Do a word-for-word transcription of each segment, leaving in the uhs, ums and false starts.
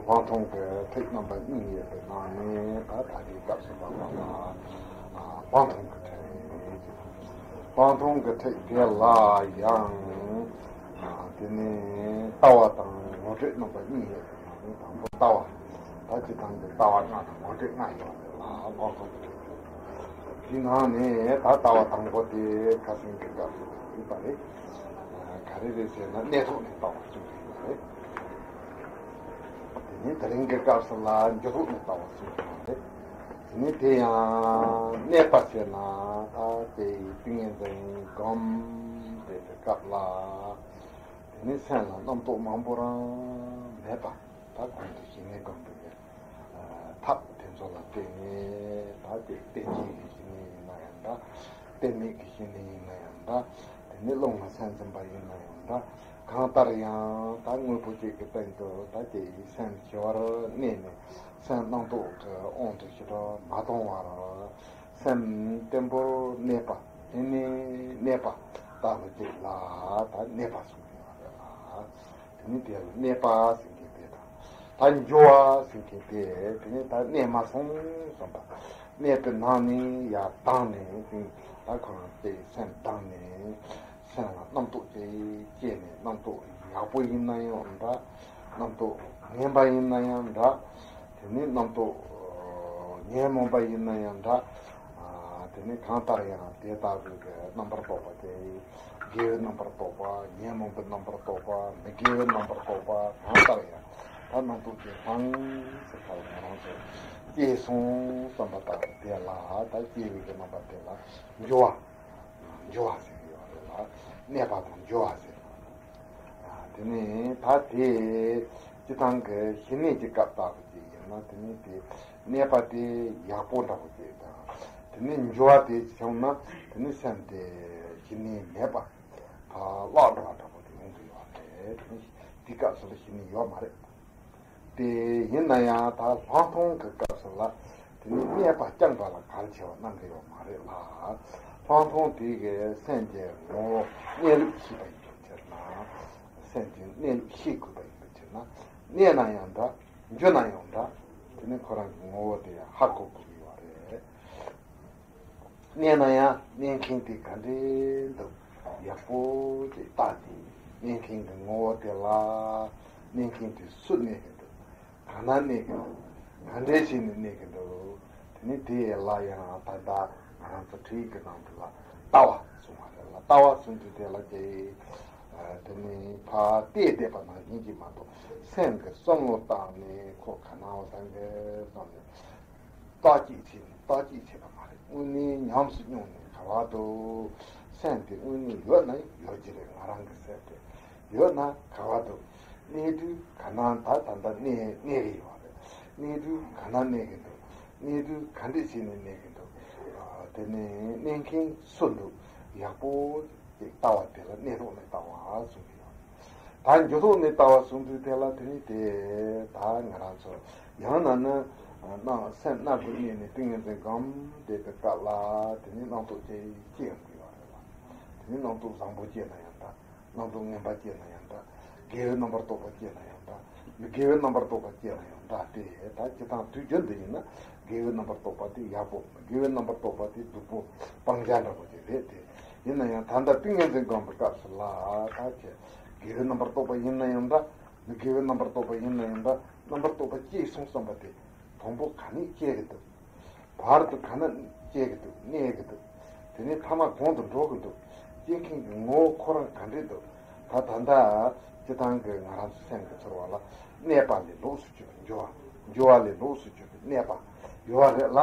སྤང་ཐང་གི་ཐིག་རྣམ་པ་གཉིས་ཡོད་པའི་ནང་ནས་ད་ད་ལྟའི་སྐབས་སུ་བབ་པ་ལ་སྤང་ཐང་གི་ཐིག་ཟེར། སྤང་ཐང་གི་ཐིག་དེ་ལ་ཡང་དེ་ནས་ལྟ་བ་དང་ངོ་སྤྲོད་རྣམ་པ་གཉིས་ཡོད་པའི་ནང་ནས་དང་པོ་ལྟ་བ། ད་སྤྱིར་བཏང་གི་ལྟ་བ་ལྔ་དང་ངོ་སྤྲོད་ལྔ་ཡོད་པ་ལ་སྤང་ཐང་གི་ཐིག་དེའི་ནང་ནས་ད་ལྟ་བ་དང་པོ་དེ་ཁ་སང་གི་སྐབས་སུ་ཡིན་པ་རེད། ག་རེ་རེད་ཟེར་ན་གནས་ཐོག་ནས་ལྟ་བ་གསུངས་པ་ཡིན་པ་རེད། དེ་ནས་དེ་རིང་གི་སྐབས་སུ་ལ་འགྱུ་ལུགས་ནས་ལྟ་བ་གསུངས་པ་རེད། དེ་ནས་དེ་ཡང་གནས་པ་ཟེར་ན་ད་དེ་ཡི་ཏིང་ངེ་འཛིན་སྒོམ་བསྡད་པའི་སྐབས་ལ། དེ་ནས་སེམས་ལ་རྣམ་རྟོག་མང་པོ་རང་མེད་པ། ད་གོང་དུ་ཞི་གནས་སྒོམ་པའི་ཐབས་དེ་ཚོ་ལ་བརྟེན་ནས་ད་དེ་རྟེན་ཅན་གྱི་ཞི་གནས་ཡིན་ན་ཡང་འདྲ། རྟེན་མེད་ཀྱི་ཞི་གནས་ཡིན་ན་ཡང་འདྲ། དེ་ནས་རླུང་ལ་སེམས་འཛིན་པ་ཡིན་ན་ཡང་འདྲ། གང་ལྟར་ཡང་ད་དངོས་པོ་གཅིག་གི་སྟེང་དུ་ད་དེ་ཡི་སེམས་ཞི་བར་གནས་ནས་སེམས་རྣམ་རྟོག་གི་དབང་དུ་ཞི་དྲག་མ་གཏོང་བར་སེམས་བརྟན་པོར་གནས་པ། དེ་ནས་གནས་པ་ལྟ་བུ་ཅིག་ལ་ད་གནས་པ་གསུངས་ཡོད་རེད་ལ། དེ་ནི་དེ་ལ་གནས་པ་ཟེར་མཁན་དེ་དང་། ད་འགྱུ་བ་ཟེར་མཁན་དེ་དེ་ནི་ད་གནས་མ་སོང་བསམ་པ། གནས་པའི་ནང་ནས་ཡར་ལྡང་ནས་དེ་ད་ཁོ་རང་དེ་སེམས་ལྡང་ནས་སེམས་ལ་རྣམ་རྟོག་དེ་སྐྱེས་ནས་རྣམ་རྟོག་ཡག་པོ་ཡིན་ན་ཡང་འདྲ། རྣམ་རྟོག་ངན་པ་ཡིན་ན་ཡང་འདྲ། དེ་ནི་རྣམ་རྟོག་ཉོན་མོངས་པ་ཡིན་ན་ཡང་འདྲ། དེ་ནི་གང་ལྟར་ཡང་དེ་ལྟ་བུའི་གི་རྣམ་པར་རྟོག་པ་དེ་དགེ་བའི་རྣམ་པར་རྟོག་པ། ཉོན་མོངས་པའི་རྣམ་པར་རྟོག་པ། མི་དགེ་བའི་རྣམ་པར་རྟོག་པ། གང་ལྟར་ཡང་ད་རྣམ་རྟོག་དེ་སྤང་ཟེར་ཁ་ལ་ང་རང་ཚོ་སྐྱེས་སོང་བསམ་པ་ལྟར་དེ་ལ་ད་སྐྱེས་པའི་གི་རྣམ་པ་དེ་ལ་འགྱུ་བ། འགྱུ་བ་ཟེར་གྱི་ཡོད་རེད་ལ། གནས་པ་དང་འགྱུ་བ་ཟེར། དེ་ནས་ད་དེ་སྤྱིར་བཏང་གི་ཞི་གནས་ཀྱི་སྐབས་ལྟ་བུ་ཅིག་ཡིན་ན་དེ་ནས་དེ་གནས་པ་དེ་ཡག་པོ་འདྲ་པོ་ཅིག་དང་། དེ་ནས་འགྱུ་བ་དེ་བྱུང་ན་དེ་ནས་སེམས་དེ་ཞི་གནས་མེད་པ། ད་བརླག་འགྲོ་བ་འདྲ་པོ་དེ་ཡོང་གི་ཡོད་རེད། དེ་ནས་དེ་སྐབས་སུ་ལ་ཞི་གནས་ཡོད་མ་རེད། དེ་ཡིན་ན་ཡང་ད་ལྷག་མཐོང་གི་སྐབས་སུ་ལ་དེ་ནི་གནས་པ་རྐྱང་པ་ལ་གལ་ཆེ་བ་གནང་གི་ཡོད་མ་རེད་ལ། ལྷག་མཐོང་དེ་གའི་སེམས་ཀྱི་ངོ་བོ་གནས་ལུགས་ཤེས་པ་ཡིན་པའི་ཕྱིར་ན། སེམས་ཀྱི་གནས་ལུགས་ཤེས་དགོས་པ་ཡིན་པའི་ཕྱིར་ན། གནས་ན་ཡང་འདྲ། འགྱུ་ན་ཡང་འདྲ། དེ་ནི་ཁོ་རང་གི་ངོ་བོ་དེ་ཧ་གོ་དགོས་ཀྱི་ཡོད་རེད། གནས་ན་ཡང་གནས་མཁན་དེ་ག་འདྲས་འདུག་ཡག་པོ་ཅིག་བལྟས་ཏེ་གནས་མཁན་གྱི་ངོ་བོ་དེ་ལ། གནས་མཁན་དེ་སུ་གནས་ཀྱི་འདུག་གང་ན་གནས་ཀྱི་འདུག་ག་འདྲས་བྱས་ནས་གནས་ཀྱི་འདུག་དེ་ནི་དེ་ལ་ཡང་ད་ལྟ་ང་རང་ཚོ་ཁྲིད་ཀྱི་ནང་དུ་ལ་ལྟ་བ་གསུངས་པ་རེད་ལ། ལྟ་བ་གསུངས་དུས་དེ་ལ་དེ་དེ་ནི་ཕར་བལྟས་བསྡད་པ་ནང་བཞིན་གྱིས་མ་གཏོགས་སེམས་ཀྱི་བསམ་བློ་བཏང་ནས་ཁོ་ག་ན་བ་སང་གི་བསམ་ནས། བརྟག་དཔྱད་བྱས་ནས་བརྟག་དཔྱད་བྱས་པ་མ་རེད། དངོས་གནས་ཉམས་སུ་མྱོང་ནས་ག་བ་དུ་སེམས་དེ་དངོས་གནས་ཡོད་ན་ཡོད་ཀྱི་རེད། ང་རང་གི་སེམས་དེ་ཡོད་ན་ག་བ་དུ་གནས་དུས་ག་ན་ད་ད་ལྟ་གནས་གནས་རེ་ཡོད་རེད། གནས་དུས་ག་ན་གནས་ཀྱི་འདུག་གནས་དུས་ག་འདྲས་བྱས་ནས་གནས་ཀྱི་འདུག་དེ་ནས་གནས་མཁན་སུ་འདུག་ཡག་པོ། ཅིག་ལྟ་བ་དེ་ལ་གནས་ལུགས་ནས་ལྟ་བ་གསུངས་ཀྱི་ཡོད། ད་འགྱུ་ལུགས་ནས་ལྟ་བ་གསུངས་དུས་དེ་ལ་དེ་ནི་དེ་ད་ང་རང་ཚོ་ཡང་ན་ནི་སྣང་སེམས་སྣ་དགུ་གནས་ནས་ཏིང་ངེ་འཛིན་སྒོམ་བསྡད་པའི་སྐབས་ལ་དེ་ནི་རྣམ་རྟོག་ཅིག་སྐྱེ་ཡོང་གི་ཡོད་རེད་ལ། དེ་ནི་རྣམ་རྟོག་བཟང་པོ་སྐྱེས་ན་ཡང་འདྲ། རྣམ་རྟོག་ངན་པ་སྐྱེས་ན་ཡང་འདྲ། དགེ་བའི་རྣམ་པར་རྟོག་པ་སྐྱེས་ན་ཡང་འདྲ། མི་དགེ་བའི་རྣམ་པར་རྟོག་པ་སྐྱེས་ན་ཡང་འདྲ། དེ་ད་སྤྱིར་བཏང་དུས་རྒྱུན་དུ་ཡིན་ན་དགེ་བའི་རྣམ་པར་རྟོག་པ་དེ་ཡག་པོ། མི་དགེ་བའི་རྣམ་པར་རྟོག་པ་དེ་སྡུག་པོ་སྤང་བྱ་འདྲ་པོ་ཅིག་རེད་དེ། ཡིན་ན་ཡང་ད་ལྟ་ཏིང་ངེ་འཛིན་སྒོམ་པའི་སྐབས་སུ་ལ་ད་ཁྱེད་དགེ་བའི་རྣམ་པར་རྟོག་པ་ཡིན་ན་ཡང་འདྲ། མི་དགེ་བའི་རྣམ་པར་རྟོག་པ་ཡིན་ན་ཡང་འདྲ། རྣམ་པར་རྟོག་པ་སྐྱེས་སོང་བསམ་པ་དེ་དང་པོ་ག་ནས་སྐྱེ་གི་འདུག་བར་དུ་ག་ན་སྐྱེ་གི་འདུག་གནས་གི་འདུག་དེ་ནས་ཐ་མ་གང་དུ་འགྲོ་གི་འདུག་སྐྱེ་མཁན་གྱི་ངོ་བོ་ཁོ་རང་ག་འདྲས་འདུག་ད་ད་ལྟ་སྤྱིར་བཏང་གི་ང་རང་ཚོ་སེམས་ཀྱི་ཚོར་བ་ལ་གནས་པ་ལས་ལོགས་སུ་གྱུར་པའི་འགྱུ་བ། འགྱུ་བ་ལས་ལོགས་སུ་གྱུར་པའི་གནས་པ་ཡོད་རེད་ལ།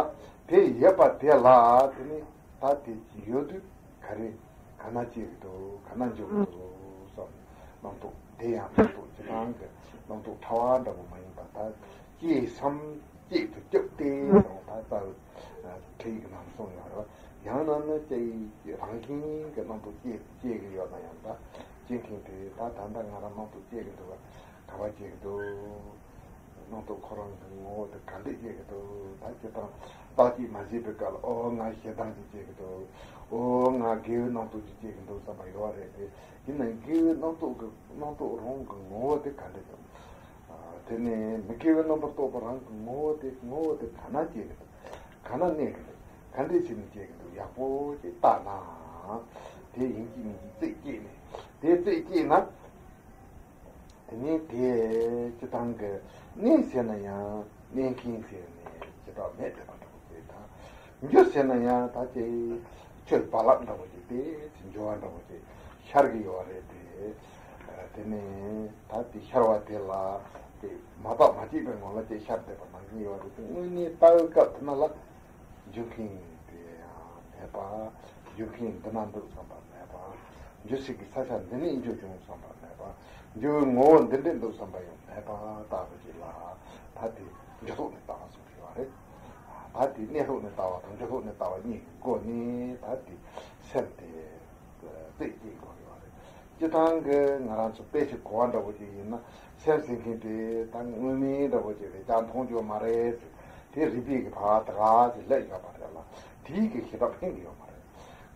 དེ་ཡོད་པ་དེ་ལ་དེ་ནི་ད་དེ་ཡོད་དུས་ག་རེ་ག་ན་སྐྱེ་གི་འདུག་ག་ན་འགྱུ་གི་འདུག་བསམ་རྣམ་རྟོག་དེ་ཡང་རྣམ་རྟོག་སྤྱིར་བཏང་གི་རྣམ་རྟོག་ཕྲ་བ་འདྲ་པོ་མ་ཡིན་པ་ད་སྐྱེས་སམ། སྐྱེད་དུ་བཅུག་སྟེ་དང་ད་ལྟ་ཁྲིད་ཡིག་ནང་གསུངས་ཡོད་རེད། ཡང་ན་ནི་སྐྱེ་ཡི་རང་བཞིན་གྱི་རྣམ་རྟོག་སྐྱེ་སྐྱེ་གི་ཡོད་ན་ཡང་འདྲ། སྐྱེ་མཁན་དེ་ད་ད་ལྟ་ང་རང་རྣམ་རྟོག་སྐྱེ་གི་འདུག་ག་ག་བ་སྐྱེ་གི་འདུག་རྣམ་རྟོག་ཁོ་རང་གི་ངོ་བོ་དེ་ག་འདྲས་སྐྱེ་གི་འདུག་ད་སྤྱིར་བཏང་བརྟག་དཔྱད་མ་བྱས་པའི་སྐབས་ལ་ཨོ་ང་ཞེ་སྡང་ཅིག་སྐྱེ་གི་འདུག་ཨོ་ང་དགེ་བའི་རྣམ་རྟོག་ཅིག་སྐྱེ་གི་འདུག་བསམ་པ་ཡོད་རེད་དེ། ཡིན་ནའང་དགེ་བའི་རྣམ་རྟོག་གི་རྣམ་རྟོག་རང་གི་ངོ་བོ་དེ་ག་འདྲས་འདུག་དེ་ནས་མི་དགེ་བའི་རྣམ་པར་རྟོག་པ་རང་གི་ངོ་བོ་དེ་ངོ་བོ་དེ་ག་ན་སྐྱེ་གི་འདུག་ག་ན་གནས་ཀྱི་འདུག་ག་འདྲས་བྱས་ནས་སྐྱེ་གི་འདུག་ཡག་པོ་ཅིག་བལྟས་ན། དེ་ཡིན་གཅིག་མིན་གཅིག་རྩད་སྐྱེས་ནས། དེ་རྩད་སྐྱེས་ན། དེ་ནས་དེ་སྤྱི་བཏང་གི་གནས་ཟེར་ན་ཡང་གནས་མཁན་ཟེར་ནས་ཇི་ལྟར་མེད་བསྡད་པ་འདྲ་པོ་ཅིག་དང་། འགྱུར་ཟེར་ན་ཡང་ད་ཅིག་ཆོས་རྦ་རླབས་འདྲ་པོ་ཅིག་དེ་ཅིག་འགྱུར་བ་འདྲ་པོ་ཅིག་ཤར་གི་ཡོད་རེད་དེ། དེ་ནས་ད་དེ་ཤར་བ་དེ་ལ་དེ་མ་བརྟགས་མ་དཔྱད་པའི་ངང་ལ་དེ་ཤར་བསྡད་པ་ནང་བཞིན་ཡོད་རེད་དེ། དངོས་གནས་ལྟ་བའི་སྐབས་དེ་ན་ལ། རྒྱུ་མཁན་དེ་ཡང་མེད་པ། རྒྱུ་མཁན་འདི་ན་འདུག་བསམ་པ་མེད་པ། འགྱུ་སྲིད་ཀྱི་ས་ཆ་འདི་ནས་འགྱུ་བྱུང་བསམ་པ་མེད་པ། འགྱུ་བའི་ངོ་བོ་འདི་འདྲས་འདུག་བསམ་པ་ཡང་མེད་པ་ལྟ་བུ་ཅིག་ལ། ད་དེ་འགྱུ་ལྡོག་ནས་ལྟ་བ་གསུངས་ཡོད་རེད། ད་དེ་གནས་ལུགས་ནས་ལྟ་བ་དང་འགྱུ་ལྡོག་ནས་ལྟ་བ་གཉིས་ཀྱི་སྒོ་ནས་ད་དེ་སེམས་དེ་རྩད་གཅོད་དགོས་ཡོད་རེད། སྤྱི་བཏང་གི་ང་རང་ཚོ་དཔེ་ཆ་གོ་བ་འདྲ་བོ་ཅིག་ཡིན་ན། སེམས་ཟེར་མཁན་དེ་ད་དངོས་མིང་འདྲ་བོ་ཅིག་རེད་ཀྱང་མཐོང་རྒྱུ་མ་རེད་ཟེར། དེ་རིག་པའི་གི་བར་ད་ག་ཅིག་སླེབས་ཡོད་པ་རེད་ལ། དེའི་གི་ཤེས་རབ་ཕན་གི་ཡོད་མ་རེད།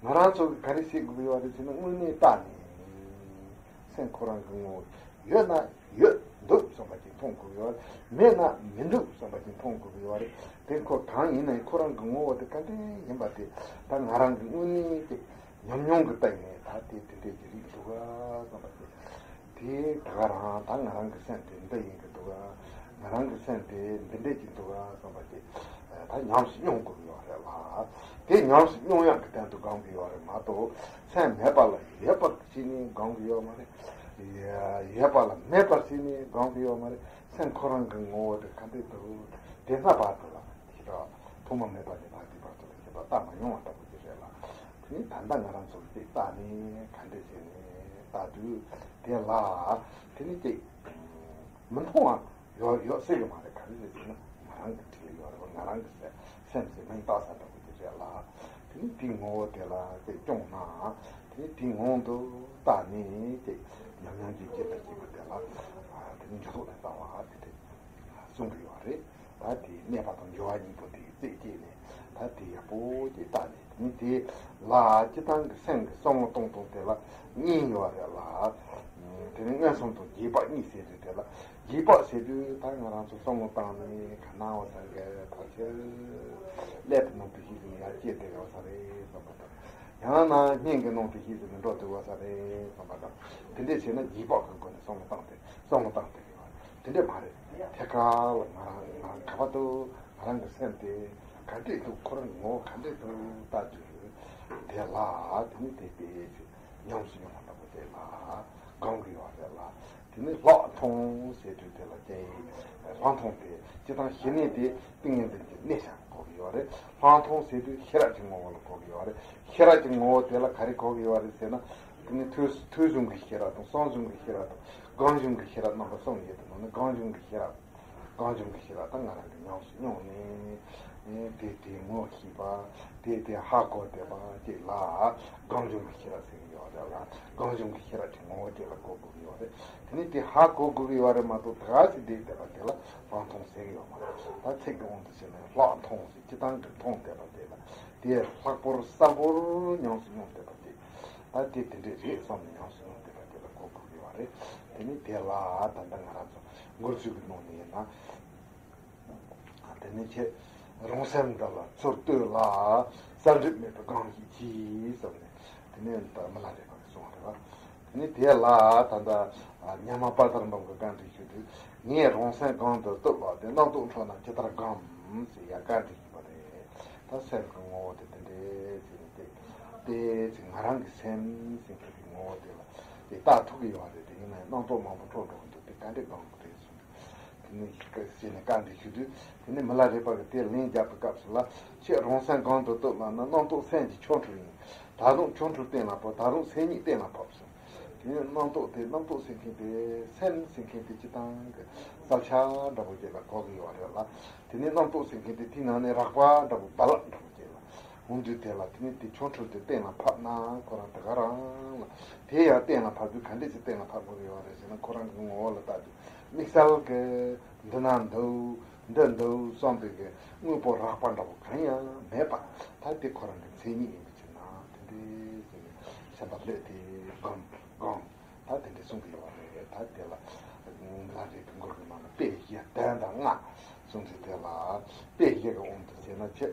ང་རང་ཚོ་གི་ག་རེ་ཤེས་དགོས་ཀྱི་ཡོད་རེད་ཟེར་ན། དངོས་གནས་བལྟས་ནས་སེམས་ཁོ་རང་གི་ངོ་བོ་ཡོད་ན་ཡོད་འདུག་བསམ་པ་ཅིག་མཐོང་དགོས་ཀྱི་ཡོད་རེད། མེད་ན་མི་འདུག་བསམ་པ་ཅིག་མཐོང་དགོས་ཀྱི་ཡོད་རེད། དེ་ཁོ་གང་ཡིན་ན་ཁོ་རང་གི་ངོ་བོ་དེ་ག་འདྲས་ཡིན་པ་དེ་ད་ང་རང་གི་དངོས་གནས་ཀྱི་ཉམས་མྱོང་གི་སྟེང་ནས་ད་དེ་དེ་འདྲས་ཀྱི་རིགས་འདུག་ག་བསམ་པ་དེ། དེ་ད་ག་རང་ད་ང་རང་གི་སེམས་དེ་འདི་ཡིན་གྱི་འདུག་ག་ང་རང་གི་སེམས་དེ་འདི་འདྲས་ཀྱི་འདུག་ག་བསམ་པ་དེ་ད་ཉམས་སུ་མྱོང་དགོས་ཀྱི་ཡོད་རེད་ལ། དེ་ཉམས་སུ་མྱོང་ཡག་གི་སྟེང་དུ་སྒོམ་གྱི་ཡོད་རེད་མ་གཏོགས། སེམས་མེད་པ་ལ་ཡོད་པར་བྱས་ནས་སྒོམ་གྱི་ཡོད་མ་རེད། ཡོད་པ་ལ་མེད་པར་བྱས་ནས་སྒོམ་གྱི་ཡོད་མ་རེད། སེམས་ཁོ་རང་གི་ངོ་བོ་དེ་ག་འདྲས་འདུག་དེ་སྔ་བར་དུ་ལ་ཞེ་དྲག་ཐོག་མ་མེད་པ་ནས་ད་ལྟའི་བར་དུ་ལ་ཞེ་དྲག་བལྟས་མ་མྱོང་བ་འདྲ་པོ་ཅིག་རེད་ལ། དེ་ནི་ད་ལྟ་ང་རང་ཚོ་གཅིག་བལྟས་ནས་ག་འདྲས་བྱས་ནས་ལྟ་དུས་དེ་ལ་དེ་ནི་གཅིག་མི་མཐོང་བ་ཡོད་ཡོད་སྲིད་གི་མ་རེད། ག་རེ་རེད་ཟེར་ན་ང་རང་གི་འཁྲིས་ལ་ཡོད་རེད་པ། ང་རང་གི་སེམས་སེམས་ཀྱི་མིང་བཏགས་ས་འདྲ་པོ་ཅིག་རེད་ལ། དེ་ནི་དེའི་ངོ་བོ་དེ་ལ་གཅིག་སྐྱོང་ན། དེ་ནི་དེའི་ངང་དུ་བལྟས་ནས་གཅིག་ཉམས་མྱོང་གི་རྒྱུད་དུ་སྐྱེས་པ་དེ་ལ་དེ་ནི་འགྱུ་ལྡོག་ནས་ལྟ་བ་དེ་འདྲས་གསུངས་ཀྱི་ཡོད་རེད། ད་དེ་གནས་པ་དང་འགྱུ་བ་གཉིས་པོ་དེ་རྩད་གཅོད་ནས། ད་དེ་ཡག་པོ་ཅིག་བལྟས་ནས། དེ་ནི་དེ་ལ་སྤྱི་བཏང་གི་སེམས་ཀྱི་བསམ་བློ་གཏོང་སྟངས་དེ་ལ་གཉིས་ཡོད་རེད་ལ། དེ་ནི་མངོན་སུམ་དང་རྗེས་དཔག་གཉིས་ཟེར་དུས་དེ་ལ། རྗེས་དཔག་ཟེར་དུས་ད་ང་རང་ཚོ་བསམ་བློ་བཏང་ནས་ག་ན་བ་ས་གི་ཕལ་ཆེར་ཀླད་པའི་ནང་དུ་ཤེས་ཟིན་ཡར་སྐྱེས་བསྡད་ཡོད་ས་རེད་བསམ་པ་དང་། ཡང་ན་སྙིང་གི་ནང་དུ་ཤེས་ཟིན་འགྲོ་བསྡད་ཡོད་ས་རེད་བསམ་པ་དང་། དེ་འདྲས་བྱས་ན་རྗེས་དཔག་གི་སྒོ་ནས་བསམ་བློ་བཏང་སྟེ་བསམ་བློ་བཏང་སྟེ། དེ་འདྲས་མ་རེད། ཐད་ཀར་ལ་ང་རང་ང་རང་ག་པར་འདུག་ང་རང་གི་སེམས་དེ་ག་འདྲས་འདུག་ཁོ་རང་གི་ངོ་བོ་ག་འདྲས་འདུག་ལྟ་དུས་དེ་ལ་དེ་ནི་དེ་དེ་ཉམས་སུ་མྱོང་བ་འདྲ་པོ་དེ་ལ་སྒོམ་གྱི་ཡོད་རེད་ལ། དེ་ནི་ལྷག་མཐོང་ཟེར་དུས་དེ་ལ་སྐྱེ་ཡི། ལྷག་མཐོང་དེ་སྤྱི་བཏང་ཞི་གནས་དེ་ཏིང་ངེ་འཛིན་གྱི་གནས་ཤིག་གོ་གི་ཡོད་རེད། ལྷག་མཐོང་ཟེར་དུས་ཤེས་རབ་ཀྱི་ངོ་བོ་ལ་གོ་གི་ཡོད་རེད། ཤེས་རབ་ཀྱི་ངོ་བོ་དེ་ལ་ག་རེ་གོ་གི་ཡོད་རེད་ཟེར་ན། དེ་ནི་ཐོས་ཐོས་བྱུང་གི་ཤེས་རབ་དང་། གསུང་བྱུང་གི་ཤེས་རབ་དང་། སྒོམ་བྱུང་གི་ཤེས་རབ་རྣམ་པ་གསུམ་ཡོད་དེ། ནང་ནས་སྒོམ་བྱུང་གི་ཤེས་རབ། སྒོམ་བྱུང་གི་ཤེས་རབ་ད་ང་རང་གིས་ཉམས་སུ་མྱོང་ནས་དེ་དེ་ངོ་ཤེས་པ། དེ་དེ་ཧ་གོ་བསྡད་པ་ཅིག་ལ་སྒོམ་བྱུང་གི་ཤེས་རབ་ཟེར་གྱི་ཡོད་རེད་ལ། སྒོམ་བྱུང་གི་ཤེས་རབ་ཀྱི་ངོ་བོ་དེ་ལ་གོ་དགོས་ཀྱི་ཡོད་རེད། དེ་ནི་དེ་ཧ་གོ་དགོས་ཀྱི་ཡོད་རེད་མ་གཏོགས། ད་ག་ཅིག་བསྡད་བསྡད་པ་དེ་ལ་ལྷག་མཐོང་ཟེར་གྱི་ཡོད་མ་རེད། ད་ཚིག་གི་དབང་དུ་བྱས་ན་ལྷག་མཐོང་ཟེར། སྤྱི་བཏང་གི་མཐོང་བསྡད་པ་དེ་ལ། དེ་ལྷག་པོར་གསལ་པོར་ཉམས་སུ་མྱོང་བསྡད་པ་དེ། ད་དེ་དེ་འདྲས་རེད་བསམ་ནས་ཉམས་སུ་མྱོང་བསྡད་པ་དེ་ལ་གོ་དགོས་ཀྱི་ཡོད་རེད། དེ་ནི་དེ་ལ་ད་ལྟ་ང་རང་ཚོ་མགུར་ཚིག་གི་ནང་ནས་ཡིན་ན། དེ་ནི་ཁྱེད་རང་སེམས་འདི་ལ་ཚུར་ལྟོས་ལ། གསལ་འགྲིབ་མེད་པའི་སྒོམ་ཞིག་གྱིས་ཟེར་ནས། དེ་ནི་ད་མི་ལ་རས་པ་གིས་གསུངས་པ་རེད་པ། དེ་ནི་དེ་ལ་ད་ལྟ་ཨ་ཉ་མ་དཔལ་དར་འབུམ་གྱིས་བཀའ་འདྲི་ཞུ་དུས། ངས་རང་སེམས་གང་དུ་བཏུབ་པ་དེ། རྣམ་རྟོག་འཕྲོ་རྣམས་ཇི་ལྟར་སྒོམ་ཟེར་ཡ་བཀའ་འདྲི་ཞུས་པ་རེད། ད་སེམས་ཀྱི་ངོ་བོ་དེ་དེ་འདྲས་ཟེར་ནས་དེ་དེ་ཚེ་ང་རང་གི་སེམས་ཟེར་མཁན་གྱི་ངོ་བོ་དེ་ལ་དེ་བལྟ་ཐུབ་ཀྱི་ཡོད་རེད། དེ་ཡིན་ན་ཡང་རྣམ་རྟོག་མང་པོ་འཕྲོ་འགྲོ་གི་འདུག་དེ་ག་འདྲས་སྒོམ་དགོས་རེད་གསུངས། དེ་ནས་ཞིག་ཟེར་ནས་བཀའ་འདྲི་ཞུ་དུས། དེ་ནས་མི་ལ་རས་པ་གིས་དེར་ལན་བརྒྱབ་པའི་སྐབས་སུ་ལ། ཁྱེད་རང་སེམས་གང་དུ་བཏུབ་ལབ་ན། རྣམ་རྟོག་སེམས་ཀྱི་ཆོ་འཕྲུལ་ཡིན། ད་དུང་ཆོ་འཕྲུལ་གཏན་ལ་ཕབ། ད་དུང་སེམས་ཉིད་གཏན་ལ་ཕབ་གསུངས། དེ་ནས་རྣམ་རྟོག་དེ། རྣམ་རྟོག་ཟེར་མཁན་དེ། སེམས་ཟེར་མཁན་དེ་སྤྱི་བཏང་གི་གསལ་ཆ་འདྲ་པོ་ཅིག་ལ་གོ་གི་ཡོད་རེད་ལ། དེ་ནས་རྣམ་རྟོག་ཟེར་མཁན་དེ་དེའི་ནང་ནས་རགས་པ་འདྲ་པོ། རྦ་རླབས་འདྲ་པོ་ཅིག་ལ་འོང་དུས། དེ་ལ་དེ་ནས་དེ་ཆོ་འཕྲུལ་དེ་གཏན་ལ་ཕབ་ན་ཁོ་རང་དེ་ག་རང་ལ། དེ་ཡང་གཏན་ལ་ཕབ་དུས་ག་འདྲས་ཅིག་གཏན་ལ་ཕབ་དགོས་ཀྱི་ཡོད་རེད་ཟེར་ན། ཁོ་རང་གི་ངོ་བོ་ལ་ལྟ་དུས་དམིགས་བསལ་གྱི་འདི་ན་འདུག་འདི་འདུག་བསམ་པའི་གི་དངོས་པོ་རགས་པ་འདྲ་པོ་གང་ཡང་མེད་པ། ད་དེ་ཁོ་རང་གི་མཚན་ཉིད་ཡིན་པའི་ཕྱིར་ན། དེ་འདྲས་ཟེར་ནས་སེམས་པ་ལྷོད་དེ་སྒོམ་སྒོམ། ད་དེ་འདྲས་གསུང་གི་ཡོད་རེད། ད་དེ་ལ་འདི་ ད་རེས་ཀྱི་མགུར་གྱི་ནང་ན་དཔེ་བཞི་གདན་དང་ལྔ་གསུངས་ཏེ། དེ་ལ་དཔེ་བཞི་གི་དབང་དུ་བྱས་ན་ཆེ།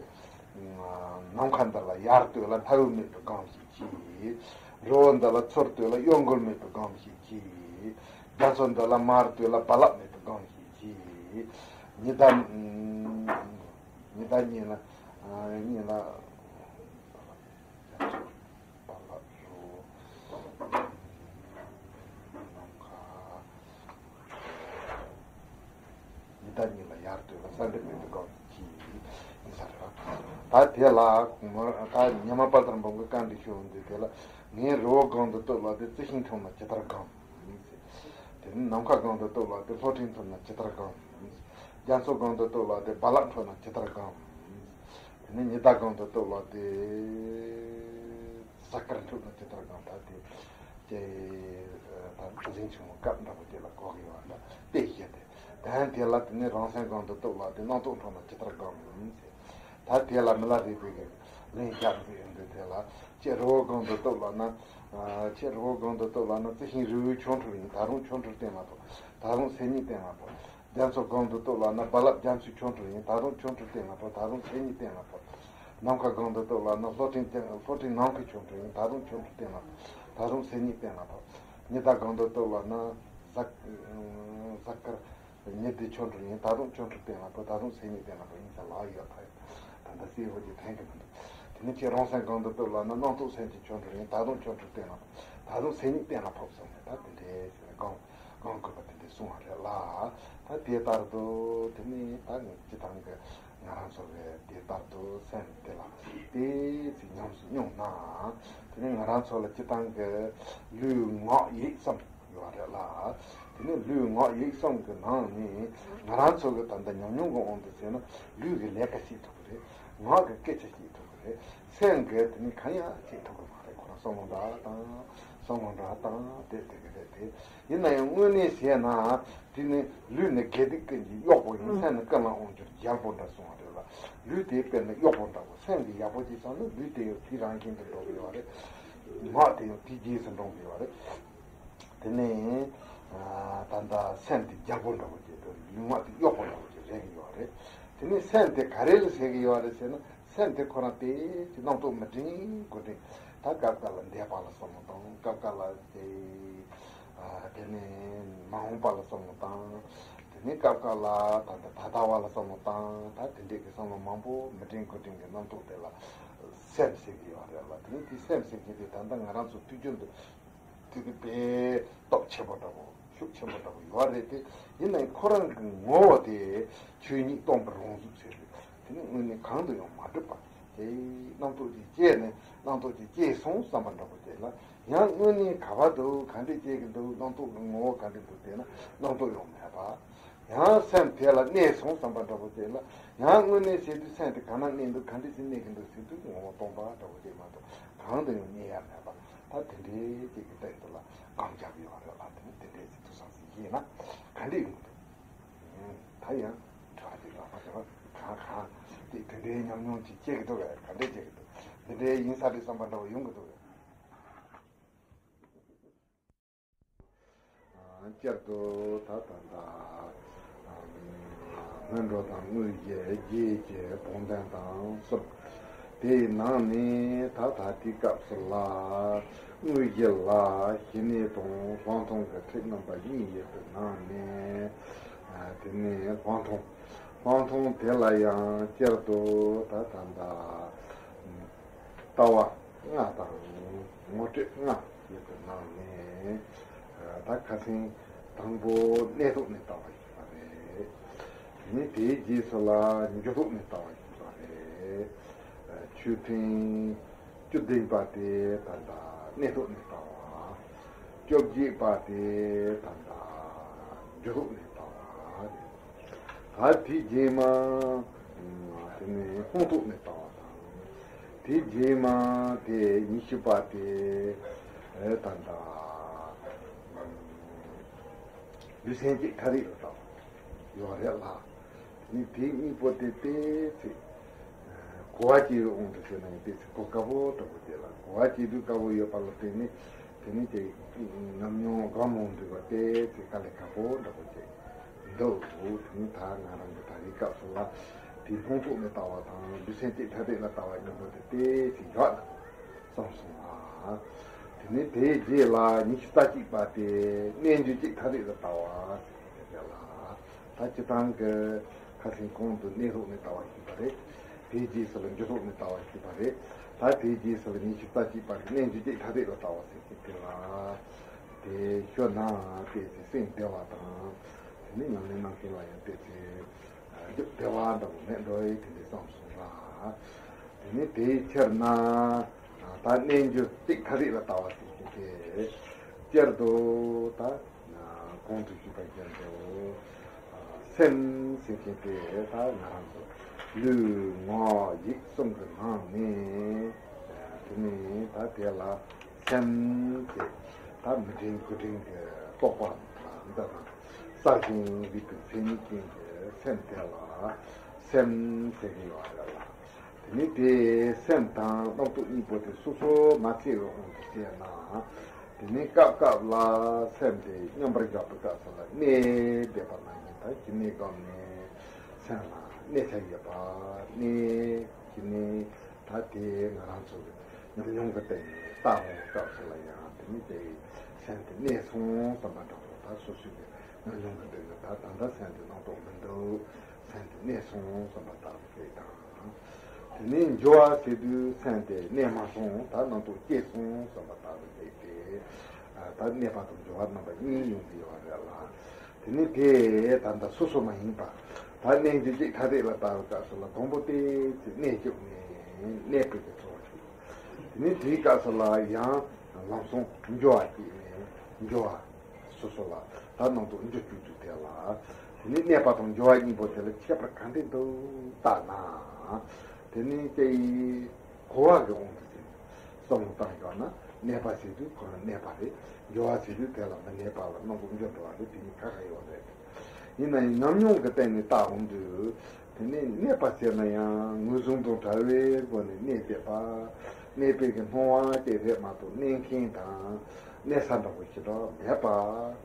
ནམ་མཁའ་འདི་ལ་ཡར་ལྟོས་ལ་མཐའ་དབུས་མེད་པའི་སྒང་ཞིག་གྱིས། རི་བོ་འདི་ལ་ཚུར་ལྟོས་ལ་གཡོ་འགུལ་མེད་པའི་སྒང་ཞིག་གྱིས། རྒྱ་མཚོ་འདི་ལ་མར་ལྟོས་ལ་རྦ་རླབས་མེད་པའི་སྒང་ཞིག་གྱིས། ཉི་ཟླ་ཉི་ཟླ་གཉིས་ལ་གཉིས་ལ། རྒྱ་མཚོ་རྦ་རླབས་རི་བོ་ནམ་མཁའ། ཉི་ཟླ་གཉིས་ལ་ཡར་ལྟོས་ལ་ས་འདྲ་མེད་པའི་སྒང་གི་ཡིན་ས་རེད། ད་དེ་ལ་གོང་མ་ད་ཉི་མ་དཔལ་ལྡན་འབུམ་གྱི་བཀའ་འདི་ཞུ་འོང་དུས། དེ་ལ་ངས་རི་བོ་སྒང་དུ་གཏུགས་ལ་དེ་རྩི་ཤིང་འཁྲུངས་ན་ཇི་ལྟར་དགའ་མོ། དེ་ནས་ནམ་མཁའ་སྒང་དུ་གཏུགས་ལ་དེ་ལྷོ་སྤྲིན་འཐུང་ན་ཇི་ལྟར་དགའ་མོ། རྒྱ་མཚོ་སྒང་དུ་གཏུགས་ལ་དེ་རྦ་རླབས་འཕྲོ་ན་ཇི་ལྟར་དགའ་མོ། དེ་ནས་ཉི་ཟླ་སྒང་དུ་གཏུགས་ལ་དེ་གཟའ་སྐར་འཁྲུངས་ན་ཇི་ལྟར་དགའ་མོ། ད་དེ། ཅེས། ད་གཟིམ་ཆུང་ངུ་སྐབས་འདྲ་པོ་དེ་ལ་གོ་གི་ཡོད་ལ་དཔེ་བཤད་དེ། དེ་ཡང་དེ་ལ་དེ་ནས་རང་སེམས་སྒང་དུ་གཏུགས་ལ་དེ་རྣམ་རྟོག་འཕྲོ་ན་ཇི་ལྟར་དགའ་མོ་ཟེར། ད་དེ་ལ་མི་ལ་རས་པས་ཀྱི་ལན་རྒྱག་འདི་ཡོང་དུས། དེ་ལ་ཅེས་རི་བོ་སྒང་དུ་གཏུགས་ལ་ན། ཅེས་རི་བོ་སྒང་དུ་གཏུགས་ལ་ན་རྩི་ཤིང་རི་བོའི་ཆོ་འཕྲུལ་ཡིན། ད་རུང་ཆོ་འཕྲུལ་བསྟན་ལ་ཕོག་ད་རུང་སེམས་ཉིད་བསྟན་ལ་ཕོག་རྒྱ་མཚོ་སྒང་དུ་གཏུགས་ལ་ན་རྦ་རླབས་རྒྱ་མཚོའི་ཆོ་འཕྲུལ་ཡིན། ད་རུང་ཆོ་འཕྲུལ་བསྟན་ལ་ཕོག་ད་རུང་སེམས་ཉིད་བསྟན་ལ་ཕོག་ནམ་མཁའ་སྒང་དུ་གཏུགས་ལ་ན་ལྷོ་སྤྲིན་ལྷོ་སྤྲིན་ནམ་མཁའི་ཆོ་འཕྲུལ་ཡིན། ད་རུང་ཆོ་འཕྲུལ་བསྟན་ལ་ཕོག་ད་རུང་སེམས་ཉིད་བསྟན་ལ་ཕོག་ཉི་ཟླ་སྒང་དུ་གཏུགས་ལ་ན་གཟའ་གཟའ་སྐར་ཉི་ཟླའི་ཆོ་འཕྲུལ་ཡིན། ད་རུང་ཆོ་འཕྲུལ་བསྟན་ལ་ཕོག་ད་རུང་སེམས་ཉིད་བསྟན་ལ་ཕོག་ཡིན་ས་ལ་ཡོད་ད། ད་ལྟ་སྲིད་འོ་ཀྱི་ཐན་གྱི་མི་འདུག་དེ་ནས་ཁྱེད་རང་སེམས་སྒང་དུ་གཏུགས་ལ་ན་རྣམ་རྟོག་སེམས་ཀྱི་ཆོ་འཕྲུལ་ཡིན། ད་རུང་ཆོ་འཕྲུལ་བསྟན་ལ་ཕོག་ད་རུང་སེམས་ཉིད་བསྟན་ལ་ཕོག་གསུངས་ནས། ད་དེ་འདྲའི་སྒང་སྒང་དགོས་པ་དེ་འདྲའི་གསུང་བ་རེད་ལ། ད་དེ་ལྟར་དུ་དེ་ནས་ད་ངས་སྤྱི་བཏང་གི་ང་རང་ཚོ་གི་དེ་ལྟར་དུ་སེམས་དེ་ལ་ཏོག་ཙམ་ཉམས་སུ་མྱོང་ན། དེ་ནས་ང་རང་ཚོ་ལ་སྤྱི་བཏང་གི་ལུས་ངག་ཡིད་གསུམ་ཡོད་རེད་ལ། དེ་ནས་ལུས་ངག་ཡིད་གསུམ་གི་ནང་ནས་ང་རང་ཚོ་གི་ད་ལྟ་ཉམས་མྱོང་གི་དབང་དུ་བྱས་ན། ལུས་ཀྱི་ལས་ཀ་བྱེད་ཐུབ་ཀྱི་རེད། ངག་གི་སྐད་ཆ་བཤད་ཐུབ་ཀྱི་རེད། སེམས་ཀྱིས་དེ་ནི་གང་ཡང་བྱེད་ཐུབ་ཀྱི་མ་རེད། ཁོ་རང་བསམ་བློ་འདྲ་བཏང་། བསམ་བློ་འདྲ་བཏང་དེ་དེ་གི་རེད་དེ། ཡིན་ན་ཡང་དངོས་གནས་བྱས་ན། དེ་ནི་ལུས་ནི་དགེ་སྡིག་ཀུན་གྱི་གཡོག་པོ་ཡིན། སེམས་ནི་ཀུན་ལ་དབང་བསྒྱུར་རྒྱལ་པོ་འདྲ་གསུངས་པ་རེད་ལ། ལུས་དེ་དཔེར་ན་གཡོག་པོ་འདྲ་བོ། སེམས་དེ་ཡག་པོ་ཅིག་བསམ་ན་ལུས་དེ་ཡང་དེ་རང་བཞིན་དུ་འགྲོ་གི་ཡོད་རེད། ངག་དེ་ཡང་དེ་རྗེས་སུ་འགྲོ་གི་ཡོད་རེད། དེ་ནས་ད་ལྟ་སེམས་དེ་རྒྱལ་པོ་འདྲ་བོ་ཅིག་དང་ལུས་ངག་དེ་གཡོག་པོ་འདྲ་བོ་ཅིག་རེད་ཀྱི་ཡོད་རེད། དེ་ནས་སེམས་དེ་ག་རེ་ལ་ཟེར་གྱི་ཡོད་རེད་ཟེར་ན། སེམས་དེ་ཁོ་རང་དེ་ཅིག་རྣམ་རྟོག་མི་འདྲེན་དགུ་འདྲེན། ད་སྐབས་འགའ་ལ་འདས་པ་ལ་བསམ་བློ་བཏང་། སྐབས་འགའ་ལ་དེ་དེ་ནས་མ་འོངས་པ་ལ་བསམ་བློ་བཏང་། དེ་ནས་སྐབས་འགའ་ལ་ད་ལྟ་ད་ལྟ་བ་ལ་བསམ་བློ་བཏང་། ད་དེ་འདྲས་ཀྱི་བསམ་བློ་མང་པོ་མི་འདྲེན་དགུ་འདྲེན་གྱི་རྣམ་རྟོག་དེ་ལ་སེམས་ཟེར་གྱི་ཡོད་རེད་ལ། དེ་ནས་དེ་སེམས་ཟེར་མཁན་དེ་ད་ལྟ་ང་རང་ཚོ་དུས་རྒྱུན་དུ། དེ་གི་དཔེ་སྟོབས་ཆེན་པོ་འདྲ་བོ་ཤུགས་ཆེན་པོ་འདྲ་བོ་ཡོད་རེད་དེ། ཡིན་ནའི་ཁོ་རང་གི་ངོ་བོ་དེ་ཆོས་ཉིད་སྟོང་པར་རང་གཟུགས་ཟེར་རེད། དེ་ནི་དངོས་གནས་གང་དུ་ཡང་མ་གྲུབ་པ། དེ་རྣམ་རྟོག་ཅིག་སྐྱེས་ནས་རྣམ་རྟོག་ཅིག་སྐྱེས་སོང་བསམ་པ་འདྲ་བོ་དེ་ལ། ཡང་དངོས་གནས་ག་པར་འདུག་ག་འདྲས་སྐྱེ་གི་འདུག་རྣམ་རྟོག་གི་ངོ་བོ་ག་འདྲས་འདུག་དེ་ན་རྣམ་རྟོག་ཡང་མེད་པ། ཡང་སེམས་དེ་ལ་གནས་སོང་བསམ་པ་འདྲ་བོ་དེ་ལ། ཡང་དངོས་གནས་བྱེད་དུས་སེམས་དེ་ག་ན་གནས་འདུག་ག་འདྲས་སེ་གནས་ཀྱི་འདུག་ཟེར་དུས་ངོ་བོ་སྟོང་པ་འདྲ་བོ་དེ་མ་གཏོགས་གང་དུ་ཡང་གནས་ཡ་མེད་པ། ད་དེ་འདྲའི་ཅིག་གི་སྟེང་དུ་ལ་སྒོམ་རྒྱབ་ཡོད་རེད་ལ། དེ་ནི་དེ་འདྲའི་ཅིག་ཐུགས་བསམ་ཞིག་བཞེས་ན་ག་འདྲས་ཡོང་གི་འདུག་ད་ཡང་དྲི་བ་དེ་རག་མ་རེད་པ། གང་གང་དེ་དེ་འདྲའི་ཉམས་མྱོང་ཅིག་སྐྱེ་གི་འདུག་གས། ག་འདྲས་སྐྱེ་གི་འདུག་དེ་འདྲའི་ཡིན་ས་རེད་བསམ་པ་འདྲ་བོ་ཡོང་གི་འདུག་གས། སྤྱིར་དུ་ད་ད་ལྟ་སྔོན་འགྲོ་དང་དངོས་གཞི་རྗེས་ཀྱི་སྟོང་ལྡན་དང་གསུམ། དེའི་ནང་ནས་ད་ད་ལྟའི་སྐབས་སུ་ལ་དངོས་གཞི་ལ་ཞི་གནས་དང་ལྷག་མཐོང་གི་ཁྲིད་རྣམ་པ་གཉིས་ཡོད་པའི་ནང་ནས། དེ་ནས་ལྷག་མཐོང་། ལྷག་མཐོང་དེ་ལ་ཡང་སྤྱིར་དུ་ད་ད་ལྟ་ལྟ་བ་ལྔ་དང་ངོ་སྤྲོད་ལྔ་ཡོད་པའི་ནང་ནས། ད་ཁ་སང་དང་པོ་གནས་ལྡོག་ནས་ལྟ་བ་ཞུས་པ་རེད། དེ་ནས་དེའི་རྗེས་སུ་ལ་འགྱུ་ལྡོག་ནས་ལྟ་བ་ཞུས་པ་རེད། ཆོས་ཐུན་བཅུ་བདུན་པ་དེ་ད་ལྟ་གནས་ལྡོག་ནས་ལྟ་བ། བཅོ་བརྒྱད་པ་དེ་ད་ལྟ་འགྱུ་ལྡོག་ནས་ལྟ་བ་རེད། ད་དེའི་རྗེས་མ། དེ་ནས་ལྷག་མཐོང་ནས་ལྟ་བ་དང་། དེའི་རྗེས་མ་དེ་ཉི་ཤུ་པ་དེ་ད་ལྟ་ལུས་སེམས་བསྐྱེད་ཐ་རེས་ལ་ལྟ་བ་ཡོད་རེད་ལ། དེ་ནས་དེའི་གཉིས་པོ་དེ་ཏོག་ཙམ་གོ་བ་སྐྱེ་བའི་དབང་དུ་བྱས་ན་ཡང་ཏོག་ཙམ་གོ་དཀའ་པོ་འདྲ་པོ་དེ་ལ། གོ་བ་སྐྱེ་དུས་དཀའ་པོ་ཡོད་པ་ལ་བརྟེན་ནས། དེ་ནི་དེ་ཉམས་མྱོང་སྒོམ་ལ་འདུས་པ་དེ་ཚེ་དཀའ་ལས་ཁག་པོ་འདྲ་པོ་ཅིག་འདུག་དེ་ནི་ད་ང་རང་གི་ད་རེས་སྐབས་སུ་ལ་དེ་སྣང་ཚུལ་ནས་ལྟ་བ་དང་རྒྱུ་མཚན་གཅིག་ཐ་དད་ལ་ལྟ་བ་སྙིང་པོ་དེ་དེ་ཚེ་ཡོད་ན་བསམ་སོང་ལ། དེ་ནི་དེའི་རྗེས་ལ་ཉི་ཤུ་རྩ་གཅིག་པ་དེ་རྣལ་འབྱོར་གཅིག་ཐ་དད་ལ་ལྟ་བ་ཟེར་གྱི་དེ་ལ། ད་སྤྱིར་བཏང་གི་ཁ་སང་གོང་དུ་གནས་ལུགས་ནས་ལྟ་བ་ཞིག་པ་རེད། དེའི་རྗེས་སུ་ལ་འགྱུ་ལུགས་ནས་ལྟ་བ་ཞིག་པ་རེད། ད་དེའི་རྗེས་སུ་ལ་ཉི་ཤུ་རྩ་གཅིག་པ་རེད། རྣལ་འབྱོར་གཅིག་ཐ་དད་ལ་ལྟ་བ་ཟེར་གྱི་དེ་ལ། དེ་ཤོད་ན་བལྟས་ཚེ་སེམས་བདེ་བ་དང་། དེ་ནི་ཉམས་ལེན་གནང་མཁན་ལ་ཡང་བལྟས་ཚེ་རྒྱུ་བདེ་བ་འདྲ་པོ་མེད་འགྲོ་ཡི་དེ་འདྲའི་བསམ་སོང་ལ། དེ་ནི་དེའི་ཕྱིར་ན་ད་རྣལ་འབྱོར་གཅིག་ཐ་དད་ལ་ལྟ་བ་ཟེར་གྱི་དེ་སྤྱིར་དུ་ད། གོང་དུ་ཞུས་པ་བཞིན་དུ། སེམས་ཟེར་མཁན་དེ་ད་ང་རང་ཚོ་ལུས་ངག་ཡིད་གསུམ་གྱི་ནང་ནས། དེ་ནས་ད་དེ་ལ་སེམས་ཀྱི་ད་མི་འདྲེན་དགུ་འདྲེན་གྱི་རྟོག་པ་དང་འདི་དང་། གསལ་ཞིང་རིག་པའི་མཚན་ཉིད་ཅན་གྱི་སེམས་དེ་ལ་སེམས་ཟེར་གྱི་ཡོད་རེད་ལ། དེ་ནི་དེའི་སེམས་དང་རྣམ་རྟོག་གཉིས་པོ་དེ་སོ་སོར་མ་ཕྱེ་བའི་དབང་དུ་བྱས་ན། དེ་ནི་སྐབས་སྐབས་ལ་སེམས་དེ་མཉམ་པར་བཞག་པའི་སྐབས་སུ་ལ་གནས་བསྡད་པ་ནང་བཞིན་ད་ཞི་གནས་སྒོམ་ནས་སེམས་ལ་གནས་ཚར་ཡོད་པ་གནས་ཞི་གནས། ད་དེ་ང་རང་ཚོ་གི་ཉམས་མྱོང་གི་སྟེང་ནས་ལྟ་འོང་སྐབས་སུ་ལ་ཡང་དེ་ནི་དེ་སེམས་དེ་གནས་སོང་བསམ་པ་འདྲ་པོ་ད་སོ་སོའི་གི་ཉམས་མྱོང་གི་སྟེང་ནས་ད་ད་ལྟ་སེམས་དེ་སྣང་དོགས་མི་འདུག་སེམས་དེ་གནས་སོང་བསམ་པ་ལྟ་བུ་དེ་དང་། དེ་ནས་འགྱུ་བ་ཟེར་དུས་སེམས་དེ་གནས་མ་སོང་ད་རྣམ་རྟོག་སྐྱེས་སོང་བསམ་པ་ལྟ་བུ་དེ་སྟེ། ད་གནས་པ་དང་འགྱུ་བ་རྣམ་པ་གཉིས་ཡོང་གི་ཡོད་རེད་ལ། དེ་ནས་དེ་ད་ལྟ་སོ་སོ་མ་ཡིན་པ། ད་རྣལ་འབྱོར་གཅིག་ཐ་དད་ལ་ལྟ་བའི་སྐབས་སུ་ལ་སྡོང་པོ་དེ་ཚེ་གནས་སྐྱོབ་ནས་གནས་པའི་གི་ཚོར་བ་ཞིག་དེ་ནས་དེའི་སྐབས་སུ་ལ་ཡང་ལམ་སང་འགྱུ་བ་སྐྱེས་ནས་འགྱུ་བ། སོ་སོ་ལ་ད་རྣམ་རྟོག་འགྱུ་བཅུག་དུས་དེ་ལ། དེ་ནི་གནས་པ་དང་འགྱུ་བ་གཉིས་པོ་དེ་ལ་ཁྱད་པར་ག་འདྲས་འདུག་ལྟ་ན། དེ་ནི་དེ་ཡི་གོ་བ་གི་དབང་དུ་བྱས་ནས་བསམ་བློ་བཏང་ཡོང་ན་གནས་པ་ཟེར་དུས་ཁོ་རང་གནས་པ་རེད། འགྱུ་བ་ཟེར་དུས་དེ་ལ་མི་གནས་པ་ལ་རྣམ་རྟོག་འགྱུ་འགྲོ་བ་རེད། དེ་གཉིས་ཁ་ཁ་ཡོད་རེད། ཡིན་ན་ཡང་ཉམས་མྱོང་གི་སྟེང་ནས་བལྟ་འོང་དུས། དེ་ནས་གནས་པ་ཟེར་ན་ཡང་ངོས་བཟུང་དང་བྲལ་བའི་སྒོ་ནས་གནས་བསྡད་པ། གནས་པའི་གི་སྣང་བ་ཅིག་རེད་མ་གཏོགས་གནས་མཁན་དང་གནས་ས་འདྲ་པོ་ཞེ་དྲག་མེད་པ།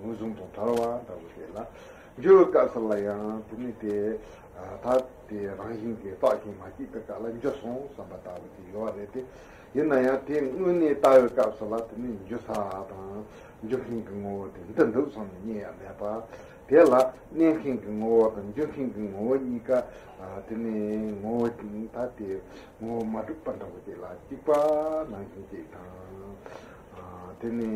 ངོས་བཟུང་དང་བྲལ་བ་འདྲ་པོ་ཞིག་ལ། འགྱུ་བའི་སྐབས་སུ་ལ་ཡང་དེ་ནི་དེ་ད་དེ་རང་བཞིན་གྱིས་རྟག་བཞིན་མ་སྐྱེས་པའི་སྐབས་ལ་འགྱུ་སོང་བསམ་པ་ལྟ་བུ་དེ་ཡོད་རེད་དེ། ཡིན་ན་ཡང་དེ་དངོས་གནས་ལྟ་བའི་སྐབས་སུ་ལ་དེ་ནི་འགྱུ་ས་དང་འགྱུ་མཁན་གྱི་ངོ་བོ་དེ་འདི་འདུག་བསམ་ནས་རྙེད་ཡ་མེད་པ། དེ་ལ་གནས་མཁན་གྱི་ངོ་བོ་དང་འགྱུ་མཁན་གྱི་ངོ་བོ་གཉིས་ཀ། ཨ། དེ་ནི་ངོ་བོ་ད་དེ་ངོ་བོ་མ་གྲུབ་པ་འདྲ་བོ་ཅིག་ལ་གཅིག་པ་ནང་བཞིན་ཅིག་དང་། ཨ། དེ་ནི་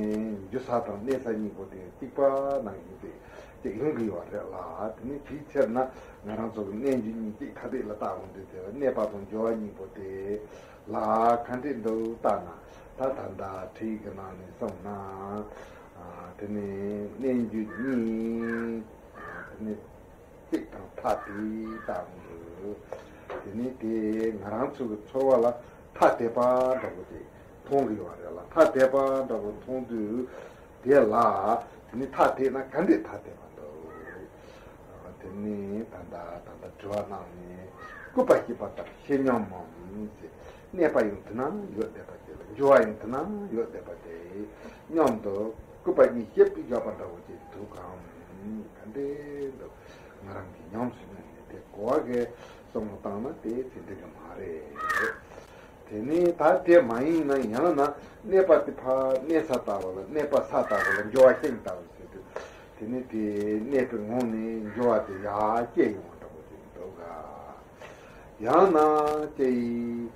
འགྱུ་ས་དང་གནས་ས་གཉིས་པོ་དེ་གཅིག་པ་ནང་བཞིན་ཅིག་ཅིག་ཡོང་གི་ཡོད་རེད་ལ། དེ་ནི་དེའི་ཕྱིར་ན་ང་རང་ཚོ་གི་རྣལ་འབྱོར་གཉིས་གཅིག་ཐ་དད་ལ་བལྟ་འོང་དུས་དེ་ལ་གནས་པ་དང་འགྱུ་བ་གཉིས་པོ་དེ་ལ་ག་འདྲས་འདུག་ལྟ་ན། ད་ད་ལྟ་བྲིས་ཀྱི་ནང་ནས་སོང་ན། ཨ། དེ་ནི་རྣལ་འབྱོར་གཉིས། ཨ། དེ་ནི་གཅིག་དང་ཐ་དད་དང་འདུག་དེ་ནི་དེ་ང་རང་ཚོ་གི་ཚོར་བ་ལ་ཐ་དད་པ་འདྲ་པོ་དེ་མཐོང་གི་ཡོད་རེད་ལ། ཐ་དད་པ་འདྲ་པོ་མཐོང་དུས་དེ་ལ། དེ་ནི་ཐ་དད་ན་ག་འདྲས་ཐ་དད་པ་འདུག་དེ་ནི་ད་ལྟ་ད་ལྟ་དྲི་བ་གནང་ནས་སྐུར་པ་བཤད་པ་ལྟར་ཤེས་སྙམ་མམ་ཞེས། གནས་པ་ཡང་དེ་ན་ཡོད་བསྡད་པ་དེ་ལ་འགྱུ་བ་ཡང་དེ་ན་ཡོད་བསྡད་པ་དེ་སྙམ་དུ་སྐུར་པ་གཉིས་བཤད་པའི་བཞག་པ་འདྲ་བོ་ཅིག་འདུག་གམ། ག་འདྲས་འདུག་ང་རང་གིས་ཉམས་སུ་མྱོང་ནས་དེ་གོ་བ་གི་བསམ་བློ་བཏང་ན་དེ་དེ་འདྲ་གི་མ་རེད། དེ་ནས་ད་དེ་མ་ཡིན་ན་ཡང་ན་གནས་པ་དེ་ཕར་གནས་ས་ལྟ་བུ་ལ་གནས་པ་ས་ལྟ་བུ་ལ་འགྱུ་བ་ཤིང་ལྟ་བུ་ཟེར་དུས། དེ་ནི་དེ་གནས་པའི་ངང་ནས་འགྱུ་བ་དེ་ཡར་སྐྱེ་ཡོང་བ་འདྲ་པོ་ཅིག་འདུག་ག་ཡང་ན་དེ་ཡི་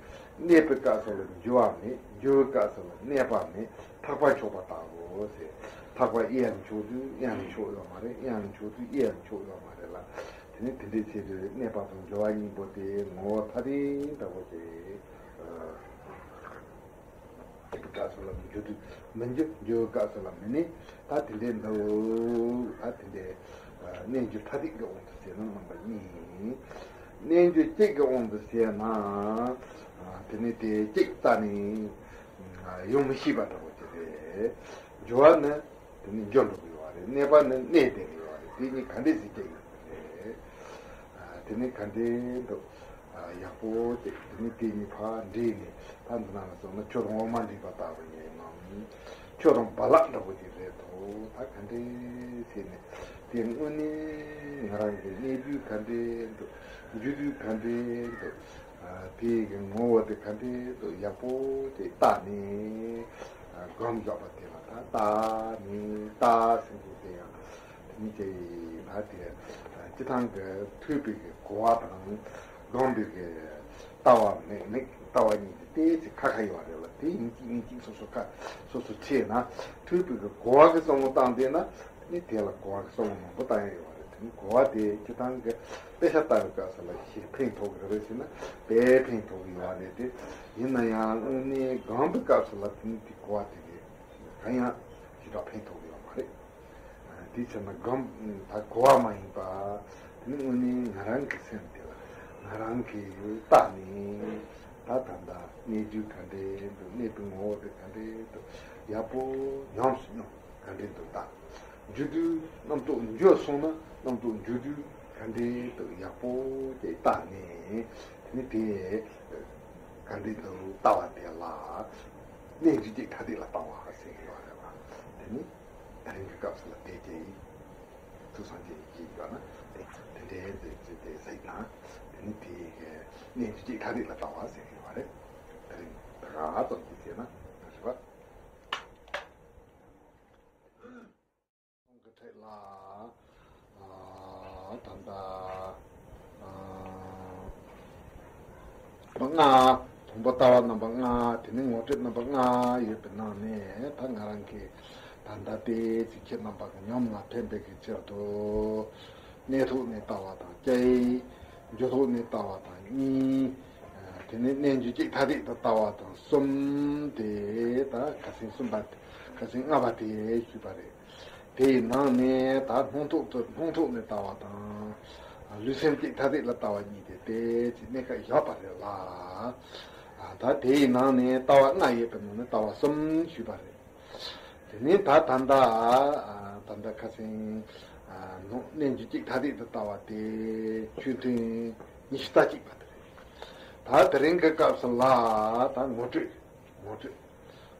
གནས་པའི་སྐབས་སུ་ལ་འགྱུ་བ་མེད། འགྱུ་བའི་སྐབས་སུ་ལ་གནས་པ་མེད། ཐག་པ་ཆོད་པ་ལྟ་བུ་ཟེར། ཐག་པ་གཡས་ལ་ཆོད་དུས་གཡོན་ལ་ཆོད་ཡོད་མ་རེད། གཡོན་ལ་ཆོད་དུས་གཡས་ལ་ཆོད་ཡོད་མ་རེད་ལ། དེ་ནི་དེ་འདྲའི་ཆེད་དུ་གནས་པ་དང་འགྱུ་བ་གཉིས་པོ་དེ་ངོ་བོ་ཐ་དད་འདྲ་པོ་ཅིག་སྐྱེས་པའི་སྐབས་སུ་ལ་འགྱུ་དུས་མི་འགྱུར། འགྱུ་བའི་སྐབས་སུ་ལ་མི་གནས། ད་དེ་འདྲའི་འདུག་ད་དེ་འདྲའི་རྣལ་འབྱོར་ཐ་དད་ཀྱི་དབང་དུ་བྱས་ན་རྣམ་པ་གཉིས། རྣལ་འབྱོར་གཅིག་གི་དབང་དུ་བྱས་ན། དེ་ནི་དེ་གཅིག་རྩ་ནས་ཡོང་མི་ཤེས་པ་འདྲ་པོ་ཅིག་རེད། འགྱུ་བ་ནི། དེ་ནི་འགྱུར་འགྲོ་གི་ཡོད་རེད། གནས་པ་ནི་གནས་བསྡད་ཀྱི་ཡོད་རེད། དེ་གཉིས་ག་འདྲས་སེ་སྐྱེ་ཡོད་རེད། དེ་ནི་ག་འདྲས་འདུག་ཡག་པོ་ཅིག་དེ་ནི་དེ་གཉིས་ཕར་འདྲེས་ནས་ད་འདི་ནང་ལ་སོང་ན་ཁྱོད་རང་འོ་མ་འདྲེས་པ་ལྟ་བུ་ཡིན་ནམ། ཁྱོད་རང་བ་ལག་འདྲ་པོ་ཅིག་རེད་དོ། ད་ག་འདྲས་ཟེར་ནས་དེ་དངོས་གནས་ང་རང་གི་གནས་དུས་ག་འདྲས་འདུག་འགྱུར་དུས་ག་འདྲས་འདུག་དེའི་གི་ངོ་བོ་དེ་ག་འདྲས་འདུག་ཡག་པོ་ཅིག་བལྟས་ནས་སྒོམ་བཞག་པ་དེ་ལ་ད་བལྟས་ནས་བལྟས་ཟེར་འདུག་དེ་ཡང་དེ་ནི་ཅི་ཡིན་ན་དེ་སྤྱི་བཏང་གི་ཐོས་པའི་གི་གོ་བ་དང་སྒོམ་པའི་གི་ལྟ་བ་མེད་མེད་ལྟ་བ་གཉིས་དེ་ཏོག་ཙམ་ཁ་ཁ་ཡོད་རེད་ལ། དེ་ཡིན་གཅིག་མིན་གཅིག་སོ་སོ་ཁ་སོ་སོ་ཕྱེ་ན་ཐོས་པའི་གི་གོ་བ་གི་བསམ་བློ་བཏང་བསྡད་ན་ནི་དེ་ལ་གོ་བ་གི་བསམ་བློ་མང་པོ་བཏང་ཡ་ཡོད་རེད། དེ་ནི་གོ་བ་དེ་སྤྱི་བཏང་གི་དཔེ་ཆ་ལྟ་བའི་སྐབས་སུ་ལ་ཞིག་ཕན་ཐོགས་གི་རེད་ཟེར་ན་དཔེ་ཕན་ཐོགས་གི་ཡོད་རེད། དེ་ཡིན་ན་ཡང་དངོས་གནས་སྒོམ་པའི་སྐབས་སུ་ལ་དེ་ནི་དེ་གོ་བ་དེ་གི་གང་ཡང་ཞེ་དྲག་ཕན་ཐོགས་ཀྱི་ཡོད་མ་རེད། དེའི་ཕྱིར་ན་སྒོམ་ད་གོ་བ་མ་ཡིན་པ། དེ་ནི་དངོས་གནས་ང་རང་གི་སེམས་དེ་ལ་ང་རང་གིས་བལྟས་ནས་ད་ད་ལྟ་གནས་ཚུལ་ག་འདྲས་འདུག་གནས་པའི་ངོ་བོ་དེ་ག་འདྲས་འདུག་ཡག་པོ་ཉམས་སུ་མྱོང་ག་འདྲས་འདུག་ད་འགྱུར་དུས་རྣམ་རྟོག་འགྱུར་སོང་ན་རྣམ་རྟོག་འགྱུར་དུས་ག་འདྲས་འདུག་ཡག་པོ་ཅིག་བལྟས་ནས་དེ་ནི་དེ་ག་འདྲས་འདུག་ལྟ་བ་དེ་ལ་གནས་འགྱུ་སྐྱེ་ཐ་དད་ལ་ལྟ་བ་ཟེར་གྱི་ཡོད་རེད་བ། དེ་ནི། དེ་རིང་གི་སྐབས་སུ་ལ་དེ་སྐྱེ་ཡིན། ཐུགས་སངས་རྒྱས་ཀྱི་ཡིག་ཡོད་ན་དེ་དེ་འདྲའི་དེ་དེ་དེ་ཟིག་དང་དེ་ནི་དེ་གནས་འགྱུ་སྐྱེ་ཐ་དད་ལ་ལྟ་བ་ཟེར་གྱི་ཡོད་རེད། དེ་རིང་ད་ག་ཙམ་གྱིས་བྱས་ན་རེད་བ། གི་ཐད་ལ་ད་ལྟ་ལྔ། དང་པོ་ལྟ་བ་རྣམ་པ་ལྔ། དེ་ནས་ངོ་སྤྲོད་རྣམ་པ་ལྔ་ཡོད་པའི་ནང་ནས་ད་ང་རང་གིས་ད་ལྟ་དེ་ཚིག་ཁྱེད་རྣམ་པ་གི་ཉམས་ལ་ཕན་པའི་གི་ཕྱིར་དུ་གནས་ཐོག་ནས་ལྟ་བ་དང་གཅིག་འགྱུ་ཐོག་ནས་ལྟ་བ་དང་གཉིས། དེ་ནས་གནས་འགྱུ་གཅིག་ཐ་དད་དུ་ལྟ་བ་དང་གསུམ། དེ་ད་ཁ་སེང་གསུམ་པ་ཁ་སེང་ལྔ་པ་དེ་ཞུས་པ་རེད། དེའི་ནང་ནས་ད་སྣང་ཐོག་ཏུ་སྣང་ཐོག་ནས་ལྟ་བ་དང་། ལུས་སེམས་གཅིག་ཐ་དད་ལ་ལྟ་བ་གཉིས་དེ་དེ་ཅིག་གནས་སྐབས་བཞག་པ་རེད་ལ། ད་དེའི་ནང་ནས་ལྟ་བ་ལྔ་ཡོད་པའི་ནང་ནས་ལྟ་བ་གསུམ་ཞུས་པ་རེད། དེ་ནས་ད་ད་ལྟ་ད་ལྟ་ཁ་སེང་གནས་འགྱུ་གཅིག་ཐ་དད་དུ་ལྟ་བ་དེ་ཆོས་མཐུན་ཉི་ཤུ་རྩ་གཅིག་པ་དེ་རེད། ད་དེ་རིང་གི་སྐབས་སུ་ལ་ད་ངོ་སྤྲོད། ངོ་སྤྲོད།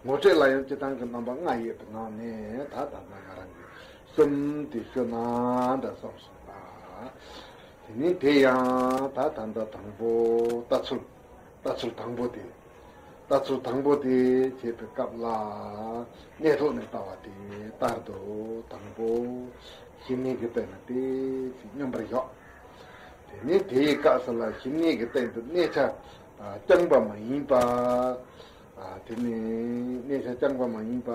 ངོ་སྤྲོད་ལ་ཡང་སྤྱི་བཏང་གི་རྣམ་པ་ལྔ་ཡོད་པའི་ནང་ནས་ད་ད་ལྟ་ང་རང་གིས་གསུམ་དེ་ཞུ་ན་འདྲ་བསམ་སོང་ལ། དེ་ནས་དེ་ཡང་ད་ད་ལྟ་དང་པོ་ལྟ་ཚུལ། ལྟ་ཚུལ་དང་པོ་དེ། ལྟ་ཚུལ་དང་པོ་དེ་བྱེད་པའི་སྐབས་ལ་གནས་ཐོག་ནས་ལྟ་བ་དེ་ལྟར་དུ་དང་པོ་ཞི་གནས་ཀྱི་སྟེང་ན་དེ་ཅིག་མཉམ་པར་བཞག་དེ་ནས་དེའི་སྐབས་སུ་ལ་ཞི་གནས་ཀྱི་སྟེང་དུ་གནས་ཆ་རྐྱང་པ་མ་ཡིན་པ། དེ་ནས་གནས་ཆ་རྐྱང་པ་མ་ཡིན་པ།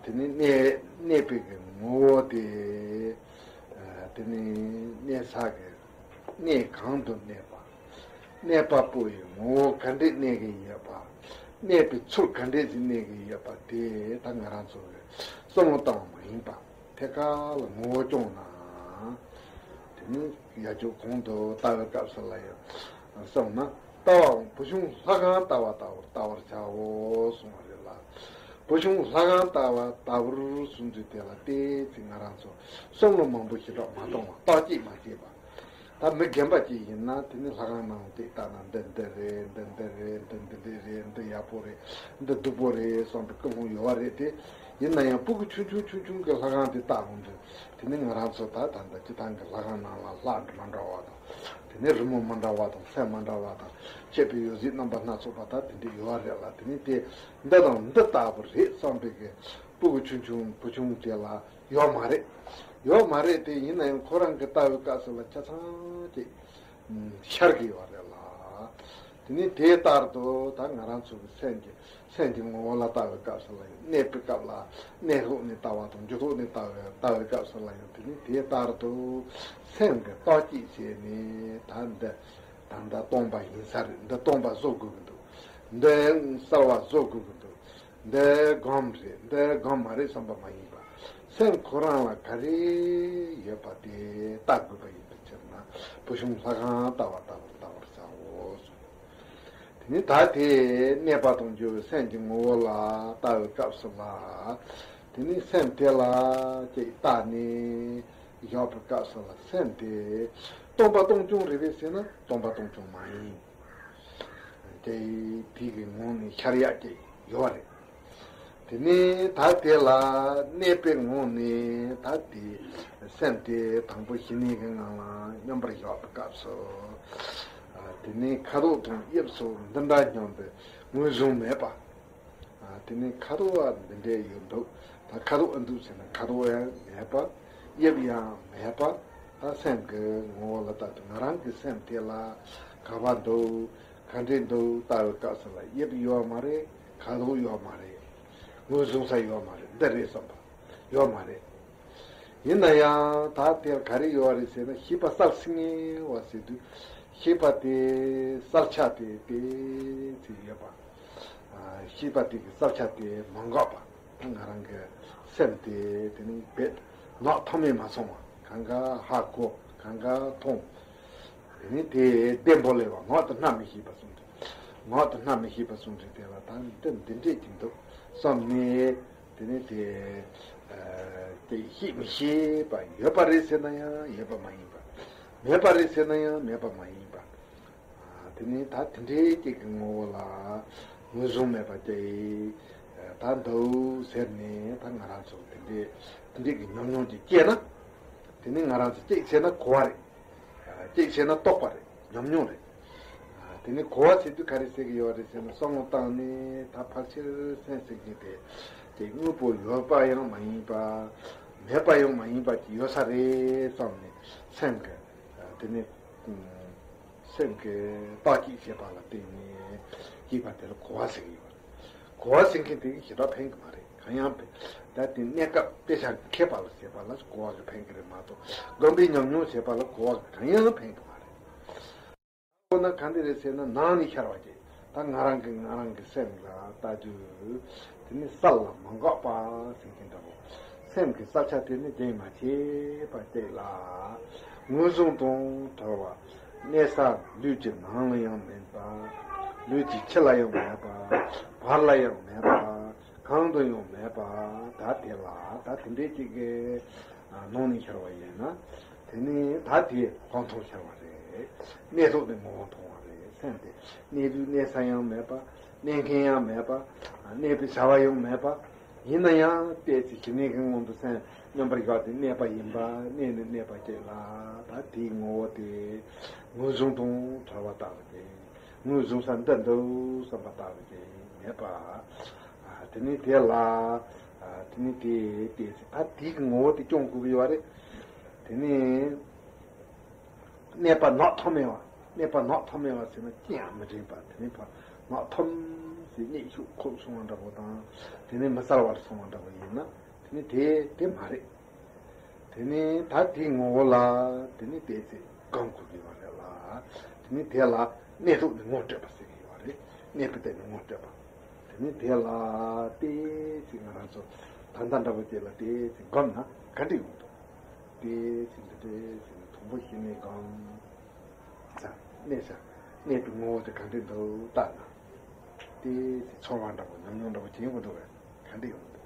དེ་ནས་གནས་གནས་པའི་གི་ངོ་བོ་དེ། དེ་ནས་གནས་ས་གི་གནས་གང་དུ་གནས་པ། གནས་པ་པོ་ཡི་ངོ་བོ་ག་འདྲས་གནས་ཀྱི་ཡོད་པ། གནས་པའི་ཚུལ་ག་འདྲས་ཀྱིས་གནས་ཀྱི་ཡོད་པ་དེ་ད་ང་རང་ཚོ་གི་བསམ་བློ་བཏང་བ་མ་ཡིན་པ། ཐད་ཀར་ལ་ངོ་བོ་སྐྱོང་ན། དེ་ནི་ཡ་ཅོ་གོང་དུ་ལྟ་བའི་སྐབས་སུ་ལ་ཡང་གསུངས་ན། ལྟ་བའང་བུ་ཆུང་ལྷ་ཁང་ལྟ་བ་ལྟ་བུར་ལྟ་བར་བྱའོ་གསུངས་པ་རེད་ལ། བུ་ཆུང་ལྷ་ཁང་ལྟ་བ་ལྟ་བུར་གསུངས་དུས་དེ་ལ་ཏོག་ཙམ་ང་རང་ཚོ་བསམ་བློ་མང་པོ་ཞེ་དྲག་མ་གཏོང་བ་བརྟག་དཔྱད་མ་བྱས་པ། ད་མི་རྒན་པ་ཅིག་ཡིན་ན་དེ་ནི་ལྷ་ཁང་ནང་ལ་ཏོག་ཙམ་ལྟ་ན་འདི་འདི་རེད། འདི་འདི་རེད། འདི་འདི་འདི་རེད། འདི་ཡག་པོ་རེད། འདི་སྡུག་པོ་རེད་བསམ་པའི་ཀུན་སློང་ཡོད་པ་རེད་དེ། ཡིན་ན་ཡང་སྤུ་གུ་ཆུང་ཆུང་ཆུང་ཆུང་གི་ལྷ་ཁང་དེ་བལྟ་འོང་དུས་དེ་ནི་ང་རང་ཚོ་ད་ད་ལྟ་སྤྱི་བཏང་གི་ལྷ་ཁང་ནང་ལ་ལྷ་མི་འདྲ་བ་དང་། དེ་ནས་རི་མོ་མི་འདྲ་བ་དང་སྲས་མི་འདྲ་བ་དང་བཅས་པའི་འོད་ཟེར་རྣམ་པ་སྣ་ཚོགས་པ་དག་དེ་འདྲ་ཡོད་རེད་ལ། དེ་ནས་དེ་འདི་དང་འདི་ལྟ་བུ་རེད་བསམ་པའི་གི་སྤུ་གུ་ཆུང་ཆུང་བུ་ཆུང་དེ་ལ་ཡོད་མ་རེད། ཡོད་མ་རེད་དེ། ཡིན་ན་ཡང་ཁོ་རང་གི་ལྟ་བའི་སྐབས་སུ་ལ་ཆ་ཚང་ཅིག་ཤར་གི་ཡོད་རེད་ལ། དེ་ནས་དེ་ལྟར་དུ་ད་ང་རང་ཚོ་གི་སེམས་ཀྱི་སེམས་ཀྱི་ངོ་བོ་ལ་ལྟ་བའི་སྐབས་སུ་ལ་ཡང་གནས་པའི་སྐབས་ལ་གནས་ཐོག་ནས་ལྟ་བ་དང་འགྱུ་ཐོག་ནས་ལྟ་བའི་ལྟ་བའི་སྐབས་སུ་ལ་ཡང་དེ་ནི་དེ་ལྟར་དུ་སེམས་ཀྱི་བརྟག་དཔྱད་བྱས་ནས་ད་འདི་ད་ལྟ་སྟོང་པ་ཡིན་ས་རེད། འདི་སྟོང་པ་བཟོ་དགོས་ཀྱི་འདུག་འདི་གསར་བ་བཟོ་དགོས་ཀྱི་འདུག་འདི་སྒོམ་རེད། འདི་སྒོམ་མ་རེད་བསམ་པ་མ་ཡིན་པ། སེམས་ཁོ་རང་ལ་ག་རེ་ཡོད་པ་དེ་བལྟ་དགོས་པ་ཡིན་པའི་ཕྱིར་ན་བུ་ཆུང་ལྷ་ཁང་ལྟ་བ་ལྟ་བུར་ལྟ་བར་བྱའོ་གསུངས། དེ་ནི་ད་དེ་གནས་པ་དང་འགྱུ་བའི་སེམས་ཀྱི་ངོ་བོ་ལ་ལྟ་བའི་སྐབས་སུ་ལ། དེ་ནི་སེམས་དེ་ལ་ཅིག་བལྟ་ནས་བཞག་པའི་སྐབས་སུ་ལ་སེམས་དེ་སྟོང་པ་སྟོང་རྐྱང་རེད་པས་ཟེར་ན་སྟོང་པ་སྟོང་རྐྱང་མ་ཡིན། དེ་དེ་གི་ངང་ནས་ཤར་ཡག་ཅིག་ཡོད་རེད། དེ་ནས་ད་དེ་ལ་གནས་པའི་ངང་ནས་ད་དེ་སེམས་དེ་དང་པོ་ཞི་གནས་ཀྱི་ངང་ལ་མཉམ་པར་བཞག་པའི་སྐབས་སུ། ཨ། དེ་ནས་ཁ་དོག་དང་དབྱིབས་སོགས་འདི་འདྲ་སྙམ་པའི་ངོས་བཟུང་མེད་པ། ཨ། དེ་ནས་ཁ་དོག་འདི་འདྲས་ཡོད་འདུག་ད་ཁ་དོག་ཨེ་འདུག་ཟེར་ན་ཁ་དོག་ཡང་མེད་པ། དབྱིབས་ཡང་མེད་པ། ད་སེམས་ཀྱི་ངོ་བོ་ལ་ལྟ་དུས་ང་རང་གི་སེམས་དེ་ལ་ག་པར་འདུག་ག་འདྲས་འདུག་ལྟ་བའི་སྐབས་སུ་ལ་དབྱིབས་ཡོད་མ་རེད། ཁ་དོག་ཡོད་མ་རེད། ངོས་བཟུང་ས་ཡོད་མ་རེད། འདི་རེད་བསམ་པ་ཡོད་མ་རེད། ཡིན་ན་ཡང་ད་དེར་ག་རེ་ཡོད་རེད་ཟེར་ན། ཤེས་པ་གསལ་སིང་ངེ་བ་ཟེར་དུས། ཤེས་པ་དེ་གསལ་ཆ་དེ་དེ་ཚོ་ཡོད་པ། ཨ། ཤེས་པ་དེ་གི་གསལ་ཆ་དེ་མ་འགགས་པ། ང་རང་གི་སེམས་དེ་དེ་ནི་རྦད་ནག་ཐོམ་མེ་མ་སོང་བ། གང་ག་ཧ་གོ། གང་ག་མཐོང་། དེ་ནི་དེ་བདེ་འབོ་ལེ་བ། ངག་ཏུ་སྣ་མི་ཤེས་པ་གསུམ་དེ། ངག་ཏུ་སྣ་མི་ཤེས་པ་གསུམ་དེ་དེ་ལ་ད་འདི་འདི་འདྲས་ཀྱི་འདུག་བསམ་ནས། དེ་ནི་དེ་ཨ་དེ་ཤེས་མི་ཤེས་པ་ཡོད་པ་རེད་ཟེར་ན་ཡང་ཡོད་པ་མ་ཡིན་པ། མེད་པ་རེད་ཟེར་ན་ཡང་མེད་པ་མ་ཡིན་པ། ཨ། དེ་ནི་ད་དེ་འདྲའི་ཅིག་གི་ངོ་བོ་ལ་ངོས་བཟུང་མེད་པ་ཅིག་ད་འདུག་ཟེར་ནས། ད་ང་རང་ཚོ་དེ་འདྲའི་དེ་འདྲའི་གི་ཉམས་མྱོང་ཅིག་སྐྱེས་ན། དེ་ནི་ང་རང་ཚོ་གཅིག་བྱས་ན་གོ་བ་རེད། ཨ། གཅིག་བྱས་ན་རྟོགས་པ་རེད། ཉམས་མྱོང་རེད། ཨ། དེ་ནི་གོ་བ་ཟེར་དུས་ག་རེ་ཟེར་གི་ཡོད་རེད་ཟེར་ན། བསམ་བློ་བཏང་ནས་ད་ཕལ་ཆེར་སེམས་ཟེར་གྱི་དེ་དེ་དངོས་པོ་ཡོད་པ་ཡང་མ་ཡིན་པ། མེད་པ་ཡང་མ་ཡིན་པ་ཅིག་ཡོད་ས་རེད་བསམ་ནས། སེམས་ཀྱི། ཨ། དེ་ནི་ཨ་སེམས་ཀྱི་བརྟག་དཔྱད་བྱེད་པ་ལ་བརྟེན་ནས་སྐྱེས་པ་དེ་ལ་གོ་བ་ཟེར་གི་ཡོད་རེད། གོ་བ་ཟེར་མཁན་དེ་གིས་ཞེ་དྲག་ཕན་གི་མ་རེད། གང་ཡང་ཕན། ད་དེ་གནས་སྐབས་དཔེ་ཆ་མཁས་པ་ལ་བྱེད་པ་ལ་གོ་བ་གིས་ཕན་གི་རེད་མ་གཏོགས། སྒོམ་པའི་ཉམས་མྱོང་བྱེད་པ་ལ་གོ་བ་གིས་གང་ཡང་ཕན་གི་མ་རེད། ཁོ་ན་ག་འདྲ་རེད་ཟེར་ན། ནང་ནས་ཤར་བ་ཅིག་ད་ང་རང་གིས་ང་རང་གི་སེམས་ལ་ལྟ་དུས། དེ་ནི་གསལ་ལ་མ་འགགས་པ་ཟེར་མཁན་འདྲ་པོ། སེམས་ཀྱི་གསལ་ཆ་དེ་ནི་རྒྱུན་མ་ཆད་པ་ཅིག་ལ་ངོས་བཟུང་དང་བྲལ་བ། གནས་ས་ལུས་ཀྱི་ནང་ལ་ཡང་མེད་པ། ལུས་ཀྱི་ཕྱི་ལ་ཡང་མེད་པ། བར་ལ་ཡང་མེད་པ། གང་དུ་ཡང་མེད་པ། ད་དེ་ལ་ད་དེ་འདྲའི་ཅིག་གི་ནང་ནས་ཤར་བ་ཡིན་ན། དེ་ནི་ད་དེ་ལྷག་མཐོང་ཤར་བ་རེད། གནས་ཐོག་ནས་ངོ་བོ་མཐོང་བ་རེད། སེམས་དེ་གནས་དུས་གནས་ས་ཡང་མེད་པ། གནས་མཁན་ཡང་མེད་པ། གནས་པའི་བྱ་བ་ཡང་མེད་པ། ཡིན་ན་ཡང་ཏོག་ཙམ་ཞི་གནས་ཀྱི་ངང་དུ་སེམས་མཉམ་པར་བཞག་སྟེ་གནས་པ་ཡིན་པ། གནས་ནས་གནས་པ་ཅིག་ལ་ད་དེའི་ངོ་བོ་དེ་ངོས་བཟུང་དང་བྲལ་བ་ལྟ་བུ་སྟེ། ངོས་བཟུང་ས་འདི་འདུག་བསམ་པ་ལྟ་བུ་ཅིག་མེད་པ། ཨ། དེ་ནི་དེ་ལ། ཨ། དེ་ནི་དེ་དེ་ད་དེའི་ངོ་བོ་དེ་སྐྱོང་དགོས་ཀྱི་ཡོད་རེད། དེ་ནི་གནས་པ་ནག་ཐོམ་མེ་བ། གནས་པ་ནག་ཐོམ་མེ་བ་ཟེར་ན་ཅི་ཡང་མི་དྲན་པ། དེ་ནི་ཕར་ནག་ཐོམ་ཟེར་གཉིད་ཤུགས་ཁུག་སོང་བ་འདྲ་པོ་དང་། དེ་ནི་མི་གསལ་བར་སོང་བ་འདྲ་པོ་ཡིན་ན། དེ་ནི་དེ་དེ་མ་རེད། དེ་ནི་ད་དེའི་ངོ་བོ་ལ་དེ་ནི་ཏོག་ཙམ་སྒོམ་དགོས་ཀྱི་ཡོད་རེད་ལ། དེ་ནི་དེ་ལ་གནས་ཐོག་ནས་ངོ་སྤྲད་པ་ཟེར་གྱི་ཡོད་རེད། གནས་པའི་སྟེང་ནས་ངོ་སྤྲད་པ། དེ་ནི་དེ་ལ་ཏོག་ཙམ་ང་རང་ཚོ་ད་ལྟ་འདྲ་པོ་ཅིག་ལ་ཏོག་ཙམ་སྒོམ་ན་ག་འདྲ་ཡོང་འདུག་ཏོག་ཙམ་འདི་འདྲ་ཟེར་ནས་དང་པོ་ཞི་གནས་སྒོམ། ས། གནས་ས། གནས་པའི་ངོ་བོ་དེ་ག་འདྲ་འདུག་བལྟས་ན། ཏོག་ཙམ་ཚོར་བ་འདྲ་པོ། ཉམས་མྱོང་འདྲ་པོ་བྱེད་དགོས་འདུག་པས། ག་འདྲ་ཡོང་འདུག་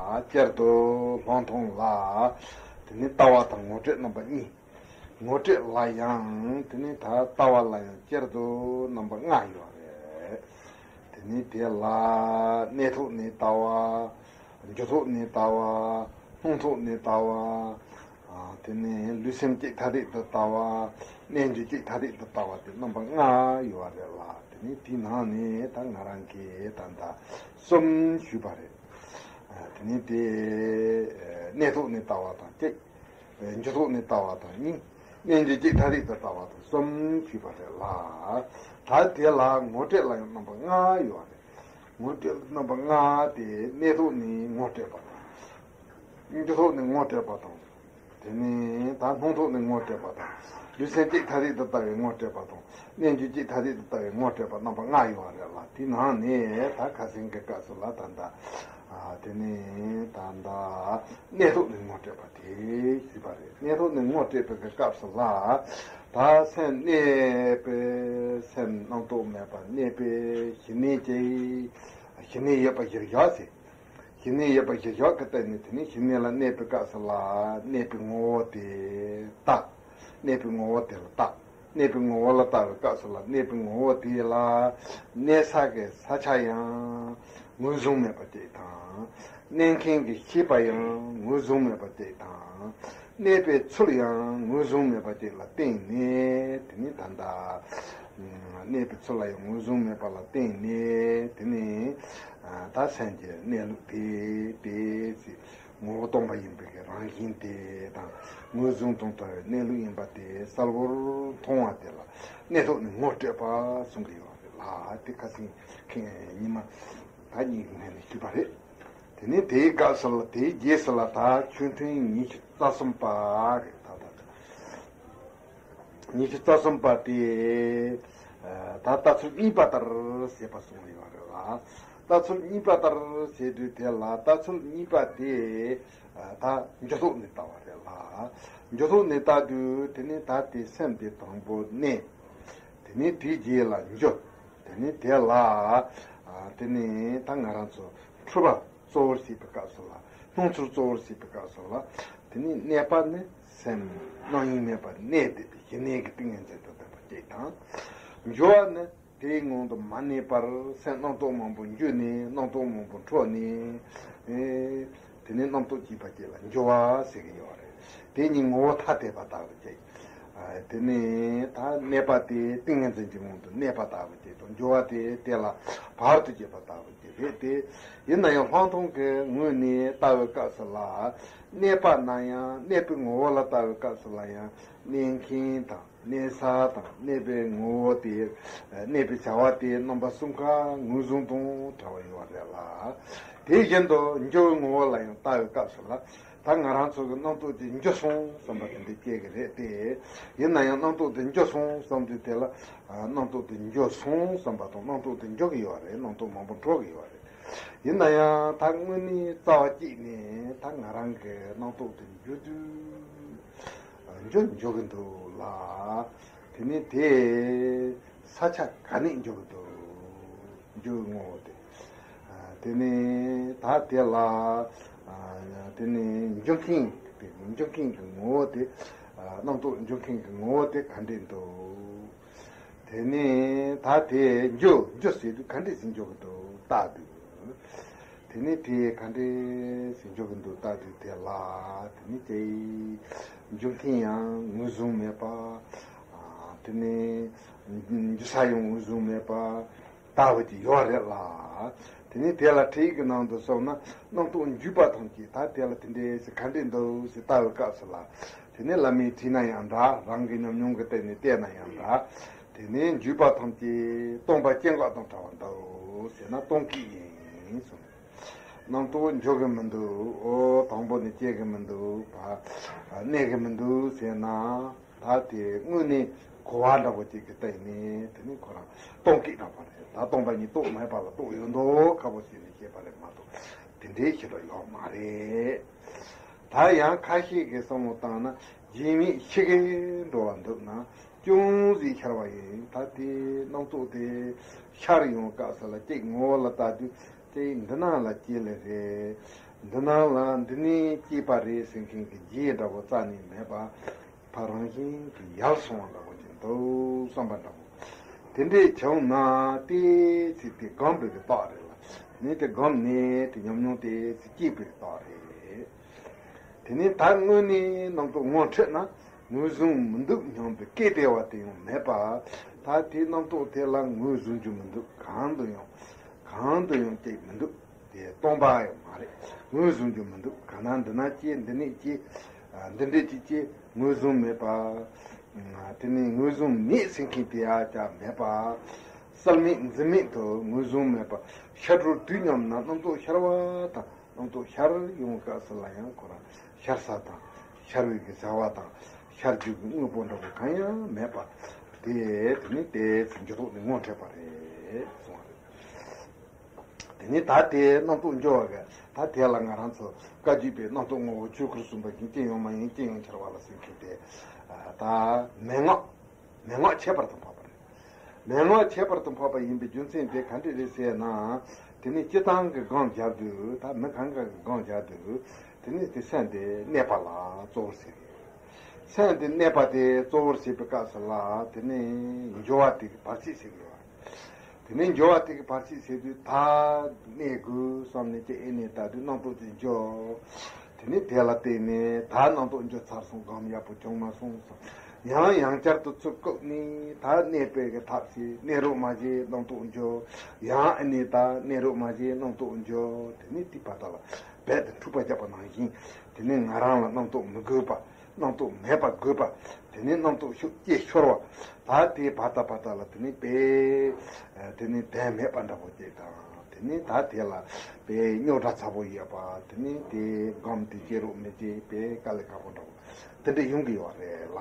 ཨ། སྤྱིར་དུ་ལྷག་མཐོང་ལ་དེ་ནི་ལྟ་བ་དང་ངོ་སྤྲོད་རྣམ་པ་གཉིས། ངོ་སྤྲོད་ལ་ཡང་དེ་ནི་ད་ལྟ་བ་ལ་ཡང་སྤྱིར་དུ་རྣམ་པ་ལྔ་ཡོད་རེད། དེ་ནི་དེ་ལ་གནས་ཐོག་ནས་ལྟ་བ། འགྱུ་ཐོག་ནས་ལྟ་བ། སྣང་ཐོག་ནས་ལྟ་བ། ཨ། དེ་ནས་ལུས་སེམས་གཅིག་མཐའ་གཅིག་ཏུ་ལྟ་བ། རྣལ་འབྱོར་གཅིག་མཐའ་གཅིག་ཏུ་ལྟ་བ་དེ་རྣམ་པ་ལྔ་ཡོད་པ་རེད་ལ། དེ་ནས་དེའི་ནང་ནས་ད་ང་རང་གིས་ད་ལྟ་གསུམ་ཞུས་པ་རེད། ཨ། དེ་ནས་དེ་གནས་ཐོག་ནས་ལྟ་བ་དང་གཅིག་འགྱུ་ཐོག་ནས་ལྟ་བ་དང་གཉིས། རྣལ་འབྱོར་གཅིག་མཐའ་གཅིག་ཏུ་ལྟ་བ་དང་གསུམ་ཞུས་པ་རེད་ལ། ད་དེ་ལ་ངོ་སྤྲོད་ལ་ཡང་རྣམ་པ་ལྔ་ཡོད་པ་རེད། ངོ་སྤྲོད་རྣམ་པ་ལྔ་དེ་གནས་ཐོག་ནས་ངོ་སྤྲད་པ་དང་། འགྱུ་ཐོག་ནས་ངོ་སྤྲད་པ་དང་། དེ་ནས་ད་སྣང་ཐོག་ནས་ངོ་སྤྲད་པ་དང་། ལུས་སེམས་གཅིག་མཐའ་གཅིག་ཏུ་ལྟ་བའི་ངོ་སྤྲད་པ་དང་། རྣལ་འབྱོར་གཅིག་མཐའ་གཅིག་ཏུ་ལྟ་བའི་ངོ་སྤྲད་པ་རྣམ་པ་ལྔ་ཡོད་པ་རེད་ལ། དེའི་ནང་ནས་ད་ཁ་སང་གི་སྐབས་སུ་ལ་ད་ལྟ། ཨ། དེ་ནས་ད་ལྟ་གནས་ཐོག་ནས་ངོ་སྤྲད་པ་དེ་ཞུས་པ་རེད། གནས་ཐོག་ནས་ངོ་སྤྲད་པའི་གི་སྐབས་སུ་ལ། ད་སེམས་གནས་པའི་སེམས་རྣམ་རྟོག་མེད་པ་གནས་པའི་ཞི་གནས་ཀྱི། ཞི་གནས་ཡོད་པ་གཞིར་བཞག་ཟེར། ཞི་གནས་ཡོད་པ་གཞིར་བཞག་གི་སྟེང་ནས་དེ་ནས་ཞི་གནས་ལ་གནས་པའི་སྐབས་སུ་ལ་གནས་པའི་ངོ་བོ་དེ་ལྟ། གནས་པའི་ངོ་བོ་དེ་ལ་ལྟ། གནས་པའི་ངོ་བོ་ལ་ལྟ་བའི་སྐབས་སུ་ལ། གནས་པའི་ངོ་བོ་དེ་ལ་གནས་ས་གི་ས་ཆ་ཡང་ངོས་བཟུང་མེད་པ་ཅིག་དང་། གནས་མཁན་གྱི་ཤེས་པ་ཡང་ངོས་བཟུང་མེད་པ་ཅིག་དང་། གནས་པའི་ཚུལ་ཡང་ངོས་བཟུང་མེད་པ་ཅིག་ལ་བརྟེན་ནས། དེ་ནི་ད་ལྟ་གནས་པའི་ཚུལ་ལ་ཡང་ངོས་བཟུང་མེད་པ་ལ་བརྟེན་ནས། དེ་ནི་ད་སེམས་ཀྱི་གནས་ལུགས་དེ་དེ་ཚེ་ངོ་བོ་སྟོང་པ་ཡིན་པའི་གི་རང་བཞིན་དེ་དང་། ངོས་བཟུང་དང་བྲལ་བའི་གནས་ལུགས་ཡིན་པ་དེ་གསལ་བོར་མཐོང་བ་དེ་ལ་གནས་ལུགས་ནི་ངོ་སྤྲད་པ་གསུང་གི་ཡོད་རེད་ལ། དེ་ཁ་སང་ཉི་མ་ད་གཉིས་ཀྱི་སྔོན་ནས་ཞུས་པ་རེད། དེ་ནས་དེའི་སྐབས་སུ་ལ། དེའི་རྗེས་སུ་ལ་ད་ཆོས་ཐུན་ཉི་ཤུ་རྩ་གསུམ་པ་རེད། ད་ད་ཉི་ཤུ་རྩ་གསུམ་པ་དེ་ད་ལྟ་ཚུལ་གཉིས་པ་ལྟར་ཟེར་བ་གསུངས་ཡོད་རེད་ལ། ལྟ་ཚུལ་གཉིས་པ་ལྟར་ཟེར་དུས་དེ་ལ། ལྟ་ཚུལ་གཉིས་པ་དེ་ད་འཇུག་ལྡོག་ནས་ལྟ་བ་རེད་ལ། འཇུག་ལྡོག་ནས་ལྟ་དུས་དེ་ནི་ད་དེ་སེམས་དེ་དང་པོ་གནས། དེ་ནི་དེའི་རྗེས་ལ་འཇུག། དེ་ནི་དེ་ལ་དེ་ནི་ད་ང་རང་ཚོ་འཁྲུལ་པ་གཙོ་བོར་བྱེད་པའི་སྐབས་སུ་ལ། སྣང་ཚུལ་གཙོ་བོར་བྱེད་པའི་སྐབས་སུ་ལ། དེ་ནི་གནས་པ་ནི་སེམས་རྣམ་གཡེང་མེད་པར་གནས་བསྡད་པའི་ཞི་གནས་ཀྱི་ཏིང་ངེ་འཛིན་དང་ལྡན་པ་ཅིག་དང་། འགྱུ་བ་ནི་དེའི་ངང་དུ་མ་གནས་པར་སེམས་རྣམ་རྟོག་མང་པོ་འགྱུ་ནས། རྣམ་རྟོག་མང་པོ་འཕྲོ་ནས། ཨེ། དེ་ནས་རྣམ་རྟོག་སྐྱེས་པ་ཅིག་ལ་འགྱུ་བ་ཟེར་གྱི་ཡོད་རེད། དེ་ཉིད་ངོ་བོ་ཐ་དད་པ་ལྟ་བུ་ཅིག། ཨ། དེ་ནས་ད་གནས་པ་དེ་ཏིང་ངེ་འཛིན་གྱི་ངང་དུ་གནས་པ་ལྟ་བུ་ཅིག་དང་། འགྱུ་བ་དེ་དེ་ལ་བར་དུ་གཅོད་པ་ལྟ་བུ་ཅིག་རེད་དེ། ཡིན་ན་ཡང་སྤང་ཐང་གི་ངོས་ནས་ལྟ་བའི་སྐབས་སུ་ལ། གནས་པ་ན་ཡང་། གནས་པའི་ངོ་བོ་ལ་ལྟ་བའི་སྐབས་སུ་ལ་ཡང་། གནས་མཁན་དང་གནས་ས་དང་། གནས་པའི་ངོ་བོ་དེ། གནས་པའི་བྱ་བ་དེ། རྣམ་པ་གསུམ་ཀ་ངོས་བཟུང་དང་བྲལ་བ་ཡོད་རེད་ལ། དེ་བཞིན་དུ་འགྱུ་བའི་ངོ་བོ་ལ་ཡང་ལྟ་བའི་སྐབས་སུ་ལ། ད་ང་རང་ཚོ་གི་རྣམ་རྟོག་དེ་འགྱུ་སོང་བསམ་པ་དེ་འདྲ་སྐྱེ་གི་རེད་དེ། ཡིན་ན་ཡང་རྣམ་རྟོག་དེ་འགྱུ་སོང་བསམ་དུས་དེ་ལ། རྣམ་རྟོག་དེ་འགྱུ་སོང་བསམ་པ་དང་། རྣམ་རྟོག་དེ་འགྱུ་གི་ཡོད་རེད། རྣམ་རྟོག་མང་པོ་འཕྲོ་གི་ཡོད་རེད། ཡིན་ན་ཡང་ད་དངོས་གནས་རྩ་བ་གཅིག་ནས་ད་ང་རང་གི་རྣམ་རྟོག་དེ་འགྱུ་དུས། འགྱུ་འགྱུ་གི་འདུག་ལ། དེ་ནི་དེ་ས་ཆ་ག་ནས་འགྱུ་གི་འདུག། འགྱུ་ངོ་བོ་དེ། དེ་ནི་ད་དེ་ལ། དེ་ནི་འགྱུ་མཁན་དེ། འགྱུ་མཁན་གྱི་ངོ་བོ་དེ། རྣམ་རྟོག་འགྱུ་མཁན་གྱི་ངོ་བོ་དེ་ག་འདྲས་འདུག། དེ་ནས་ད་དེ་འགྱུ་འགྱུ་ཟེར་དུས་ག་འདྲས་ཟེར་འགྱུ་གི་འདུག་ལྟ་དུས། དེ་ནས་དེ་ག་འདྲས་ཟེར་འགྱུ་གི་འདུག་ལྟ་དུས་དེ་ལ། དེ་ནས་དེ་འགྱུ་མཁན་ཡང་ངོས་བཟུང་མེད་པ། དེ་ནས་འགྱུ་ས་ཡང་ངོས་བཟུང་མེད་པ་ལྟ་བུ་ཅིག་ཡོད་རེད་ལ། དེ་ནས་དེ་ལ་ཁྲིད་ཡིག་གི་ནང་དུ་སོང་ན། རྣམ་རྟོག་འགྱུས་པ་ཐམས་ཅད། ད་དེ་ལ་དེ་འདྲས་ཟེར་ག་འདྲས་འདུག་ཟེར་ལྟ་བའི་སྐབས་སུ་ལ། དེ་ནས་བླ་མས་ཁྲིད་ན་ཡང་འདྲ། རང་གི་ཉམས་མྱོང་གི་སྟེང་ནས་བལྟས་ན་ཡང་འདྲ། དེ་ནས་འགྱུས་པ་ཐམས་ཅད་སྟོང་པ་སྐྱེ་འགག་དང་བྲལ་བར་འདུག་ཟེར་ན་སྟོང་སྐད་ཡིན་གསུངས། རྣམ་རྟོག་འགྱུ་གི་མི་འདུག། ཨོ། དང་པོ་ནས་སྐྱེ་གི་མི་འདུག། གནས་གི་མི་འདུག་ཟེར་ན། ད་དེ་དངོས་གནས་གོ་བ་འདྲ་པོ་ཅིག་གི་སྟེང་ནས་དེ་ནི་ཁོ་རང་སྟོང་སྐད་འདྲ་པོ་རེད། ད་སྟོང་པ་ཉིད་རྟོགས་མེད་པ་ལ་རྟོགས་ཡོད་མདོག་ཁ་པོ་བྱས་ནས་བཤད་པ་རེད་མ་གཏོགས། དེ་འདྲའི་ཤེས་རབ་ཡོད་མ་རེད། ད་ཡང་ཁ་ཤས་ཀྱིས་བསམ་བློ་བཏང་ན། རྗེས་མེད་ཤི་གེ་འགྲོ་བ་འདུག་ན། ཅུང་ཟད་ཤར་བ་ཡིན། ད་དེ་རྣམ་རྟོག་དེ་ཤར་ཡོང་སྐབས་སུ་ལ། གཅིག་ངོ་བོ་ལ་ལྟ་དུས་གཅིག་འདི་ནང་ལ་སྐྱེས་ལེ་རེད། འདི་ནང་ལ་འདི་ནས་སྐྱེས་པ་རེད་ཟེར་མཁན་གྱི་རྗེས་འདྲ་པོ་རྩ་ནས་མེད་པ། ཕར་རང་བཞིན་གྱིས་ཡལ་སོང་བ་འདྲ་པོ་ཅིག་འདུག་བསམ་པ་འདྲ་པོ། དེ་འདྲས་བྱུང་ན་དེ་ཚེ་དེ་སྒོམ་པའི་གི་རྟགས་རེད་ལ། ནི་དེ་སྒོམ་ནས་དེ་ཉམས་མྱོང་དེ་ཚེ་སྐྱེས་པའི་རྟགས་རེད། དེ་ནས་ད་དངོས་གནས་རྣམ་རྟོག་ངོ་འཕྲོད་ན་ངོས་བཟུང་མི་འདུག་སྙམ་པའི་སྐད་བདེ་བ་དེ་ཡང་མེད་པ། ད་དེ་རྣམ་རྟོག་དེ་ལ་ངོས་བཟུང་རྒྱུ་མི་འདུག། གང་དུ་ཡང་། གང་དུ་ཡང་སྐྱེས་མི་འདུག། དེ་སྟོང་པ་ཡང་མ་རེད། ངོས་བཟུང་རྒྱུ་མི་འདུག། གང་ན་འདི་ན་སྐྱེས། འདི་ནས་སྐྱེས། ཨ། འདི་འདྲས་ཅིག་སྐྱེས། ངོས་བཟུང་མེད་པ། ཨ། དེ་ནས་ངོས་བཟུང་མེད་ཟེར་མཁན་དེ་ཡང་ཅང་མེད་པ། བསལ་མེད་འཛིན་མེད་དུ་ངོས་བཟུང་མེད་པ། ཤར་འགྲོ་དུས་མཉམ་ན་རྣམ་རྟོག་ཤར་བ་དང་། རྣམ་རྟོག་ཤར་ཡོང་སྐབས་སུ་ལ་ཡང་ཁོ་རང་ཤར་ས་དང་། ཤར་བའི་གི་བྱ་བ་དང་། ཤར་རྒྱུ་གི་དངོས་པོ་འདྲ་པོ་གང་ཡང་མེད་པ། དེ་དེ་ནི་དེ་ཚེ་འགྱུ་ལྡོག་ནི་ངོ་འཕྲོད་པ་རེད་གསུངས་པ་རེད། དེ་ནི་ད་དེ་རྣམ་རྟོག་འགྱུ་བ་གི། ད་དེ་ལ་ང་རང་ཚོ་བཀའ་བརྒྱུད་པའི་རྣམ་རྟོག་ངོ་བོ་ཆོས་སྐུར་གསུངས་པ་བཞིན། སྐྱེ་ཡང་མ་ཡིན་སྐྱེ་ཡང་འཆར་བ་ལ་ཟེར་མཁན་དེ། ད་མན་ངག་མན་ངག་ཁྱད་པར་དུ་འཕགས་པ་རེད། མན་ངག་ཁྱད་པར་དུ་འཕགས་པ་ཡིན་པའི་རྒྱུ་མཚན་དེ་ག་འདྲས་རེད་ཟེར་ན། དེ་ནི་སྤྱིར་བཏང་གི་སྒོམ་རྒྱག་དུས། ད་མི་གང་ག་གི་སྒོམ་རྒྱག་དུས། དེ་ནི་དེ་སེམས་དེ་གནས་པ་ལ་གཙོ་བོར་ཟེར་གི། སེམས་དེ་གནས་པ་དེ་གཙོ་བོར་བྱེད་པའི་སྐབས་སུ་ལ་དེ་ནས་སྦྱོར་བ་དེ་གི་བར་ཆད་བྱེད་དགོས་པ། དེ་ནས་སྦྱོར་བ་དེ་གི་བར་ཆད་བྱེད་དུས་ད་གནས་དགོས་བསམ་ནས་ཀྱི་ཨེ་ནས་ད་དུས་རྣམ་རྟོག་ཅིག་འཇོག་དེ་ནས་དེ་ལ་བརྟེན་ནས་ད་རྣམ་རྟོག་འཇོག་ཚར་སོང་། སྒོམ་ཡག་པོ་བྱུང་མ་སོང་བསམ། ཡང་ཡང་བསྐྱར་དུ་ཚུར་བཀུག་ནས་ད་གནས་པའི་གི་ཐབས་བྱེད། གནས་རོགས་མ་བྱེད་རྣམ་རྟོག་འཇོག་ཡང་ཨེ་ནས་ད་གནས་རོགས་མ་བྱེད་རྣམ་རྟོག་འཇོག་དེ་ནས་དེ་བར་དག་ལ་རྦད་དེ་འཁྲུག་པ་བརྒྱབ་པ་ནང་བཞིན། དེ་ནས་ང་རང་ལ་རྣམ་རྟོག་མི་དགོས་པ། རྣམ་རྟོག་མེད་པ་དགོས་པ། དེ་ནས་རྣམ་རྟོག་ཤུགས་སྐྱེ་ཤོར་བ། ད་དེའི་བར་དག་བར་དག་ལ་དེ་ནས་དཔེ། དེ་ནས་དོན་མེད་པ་འདྲ་པོ་ཅིག་དང་། དེ་ནས་ད་དེ་ལ་དཔེ་རྙོག་དྲ་ཚ་པོ་ཡོད་པ། དེ་ནས་དེ་སྒོམ་དེ་བྱེད་རོགས་མི་བྱེད་དཔེ་དཀའ་ལས་ཁག་པོ་འདྲ་པོ་དེ་འདྲ་ཡོང་གི་ཡོད་རེད་ལ།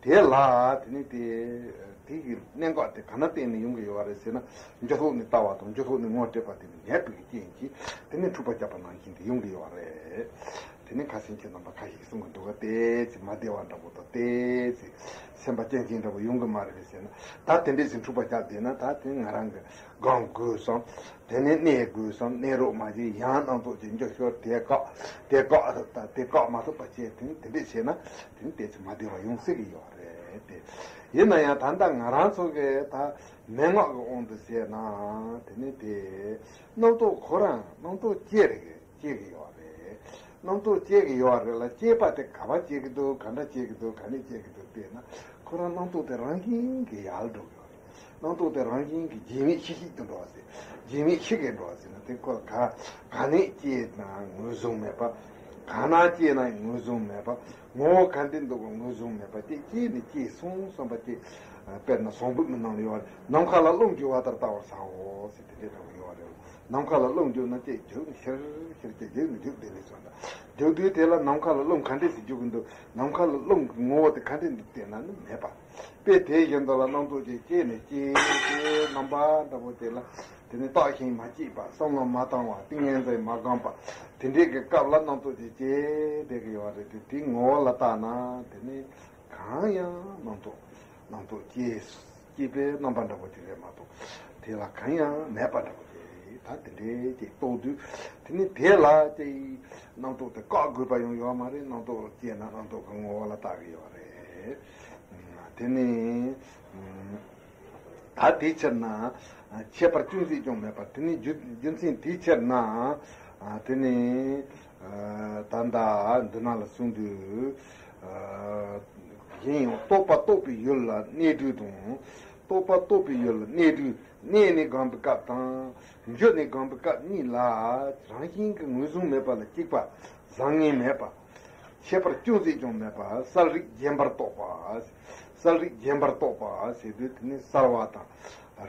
དེ་ལ་དེ་ནས་དེ་དེ་གི་གནད་འགག་དེ་ག་ན་བརྟེན་ནས་ཡོང་གི་ཡོད་རེད་ཟེར་ན། རྒྱུ་ལོག་ནས་ལྟ་བ་དང་རྒྱུ་ལོག་ནས་ངོ་སྤྲད་པ་དེ་ནི་མེད་པའི་རྐྱེན་གྱིས་དེ་ནི་འཁྲུག་པ་བརྒྱབ་པ་ནང་བཞིན་དུ་ཡོང་གི་ཡོད་རེད། དེ་ནི་ཁ་སང་ཁྱེད་རྣམ་པ་ཁ་ཤས་གསུང་གི་འདུག་ག་ཏོག་ཙམ་མ་བདེ་བ་འདྲ་པོ་དང་ཏོག་ཙམ་སེམས་པ་སྐྱོན་ཅན་འདྲ་པོ་ཡོང་གི་མ་རེད་ཟེར་ན། ད་དེ་འདྲས་ཟིན་འཁྲུག་པ་བརྒྱབ་བསྡད་ན་ད་དེ་ང་རང་གི་སྒོམ་དགོས་སམ། དེ་ནས་གནས་དགོས་སམ། གནས་རོགས་མ་བྱེད་ཡང་རྣམ་རྟོག་ཅིག་འཇོག་ཤོར། དེ་བཀག་དེ་བཀག་ད་དེ་བཀག་མ་ཐུབ་པ་བྱས། དེ་དེ་འདྲས་བྱས་ན་དེ་ནི་ཏོག་ཙམ་མ་བདེ་བ་ཡོང་སྲིད་ཀྱི་ཡོད་རེད་དེ། ཡིན་ན་ཡང་ད་ལྟ་ང་རང་ཚོ་གི་ད་མན་ངག་གི་དབང་དུ་བྱས་ན་དེ་ནི་དེ་རྣམ་རྟོག་ཁོ་རང་རྣམ་རྟོག་སྐྱེ་རེད། སྐྱེ་གི་ཡོད་རེད། རྣམ་རྟོག་སྐྱེ་གི་ཡོད་རེད་ལ། སྐྱེས་པ་དེ་ག་པར་སྐྱེ་གི་འདུག་ག་འདྲ་སྐྱེ་གི་འདུག་ག་ནས་སྐྱེ་གི་འདུག་བལྟས་ན་ཁོ་རང་རྣམ་རྟོག་དེ་རང་བཞིན་གྱིས་ཡལ་འགྲོ་གི་ཡོད་རེད། རྣམ་རྟོག་དེ་རང་བཞིན་གྱིས་རྗེས་མེད་ཤིག་ཤིག་ཏུ་འགྲོ་བ་ཟེར། རྗེས་མེད་ཤིག་གི་འགྲོ་བ་ཟེར་ན་དེ་ཁོ་ག་ག་ནས་སྐྱེས་ན་ངོས་བཟུང་མེད་པ། ག་ན་སྐྱེས་ན་ངོས་བཟུང་མེད་པ། ངོ་བོ་ག་འདྲ་འདུག་ག་ངོས་བཟུང་མེད་པ། དེ་སྐྱེས་ནས་སྐྱེས་སོང་བསམ་པ་དེ། དཔེར་ན་བཟང་པོའི་མི་ནང་ལ་ཡོད་རེད། ནམ་མཁའ་ལ་རླུང་རྒྱུ་བ་ལྟར་ལྟ་བར་བྱའོ་ཟེར་དེ་འདྲའི་འདྲ་བ་ཡོད་རེད། ནམ་མཁའ་ལ་རླུང་རྒྱུག་ན་ཅིག་རྒྱུག་ནས་ཤར་ཤར་ཅིག་རྒྱུག་ནས་རྒྱུག་བསྡད་ནས་སོང་ད། རྒྱུག་དུས་དེ་ལ་ནམ་མཁའ་ལ་རླུང་ག་འདྲས་སེ་རྒྱུག་གི་འདུག་ནམ་མཁའ་ལ་རླུང་གི་ངོ་བོ་དེ་ག་འདྲས་འདུག་བལྟས་ན་ནི་མེད་པ། དཔེ་དེ་བཞིན་དུ་ལ་རྣམ་རྟོག་ཅིག་སྐྱེས་ནས་སྐྱེས་ཏེ་རྣམ་པ་འདྲ་པོ་དེ་ལ་དེ་ནི་བརྟགས་ཤིང་མ་དཔྱད་པ། བསམ་བློ་མ་བཏང་བ། ཏིང་ངེ་འཛིན་མ་བསྒོམས་པ། དེ་འདྲས་ཀྱི་སྐབས་ལ་རྣམ་རྟོག་ཅིག་སྐྱེས་བསྡད་ཀྱི་ཡོད་རེད་དེ། དེའི་ངོ་བོ་ལ་བལྟས་ན་དེ་ནི་གང་ཡང་རྣམ་རྟོག་རྣམ་རྟོག་སྐྱེས། སྐྱེས་པའི་རྣམ་པ་འདྲ་པོ་དེ་རེད་མ་གཏོགས། དེ་ལ་གང་ཡང་མེད་པ་འདྲ་པོ་དེ་རེད། ད་དེ་འདྲའི་ཅིག་རྟོགས་དུས་དེ་ནི་དེ་ལ་ཅིག་རྣམ་རྟོག་དེ་བཀག་དགོས་པ་ཡང་ཡོད་མ་རེད། རྣམ་རྟོག་སྐྱེས་ན་རྣམ་རྟོག་གི་ངོ་བོ་ལ་བལྟ་གི་ཡོད་རེད། དེ་ནི་ད་དེའི་ཕྱིར་ན་ཁྱད་པར་ཅུང་ཟད་ཀྱང་མེད་པ། དེ་ནི་རྒྱུ་རྒྱུ་མཚན་དེའི་ཕྱིར་ན་དེ་ནི། ད་ལྟ་འདི་ན་ལ་གསུངས་དུས། གཞན་ཡང་རྟོག་པ་རྟོགས་པའི་ཡུལ་ལ་གནས་དུས་དང་། རྟོག་པ་རྟོགས་པའི་ཡུལ་ལ་གནས་དུས། གནས་ནས་སྒོམ་པའི་སྐབས་དང་། འཇུག་ནས་སྒོམ་པའི་སྐབས་གཉིས་ལ་རང་བཞིན་གྱིས་ངོས་བཟུང་མེད་པ་ལ་གཅིག་པ་བཟང་ངན་མེད་པ། ཁྱད་པར་ཅུང་ཟད་ཀྱང་མེད་པ་གསལ་རིག་རྗེན་པར་རྟོགས་པ། གསལ་རིག་རྗེན་པར་རྟོགས་པ་ཟེར་དུས་དེ་ནི་གསལ་བ་དང་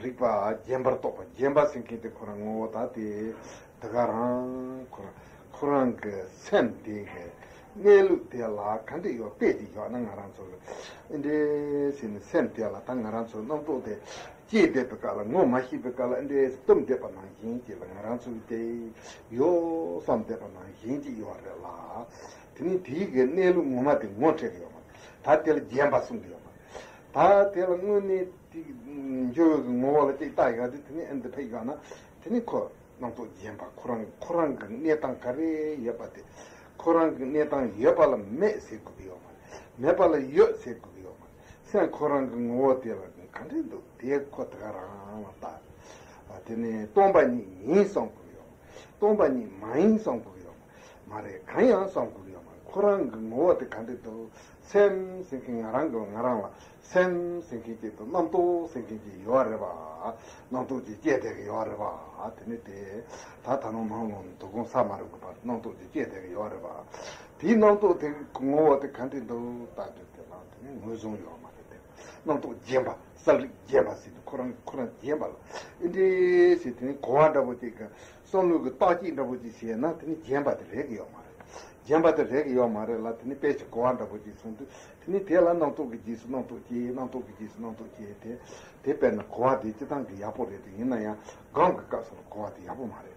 རིག་པ་རྗེན་པར་རྟོགས་པ། རྗེན་པ་ཟེར་མཁན་དེ་ཁོ་རང་ངོ་བོ་ད་དེ། དེ་ག་རང་ཁོ་རང་ཁོ་རང་གི་སེམས་དེ་གི་གནས་ལུགས་དེ་ལ་ག་འདྲ་ཡོད་དཔེ་དེ་ཡོད་ན་ང་རང་ཚོ་གི་འདི་འདྲ་ཟེར་ནས་སེམས་དེ་ལ་ད་ང་རང་ཚོ་རྣམ་རྟོག་དེ་སྐྱེས་བསྡད་པའི་སྐབས་ལ་ངོ་མ་ཤེས་པའི་སྐབས་ལ་འདི་འདྲ་བཏུམས་བསྡད་པ་ནང་བཞིན་ཅིག་ལ་ང་རང་ཚོ་གི་དེ་ཡོད་བསམ་བསྡད་པ་ནང་བཞིན་ཅིག་ཡོད་རེད་ལ། དེ་ནི་དེའི་གི་གནས་ལུགས་ངོ་མ་དེ་ངོ་འཕྲད་གི་ཡོད་མ་རེད། ད་དེ་ལ་རྗེན་པ་གསུང་གི་ཡོད་མ་རེད། ད་དེ་ལ་དངོས་གནས་དེ་འཇུག་གི་ངོ་བོ་ལ་ཅིག་ལྟ་ཡོད་དུས་དེ་ནི་ཨེ་འདི་ཕེབས་ཡོད་ན་དེ་ནི་ཁོ། རྣམ་རྟོག་རྗེན་པ་ཁོ་རང་ཁོ་རང་གི་གནས་སྟངས་ག་རེ་ཡོད་པ་དེ། ཁོ་རང་གི་གནས་སྟངས་ཡོད་པ་ལ་མེད་ཟེར་དགོས་ཀྱི་ཡོད་མ་རེད། མེད་པ་ལ་ཡོད་ཟེར་དགོས་ཀྱི་ཡོད་མ་རེད། སེམས་ཁོ་རང་གི་ངོ་བོ་དེ་ལ་ག་འདྲ་འདུག་དེ་ཁོ་དེ་ག་རང་ལ་ལྟ། དེ་ནས་སྟོང་པ་ཉིད་ཡིན་བསམ་དགོས་ཀྱི་ཡོད་མ་རེད། སྟོང་པ་ཉིད་མ་ཡིན་བསམ་དགོས་ཀྱི་ཡོད་མ་རེད། མ་རེད། གང་ཡང་བསམ་དགོས་ཀྱི་ཡོད་མ་རེད། ཁོ་རང་གི་ངོ་བོ་དེ་ག་འདྲ་འདུག་སེམས་ཟེར་མཁན་ང་རང་གི་ང་རང་ལ། སེམས་ཟེར་མཁན་ཅིག་དང་རྣམ་རྟོག་ཟེར་མཁན་ཅིག་ཡོད་རེད་པ། རྣམ་རྟོག་ཅིག་སྐྱེས་བསྡད་ཀྱི་ཡོད་རེད་པ། དེ་ནི་དེ་ད་ད་ནང་མང་ལོང་དུ་གོང་ས་མ་རེད་དགོས་པ། རྣམ་རྟོག་ཅིག་སྐྱེས་བསྡད་ཀྱི་ཡོད་རེད་པ། དེའི་རྣམ་རྟོག་དེ་ངོ་བོ་དེ་ག་འདྲ་འདུག་ལྟ་དུས་དེ་ལ་དེ་ནི་ངོས་བཟུང་ཡོད་མ་རེད་དེ། རྣམ་རྟོག་རྗེན་པ་གསལ་རིག་རྗེན་པ་ཟེར་དུས་ཁོ་རང་ཁོ་རང་རྗེན་པ་ལ་ཨེ་འདྲ་ཟེར་དེ་ནི་གོ་བ་འདྲ་པོ་ཅིག་གི་བསམ་བློ་གི་བརྟག་དཔྱད་འདྲ་པོ་ཅིག་བྱས་ན་དེ་ནི་རྗེན་པ་དེ་རེད་ཀྱི་ཡོད་མ་རེད། རྗེན་པ་དེ་རེད་ཀྱི་ཡོད་མ་རེད་ལ། དེ་ནི་དཔེ་ཆ་གོ་བ་འདྲ་པོ་ཅིག་སོང་དུས་དེ་ནི་དེ་ལ་རྣམ་རྟོག་གི་རྗེས་སུ་རྣམ་རྟོག་སྐྱེས། རྣམ་རྟོག་གི་རྗེས་སུ་རྣམ་རྟོག་སྐྱེས་ཏེ། དེ་དཔེར་ན་གོ་བ་དེ་སྤྱི་བཏང་གི་ཡག་པོ་རེད་དེ། ཡིན་ན་ཡང་སྒོམ་གྱི་སྐབས་སུ་ལ་གོ་བ་དེ་ཡག་པོ་མ་རེད།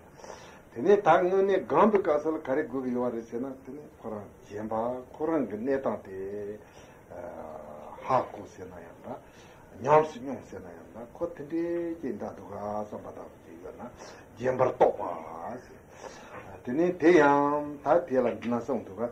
དེ་ནས་ད་དངོས་གནས་སྒོམ་པའི་སྐབས་སུ་ལ་ག་རེ་དགོས་ཀྱི་ཡོད་རེད་ཟེར་ན། དེ་ནི་ཁོ་རང་རྗེན་པ་ཁོ་རང་གི་གནས་སྟངས་དེ་ཧ་གོ་ཟེར་ན་ཡང་འདྲ། ཉམས་སུ་མྱོང་ཟེར་ན་ཡང་འདྲ། ཁོ་དེ་འདྲའི་ཅིག་འདྲ་འདུག་ག་བསམ་པ་ལྟ་བུ་ཅིག་ཡོད་ན་རྗེན་པར་རྟོགས་པ་ཟེར། དེ་ནས་དེ་ཡང་ད་དེ་ལ་འདི་ན་གསུངས་འདུག་ག་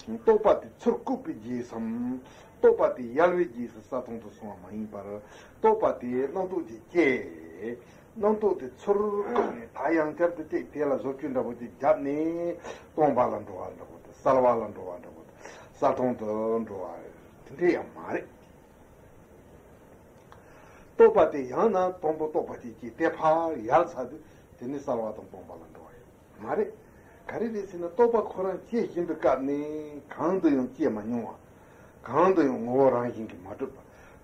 རྟོག་པ་དེ་ཚུར་བཀུག་པའི་རྗེས་སམ། རྟོག་པ་དེ་ཡལ་བའི་རྗེས་སུ་གསལ་སྟོང་དུ་སོང་བ་མ་ཡིན་པར། རྟོག་པ་དེ་རྣམ་རྟོག་ཅིག་སྐྱེས། རྣམ་རྟོག་དེ་ཚུར་བཀུག་ནས་ད་ཡང་བསྐྱར་དུ་ཅིག་དེ་ལ་བཟོ་བཅོས་འདྲ་པོ་ཅིག་བརྒྱབ་ནས། སྟོང་པ་ལ་འགྲོ་བ་འདྲ་པོ་དང་། གསལ་བ་ལ་འགྲོ་བ་འདྲ་པོ་དང་། གསལ་སྟོང་དུ་འགྲོ་བ་དེ་འདྲ་ཡང་མ་རེད། རྟོག་པ་དེ་ཡང་ན་དང་པོ་རྟོག་པ་ཅིག་སྐྱེས་ཏེ་ཕར་ཡལ་ཚར་དུས་དེ་ནི་གསལ་བ་དང་སྟོང་པ་ལ་འགྲོ་བ་ཡིན། མ་རེད། ག་རེ་རེད་ཟེར་ན། རྟོག་པ་ཁོ་རང་སྐྱེ་བཞིན་པའི་སྐབས་ནས་གང་དུ་ཡང་སྐྱེ་མ་མྱོང་བ། གང་དུ་ཡང་ངོ་བོ་རང་བཞིན་གྱིས་མ་གྲུབ་པ།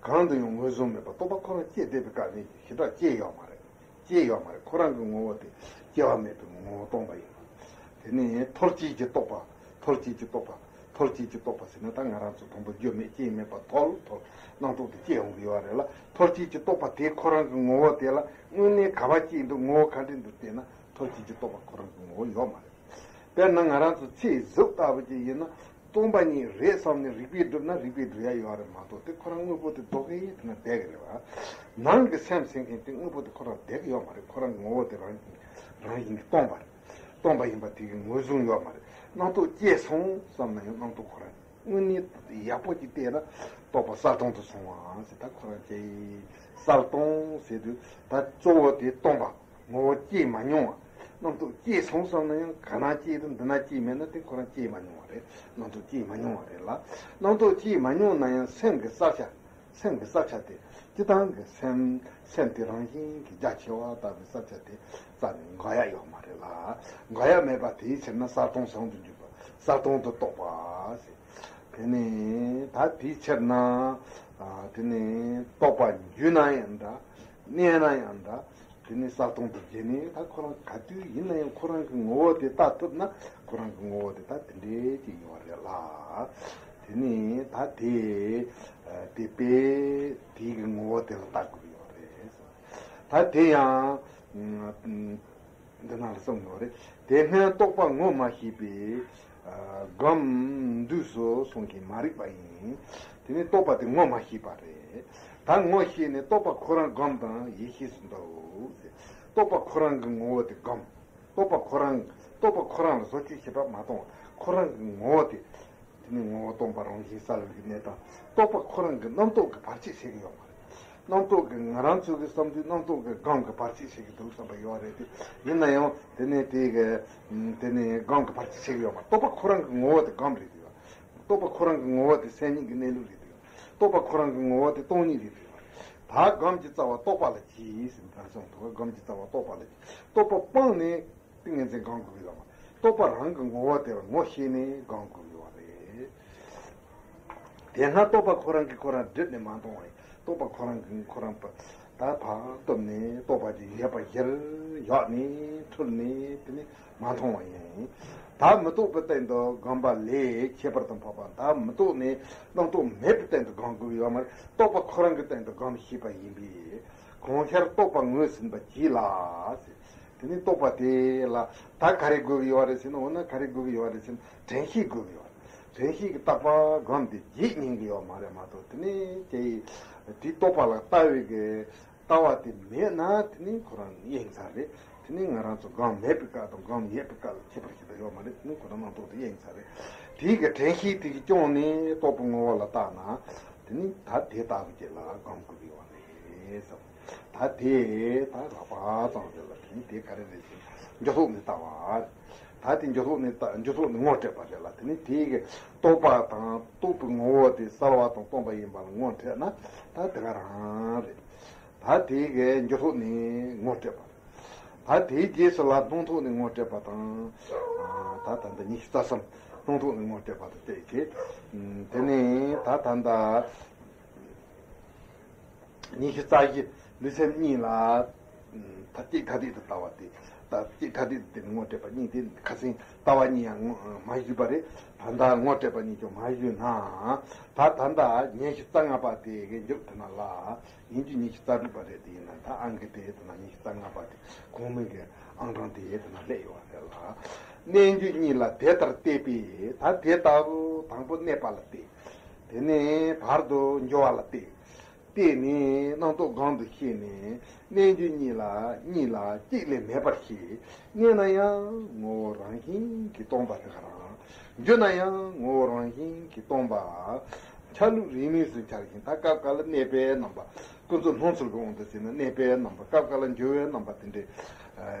གང་དུ་ཡང་ངོས་བཟུང་མེད་པ། རྟོག་པ་ཁོ་རང་སྐྱེ་བསྡད་པའི་སྐབས་ནས་ཞེ་དྲག་སྐྱེ་ཡོད་མ་རེད། སྐྱེ་ཡོད་མ་རེད། ཁོ་རང་གི་ངོ་བོ་དེ་སྐྱེ་བ་མེད་པའི་ངོ་བོ་སྟོང་པ་ཡིན་པ། དེ་ནས་ཐོལ་སྐྱེས་ཀྱི་རྟོག་པ། ཐོལ་སྐྱེས་ཀྱི་རྟོག་པ། ཐོལ་སྐྱེས་ཀྱི་རྟོག་པ་ཟེར་ན། ད་ང་རང་ཚོ་དང་པོ་རྒྱུ་མེད་རྐྱེན་མེད་པ་ཐོལ་ཐོལ་རྣམ་རྟོག་དེ་སྐྱེ་ཡོང་གི་ཡོད་རེད་ལ། ཐོལ་སྐྱེས་ཀྱི་རྟོག་པ་དེ་ཁོ་རང་གི་ངོ་བོ་དེ་ལ་དངོས་གནས་ག་པར་སྐྱེས་འདུག་ངོ་བོ་ག་འདྲ་འདུག་བལྟས་ན། ཐོལ་སྐྱེས་ཀྱི་རྟོག་པ་ཁོ་རང་གི་ངོ་བོ་ཡོད་མ་རེད། དཔེར་ན་ང་རང་ཚོ་ཚེས་གཟུགས་ལྟ་བུ་ཅིག་ཡིན་ན། སྟོང་པ་ཉིད་རེད་བསམ་ནས་རིགས་པས་བསྒྲུབས་ན་རིགས་པས་བསྒྲུབ་ཡ་ཡོད་རེད་མ་གཏོགས། དེ་ཁོ་རང་དངོས་པོ་དེ་རྫོགས་ཀྱི་ཡིན་ན་བསྡད་ཀྱི་རེད་བ། ནང་གི་སེམས་ཟེར་མཁན་དེ་དངོས་པོ་དེ་ཁོ་རང་བསྡད་ཀྱི་ཡོད་མ་རེད། ཁོ་རང་གི་ངོ་བོ་དེ་རང་བཞིན་རང་བཞིན་གྱིས་སྟོང་པ་རེད། སྟོང་པ་ཡིན་པ་དེ་གི་ངོས་བཟུང་ཡོད་མ་རེད། རྣམ་རྟོག་སྐྱེས་སོང་བསམ་ན་ཡང་རྣམ་རྟོག་ཁོ་རང་དངོས་གནས་ཡག་པོ་ཅིག་བལྟས་ན། རྟོག་པ་གསལ་སྟོང་དུ་སོང་བ་ཟེར། ད་ཁོ་རང་སྐྱེ་ཡི། གསལ་སྟོང་ཟེར་དུས་ད་གཙོ་བོ་དེ་སྟོང་པ། ངོ་བོ་སྐྱེས་མ་མྱོང་བ། རྣམ་རྟོག་སྐྱེས་སོང་བསམ་ན་ཡང་ག་ན་སྐྱེས་དང་འདི་ན་སྐྱེས་མེད་ན་དེ་ཁོ་རང་སྐྱེས་མ་མྱོང་བ་རེད། རྣམ་རྟོག་སྐྱེས་མ་མྱོང་བ་རེད་ལ། རྣམ་རྟོག་སྐྱེས་མ་མྱོང་ན་ཡང་སེམས་ཀྱི་བསལ་བྱ། སེམས་ཀྱི་བསལ་བྱ་དེ། སྤྱིར་བཏང་གི་སེམས། སེམས་དེ་རང་བཞིན་གྱིས་རྒྱ་ཆེ་བ་ལྟ་བུའི་བསལ་བྱ་དེ་རྩ་ནས་འགོག་ཡ་ཡོད་མ་རེད་ལ། འགོག་ཡ་མེད་པ་དེའི་ཕྱིར་ན་གསལ་སྟོང་ཟུང་དུ་འཇུག་པ། གསལ་སྟོང་དུ་རྟོགས་པ་ཟེར། དེ་ནས་ད་དེའི་ཕྱིར་ན། ཨ། དེ་ནས་རྟོགས་པ་འཇུ་ན་ཡང་འདྲ། གནས་ན་ཡང་འདྲ། དེ་ནས་གསལ་སྟོང་དུ་བྱས་ནས། ད་ཁོ་རང་ག་དུས་ཡིན་ན་ཡང་ཁོ་རང་གི་ངོ་བོ་དེ་ལྟ་ཐུབ་ན། ཁོ་རང་གི་ངོ་བོ་དེ་ད་དེ་འདྲའི་ཅིག་ཡོད་རེད་ལ། དེ་ནས་ད་དེ། ཨ། དེ་པས་དེའི་གི་ངོ་བོ་དེ་ལ་ལྟ་དགོས་ཀྱི་ཡོད་རེད། ད་དེ་ཡང་། འདི་ནང་ལ་གསུངས་ཡོད་རེད། དེ་སྔོན་རྟོག་པ་ངོ་མ་ཤེས་པས། ཨ། སྒོམ་འདུས་སོ་གསུངས་ཤིང་མ་རིག་པ་ཡིན། དེ་ནི་རྟོག་པ་དེ་ངོ་མ་ཤེས་པ་རེད། ད་ངོ་ཤེས་ནས་རྟོག་པ་ཁོ་རང་སྒོམ་དང་ཡེ་ཤེས་སུ་འདུ། རྟོག་པ་ཁོ་རང་གི་ངོ་བོ་དེ་སྒོམ། རྟོག་པ་ཁོ་རང་། རྟོག་པ་ཁོ་རང་ལ་བཟོ་བཅོས་བྱེད་པ་མ་གཏོང་བ། ཁོ་རང་གི་ངོ་བོ་དེ། དེ་ནི་ངོ་བོ་སྟོང་པ་རང་བཞིན་གསལ་བའི་གནས་སྟངས། རྟོག་པ་ཁོ་རང་གི་རྣམ་རྟོག་གི་བར་ཆད་བྱེད་ཀྱི་ཡོད་མ་རེད། རྣམ་རྟོག་གི། ང་རང་ཚོ་གི་བསམ་དུས་རྣམ་རྟོག་གི་སྒོམ་གི་བར་ཆད་བྱེད་ཀྱི་འདུག་བསམ་པ་ཡོད་རེད་དེ། ཡིན་ན་ཡང་དེ་ནི་དེ་གི། དེ་ནི་སྒོམ་གི་བར་ཆད་བྱེད་ཀྱི་ཡོད་མ་རེད། རྟོག་པ་ཁོ་རང་གི་ངོ་བོ་དེ་སྒོམ་རེད་དེ། རྟོག་པ་ཁོ་རང་གི་ངོ་བོ་དེ་སེམས་ཉིད་ཀྱི་གནས་ལུགས་རེད་དེ། རྟོག་པ་ཁོ་རང་གི་ངོ་བོ་དེ་སྟོང་ཉིད་རེད་དེ། ད་སྒོམ་གྱི་རྩ་བ་རྟོག་པ་ལ་གྱིས་ཟེར་ནས་གསུངས་འདུག་སྒོམ་གྱི་རྩ་བ་རྟོག་པ་ལ་གྱིས། རྟོག་པ་སྤངས་ནས། ཏིང་ངེ་འཛིན་སྒོམ་དགོས་ཀྱི་ཡོད་མ་རེད། རྟོག་པ་རང་གི་ངོ་བོ་དེ་ལ་ངོ་ཤེས་ནས་སྒོམ་དགོས་ཀྱི་ཡོད་རེད། དེ་སྔ་རྟོག་པ་ཁོ་རང་གིས་ཁོ་རང་བསྒྲིབས་ནས་མ་མཐོང་བ་ཡིན། རྟོག་པ་ཁོ་རང་གིས་ཁོ་རང་ད་བག་གཏུབས་ནས་རྟོག་པ་དེ་ཡོད་པ་གཞིར་བཞག་ནས་འཁྲུལ་ནས་དེ་ནས་མ་མཐོང་བ་ཡིན། ད་མི་རྟོག་པའི་སྟེང་དུ་སྒོམ་པ་ལས་ཁྱད་པར་དུ་འཕགས་པ། ད་མི་རྟོག་ནས་རྣམ་རྟོག་མེད་པའི་སྟེང་དུ་སྒོམ་དགོས་ཀྱི་ཡོད་མ་རེད། རྟོག་པ་ཁོ་རང་གི་སྟེང་དུ་སྒོམ་ཤེས་པ་ཡིན་པས། གང་ཤར་རྟོག་པ་ངོས་ཟིན་པ་གྱིས་ལ། དེ་ནི་རྟོག་པ་དེ་ལ་ད་ག་རེ་དགོས་ཀྱི་ཡོད་རེད་ཟེར་ན། འོ་ན་ག་རེ་དགོས་ཀྱི་ཡོད་རེད་ཟེར་ན། དྲན་ཤེས་དགོས་ཀྱི་ཡོད་རེད། དྲན་ཤེས་ཀྱིས་རྟག་པར་སྒོམ་དེ་བརྗེད་ཉན་གྱི་ཡོད་མ་རེད་མ་གཏོགས། དེ་ནི་དེ་དེ་རྟོག་པ་ལ་ལྟ་བའི་གི་ལྟ་བ་དེ་མེད་ན་དེ་ནི་ཁོ་རང་གཡེང་ཚར་རེད། དེ་ནི་ང་རང་ཚོ་སྒོམ་མེད་པའི་སྐབས་དང་སྒོམ་ཡོད་པའི་སྐབས་ལ་ཁྱད་པར་ཞིག་ད་ཡོད་མ་རེད། དེ་ནི་ཁོ་རང་རྣམ་རྟོག་དེ་གཡེང་ཚར་རེད། དེའི་གི་དྲན་ཤེས་དེ་གིས་སྐྱོང་ནས་རྟོག་པ་ངོ་བོ་ལ་བལྟ་ན། དེ་ནི་ད་དེ་ལྟ་བུ་ཅིག་ལ་སྒོམ་དགོས་ཀྱི་ཡོད་རེད་བསམ། ད་དེ་ད་ལག་པ་ཙམ་རེད་ལ། དེ་ནི་དེ་ག་རེ་རེད་ཟེར་ན། འཇུག་ལྡོག་ནས་ལྟ་བ། ད་དེ་འཇུག་ལྡོག་ནས་ལྟ། འཇུག་ལྡོག་ནས་ངོ་སྤྲད་པ་རེད་ལ། དེ་ནི་དེ་གི་རྟོག་པ་དང་རྟོག་པའི་ངོ་བོ་དེ་གསལ་བ་དང་སྟོང་པ་ཡིན་པ་ལ་ངོ་སྤྲད་ན་ད་དེ་ག་རང་རེད། ད་དེ་གི་འཇུག་ལྡོག་ནས་ངོ་སྤྲད་པ་རེད། ད་དེའི་རྗེས་སུ་ལ་སྣང་ཐོག་ནས་ངོ་སྤྲད་པ་དང་། ད་ད་ལྟ་ཉི་ཤུ་རྩ་གསུམ་སྣང་ཐོག་ནས་ངོ་སྤྲད་པ་དང་བཅས་ཏེ། དེ་ནས་ད་ད་ལྟ། ཉི་ཤུ་རྩ་བཞི་ལུས་སེམས་གཉིས་ལ། ད་གཅིག་ཐ་དད་དུ་ལྟ་བ་དེ། ད་གཅིག་ཐ་དད་དུ་དེ་ངོ་སྤྲད་པ་གཉིས་དེ། ཁ་སང་ལྟ་བ་གཉིས་ཡང་ངོ་མ་ཞུས་པ་རེད། ད་ལྟ་ངོ་སྤྲད་པ་གཉིས་ཀྱང་མ་ཞུས་ན། ད་ད་ལྟ་ཉི་ཤུ་རྩ་ལྔ་པ་དེ་གི་མཇུག་དེ་ན་ལ། ཡིན་རྒྱུ་ཉི་ཤུ་རྩ་དྲུག་པ་རེད། དེ་ཡིན་ན་ད་ཨང་ཀི་དེ་དེ་ན་ཉི་ཤུ་རྩ་ལྔ་པ་དེ་གོང་མའི་གི་ཨང་གྲངས་དེ་དེ་ན་སླེབས་ཡོད་པ་རེད་ལ། གནས་འགྱུ་གཉིས་ལ་དེ་ལྟར་བལྟས་པས། ད་དེ་ལྟ་བུ་དང་པོ་གནས་པ་ལ་བལྟས། དེ་ནས་བར་དུ་འགྱུ་བ་ལ་བལྟས། བལྟས་ནས་རྣམ་རྟོག་སྒང་དུ་ཤེས་ནས། གནས་འགྱུ་གཉིས་ལ་གཉིས་ལ་གཅིག་ལས་མེད་པར་ཤེས། གནས་ན་ཡང་ངོ་བོ་རང་བཞིན་གྱིས་སྟོང་པ་དེ་ག་རང་། འགྱུ་ན་ཡང་ངོ་བོ་རང་བཞིན་གྱིས་སྟོང་པ། འཆར་ལུགས་རིས་མེད་སུ་འཆར་ཞིང་། ད་སྐབས་འགའ་ལ་གནས་པའི་རྣམ་པ། ཀུན་རྫོབ་སྣང་ཚུལ་གྱི་དབང་དུ་བྱས་ན་གནས་པའི་རྣམ་པ། སྐབས་འགའ་ལ་འགྱུ་བའི་རྣམ་པ་དེ་འདྲའི་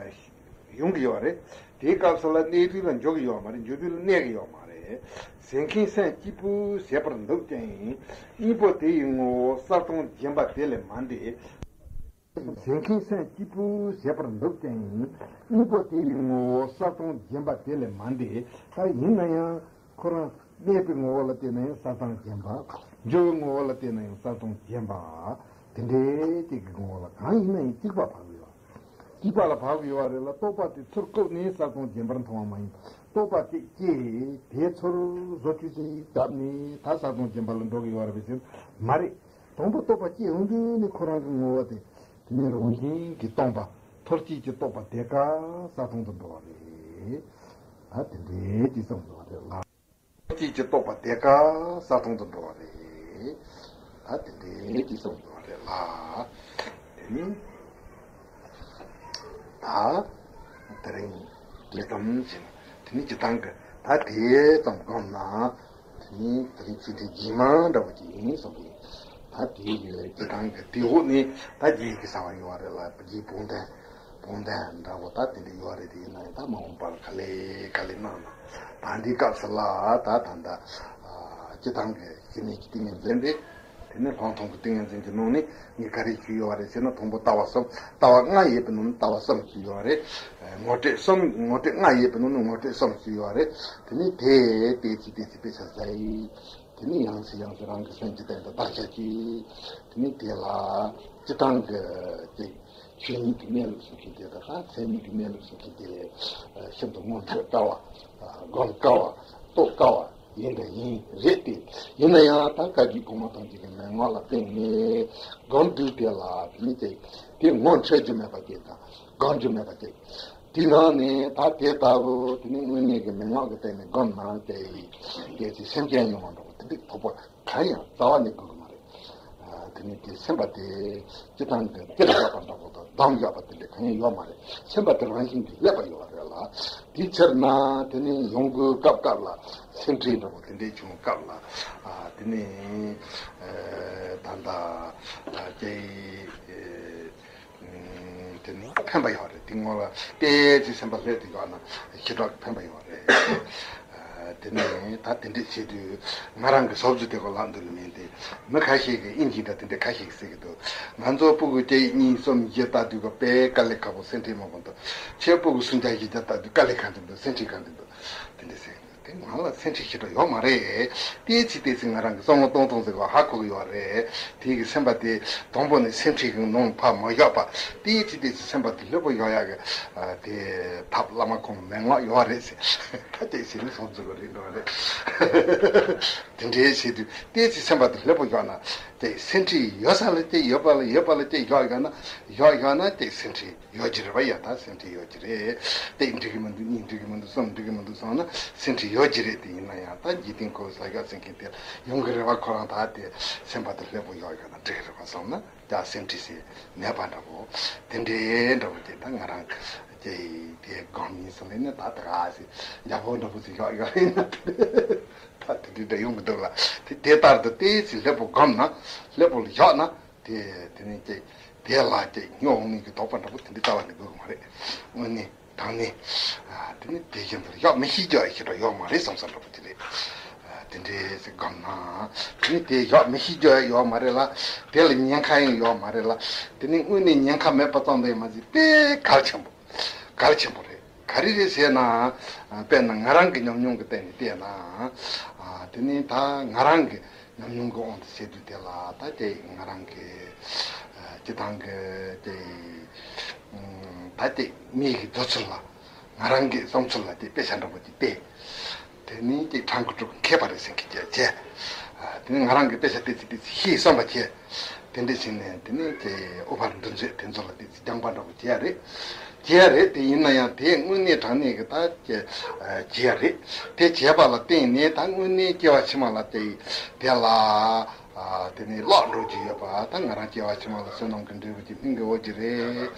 ཡོང་གི་ཡོད་རེད། དེའི་སྐབས་སུ་ལ་གནས་དུས་ལ་འགྱུ་གི་ཡོད་མ་རེད། འགྱུ་དུས་ལ་གནས་ཀྱི་ཡོད་མ་རེད། ཟད་མཁན་སེམས་གཅིག་པུ་ཟད་པར་འདུག་ཀྱང་། གཉིས་པོ་དེ་ཡི་ངོ་བོ་གསལ་སྟོང་བརྒྱན་པ་དེ་ལས་མ་འདས། ཟད་མཁན་སེམས་གཅིག་པུ་ཟད་པར་འདུག་ཀྱང་། གཉིས་པོ་དེ་ཡི་ངོ་བོ་གསལ་སྟོང་བརྒྱན་པ་དེ་ལས་མ་འདས། ད་ཡིན་ན་ཡང་ཁོ་རང་གནས་པའི་ངོ་བོ་ལ་བལྟས་ན་ཡང་གསལ་སྟོང་བརྒྱན་པ། འགྱུ་བའི་ངོ་བོ་ལ་བལྟས་ན་ཡང་གསལ་སྟོང་བརྒྱན་པ། དེ་འདྲའི་གཅིག་གི་ངོ་བོ་ལ་གང་ཡིན་ན་ཡང་གཅིག་པ་བབས་ཡོད། གཅིག་པ་ལ་བབས་ཀྱི་ཡོད་རེད་ལ། རྟོག་པ་དེ་ཚུར་བཀུག་ནས་གསལ་སྟོང་བརྒྱན་པར་མཐོང་བ་མ་ཡིན། རྟོག་པ་གཅིག་སྐྱེས། དེ་ཚུར་བཟོ་བཅོས་ཅིག་བརྒྱབ་ནས་ད་གསལ་སྟོང་བརྒྱན་པ་ལ་འགྲོ་གི་ཡོད་རེད་པས་ཟེར་ན་མ་རེད། དང་པོ་རྟོག་པ་སྐྱེས་ཡོང་དུས་ནི་ཁོ་རང་གི་ངོ་བོ་དེ་དེ་ནི་རང་བཞིན་གྱིས་སྟོང་པ། ཐོར་བཅས་ཀྱི་རྟོག་པ་དེ་ཀ་གསལ་སྟོང་དུ་འགྲོ་བ་རེད། ད་དེ་འདྲའི་གཅིག་ཙམ་འགྲོ་བ་རེད་ལ། གཅིག་གི་རྟོག་པ་དེ་ཀ་གསལ་སྟོང་དུ་འགྲོ་བ་རེད། ད་དེ་འདྲའི་གཅིག་ཙམ་འགྲོ་བ་རེད་ལ། དེ་ནི། ད། དེ་རིང་། དེ་ཙམ་ཞིག་ན། དེ་ནི་སྤྱིར་བཏང་གི་ད་དེ་ཙམ་བསྒོམས་ན། དེ་ནི་དེ་རིང་ཚུལ་ཁྲིམས་རྗེས་མ་འདྲ་བོ་ཅིག་ཡིན་བསམ་གི། ད་དེ་ཡི་སྤྱིར་བཏང་གི་དེ་འོག་ནས་ད་རྗེས་ཀྱི་བྱ་བ་ཡོད་རེད་ལ། རྗེས་བུམ་ལྡན། བུམ་ལྡན་འདྲ་བོ་ད་དེ་འདྲ་ཡོད་རེད། དེ་ཡིན་ན་ཡང་ད་མ་འོངས་པར་ག་ལེ་ག་ལེ་གནང་ན། ད་འདི་སྐབས་སུ་ལ་ད་ད་ད་སྤྱི་བཏང་གི་ཞི་གནས་ཀྱི་ཏིང་ངེ་འཛིན་རེད། དེ་ནས་ལྷག་མཐོང་གི་ཏིང་ངེ་འཛིན་གྱི་ནང་ནས་ངས་ག་རེ་ཞུས་ཡོད་རེད་ཟེར་ན། དང་པོ་ལྟ་བ་གསུམ། ལྟ་བ་ལྔ་ཡོད་པའི་ནང་ནས་ལྟ་བ་གསུམ་ཞུས་ཡོད་རེད། ངོ་སྤྲོད་གསུམ། ངོ་སྤྲོད་ལྔ་ཡོད་པའི་ནང་ནས་ངོ་སྤྲོད་གསུམ་ཞུས་ཡོད་རེད། དེ་ནས་དེ་ཏོག་ཙམ་ཏོག་ཙམ་དཔེ་ཆ་བཞག་ཡིན། དེ་ནས་ཡང་སེ་ཡང་སེ་རང་གི་སེམས་ཀྱི་སྟེང་དུ་བརྟག་དཔྱད་ཀྱིས། དེ་ནས་དེ་ལ་སྤྱིར་བཏང་གི་ཆོས་ཉིད་ཀྱི་གནས་ལུགས་ཟེར་མཁན་དེ་དང་། མཚན་ཉིད་ཀྱི་གནས་ལུགས་ཟེར་མཁན་དེ་ཤིན་ཏུ་ངོ་འཕྲོད་དཀའ་བ། སྒོམ་དཀའ་བ། རྟོགས་དཀའ་བ་ཡིན་དང་ཡིན་རེད་དེ། ཡིན་ན་ཡང་ད་བཀའ་བརྒྱུད་གོང་མ་ཐམས་ཅད་ཀྱི་མན་ངག་ལ་བརྟེན་ནས་སྒོམ་དུས་དེ་ལ་དེ་ནི་དེ་དེ་ངོ་འཕྲོད་རྒྱུ་མེད་པ་ཅིག་དང་། སྒོམ་རྒྱུ་མེད་པ་ཅིག་དེ་ནང་ནས་ད་དེ་ལྟ་བུ་དེ་ནི་དངོས་གནས་ཀྱི་མན་ངག་གི་སྟེང་ནས་སྒོམ་ན་དེ་ཡི་དེ་ཚེ་སེམས་ཅན་ཡོང་བ་འགྲོ་བ་དེ་འདྲའི་དོགས་པ་གང་ཡང་རྩ་བ་ནས་དགོས་ཀྱི་མ་རེད། དེ་ནི་དེ་སེམས་པ་དེ་སྤྱིར་བཏང་གི་གཏེར་བཞག་པ་འདྲ་པོ་དང་སྡོམ་བཞག་པ་དེ་འདྲ་གང་ཡང་ཡོད་མ་རེད། སེམས་པ་དེ་རང་བཞིན་གྱིས་སླེབས་པ་ཡོད་རེད་ལ། དེའི་ཕྱིར་ན་དེ་ནི་ཡོང་སྒོའི་སྐབས་སྐབས་ལ་སེམས་ཁྲལ་འདྲ་པོ་དེ་འདྲའི་བྱུང་སྐབས་ལ། དེ་ནི་ད་ལྟ་ཀྱེ། དེ་ནི་ཕན་པ་ཡོད་རེད། དེ་སྔོན་ལ་ཏོག་ཙམ་སེམས་པ་ལྷོད་དེ་ཡོད་ན་ཞེ་དྲག་ཕན་པ་ཡོད་རེད། དེ་ནས་ད་དེ་འདྲས་བྱེད་དུས་ང་རང་གི་ཟབ་ཚུལ་དེ་གོ་ལ་འདུལ་མིན་ཏེ། མི་ཁ་ཤས་ཀྱིས་དབྱིན་ཇི་འདྲ་དེ་འདྲས་ཁ་ཤས་ཀྱིས་ཟེར་གྱི་འདུག་ང་ཚོ་སྤུ་གུ་གཅིག་གཉིས་གསུམ་བཞི་ལྟ་དུས་ཀ་དཔེ་དཀའ་ལས་ཁག་པོ། སེམས་ཁྲལ་མང་པོ་འདུག་ཁྱེད་སྤུ་གུ་སུམ་བརྒྱ་བཞི་བརྒྱ་ལྟ་དུས་དཀའ་ལས་ག་འདྲ་འདུག་སེམས་ཁྲལ་ག་འདྲ་འདུག་དེ་འདྲས་ཟེར་གྱི་འདུག་དེ་ང་ལ་སེམས་ཁྲལ་ཞེ་དྲག་ཡོད་མ་རེད། ཏོག་ཙམ་ཏོག་ཙམ་ང་རང་གི་བསམ་བློ་གཏོང་སྟངས་ཟེར་བ་ཧ་གོ་གི་ཡོད་རེད། དེ་གི་སེམས་པ་དེ་དང་པོ་ནས་སེམས་ཁྲལ་གྱི་ནང་ཕར་མ་བཞག་པ། ཏོག་ཙམ་ཏོག་ཙམ་སེམས་པ་དེ་ལྷོད་པོ་ཡོང་ཡག་གི། ཨ། དེ་ཐབས་བླ་མ་ཁོང་མན་ངག་ཡོད་རེད་ཟེར། ད་ཏོག་ཙམ་ནི་སོང་ཚུལ་གོ་རེད་འགྲོ་རེད། དེ་འདྲའི་བྱེད་དུས་ཏོག་ཙམ་སེམས་པ་དེ་ལྷོད་པོ་ཡོང་ན། དེ་སེམས་ཁྲལ་ཡོད་ས་ལ་ཏོག་ཙམ་ཡོད་པ་ལ་ཡོད་པ་ལ་ཏོག་ཙམ་བཞག་ཡོང་ན། བཞག་ཡོང་ན་ཏོག་ཙམ་སེམས་ཁྲལ་ཡོད་ཀྱི་རེད་པ། ཡ། ད་སེམས་ཁྲལ་ཡོད་ཀྱི་རེད། གཅིག་འགྲིག་གི་མི་འདུག་གཉིས་འགྲིག་གི་མི་འདུག་གསུམ་འགྲིག་གི་མི་འདུག་བསམ་ན་སེམས་ཁྲལ་ཡོད་ཀྱི་རེད། དེ་ཡིན་ན་ཡང་ད་འཇིག་རྟེན་ཁོ་ས་རྒྱ་སེང་གེ་དེ་ཡོང་གི་རེད་པ། ཁོ་རང་ད་དེ་སེམས་པ་དེ་ལྷོད་པོ་ཡོད་ཡོད་ན་འགྲིག་གི་རེད་པ་བསམ་ན། ཡ། སེམས་ཁྲལ་ཟེར་མེད་པ་འདྲ་པོ། དེ་འདྲའི་འདྲ་པོ་དེ་ད་ང་རང་གི་དེ་སྒོམ་ཡིན་བསམ་ནས་ནི་ད་ད་ག་ཟེར་ཡག་པོ་འདྲ་པོ་ཟེར་ཡོད་ཡོད་ཡིན་ན། ད་དེ་འདྲའི་འདྲ་ཡོང་གི་འདུག་ལ། དེ་དེ་ལྟར་དུ་ཏོག་ཙམ་ལྷོད་པོ་སྒོམ་ན། ལྷོད་པོ་ལ་བཞག་ན། དེ་དེ་ནི་ཀྱེ། དེ་ལ་ཀྱེ་སྨྱོ་འོང་ནི་གི་དོགས་པ་འདྲ་པོ་དེ་འདྲ་རྩ་བ་ནས་དགོས་ཀྱི་མ་རེད། དངོས་གནས་དྲང་གནས། ཨ། དེ་ནི་དེ་བཞིན་དུ་བཞག་མི་ཤེས་རྒྱུ་ཞེ་དྲག་ཡོད་མ་རེད་བསམ་བསམ་འདྲ་པོ་དེ་རེད། ཨ། དེ་འདྲའི་སེ་སྒོམ་ན། དེ་ནི་དེ་བཞག་མི་ཤེས་རྒྱུ་ཡོད་མ་རེད་ལ། དེ་ལ་ཉེན་ཁ་ཡང་ཡོད་མ་རེད་ལ། དེ་ནི་དངོས་གནས་ཉེན་ཁ་མེད་པ་ཙམ་དུ་ཡང་མ་ཟད་དཔེ་གལ་ཆེན་པོ། གལ་ཆེན་པོ་རེད། ག་རེ་རེད་ཟེར་ན། ཨ། དཔེར་ན་ང་རང་གི་ཉམས་མྱོང་གི་སྟེང་ནས་བལྟས་ན། ཨ། དེ་ནི་ད་ང་རང་གི་ཉམས་མྱོང་གི་དབང་དུ་བྱས་དུས་དེ་ལ་ད་དེ་ང་རང་གི། ཨ། སྤྱིར་བཏང་གི་དེ། ཨ། ད་དེ་མིའི་གི་འདོད་ཚུལ་ལ། ང་རང་གི་བསམ་ཚུལ་ལ་དེ་དཔེ་ཆ་འདྲ་པོ་ཅིག་བལྟས། དེ་ནི་དེ་ཕྲན་བུ་དྲུག་མཁས་པ་རེད་ཟེར་མཁན་ཅིག་བྱས། ཨ། དེ་ནི་ང་རང་གི་དཔེ་ཆ་ཏོག་ཙམ་ཏོག་ཙམ་ཤེས་བསམ་པ་བྱས། དེ་འདྲ་བྱས་ནས་དེ་ནི་དེ་ཨུ་བར་འདུ་འཛོམས་དེ་ཚོ་ལ་ཏོག་ཙམ་སྦྱངས་པ་འདྲ་པོ་བྱས་རེད། བྱས་རེད། དེ་ཡིན་ན་ཡང་དེ་དངོས་གནས་དྲང་གནས་ཀྱི་ད་ཀྱེ། ཨ། བྱས་རེད། དེ་བྱས་པ་ལ་བརྟེན་ནས་ད་དངོས་གནས་སྐྱེ་བ་ཕྱི་མ་ལ་དེ་དེ་ལ། ཨ། དེ་ནས་བརླག་འགྲོ་རྒྱུ་ཡོད་པ། ད་ང་རང་སྐྱེ་བ་ཕྱི་མ་ལ་བསོད་ནམས་ཀྱི་འབྲས་བུ་དེ་སྨིན་གྱི་ཡོད་ཀྱི་རེད།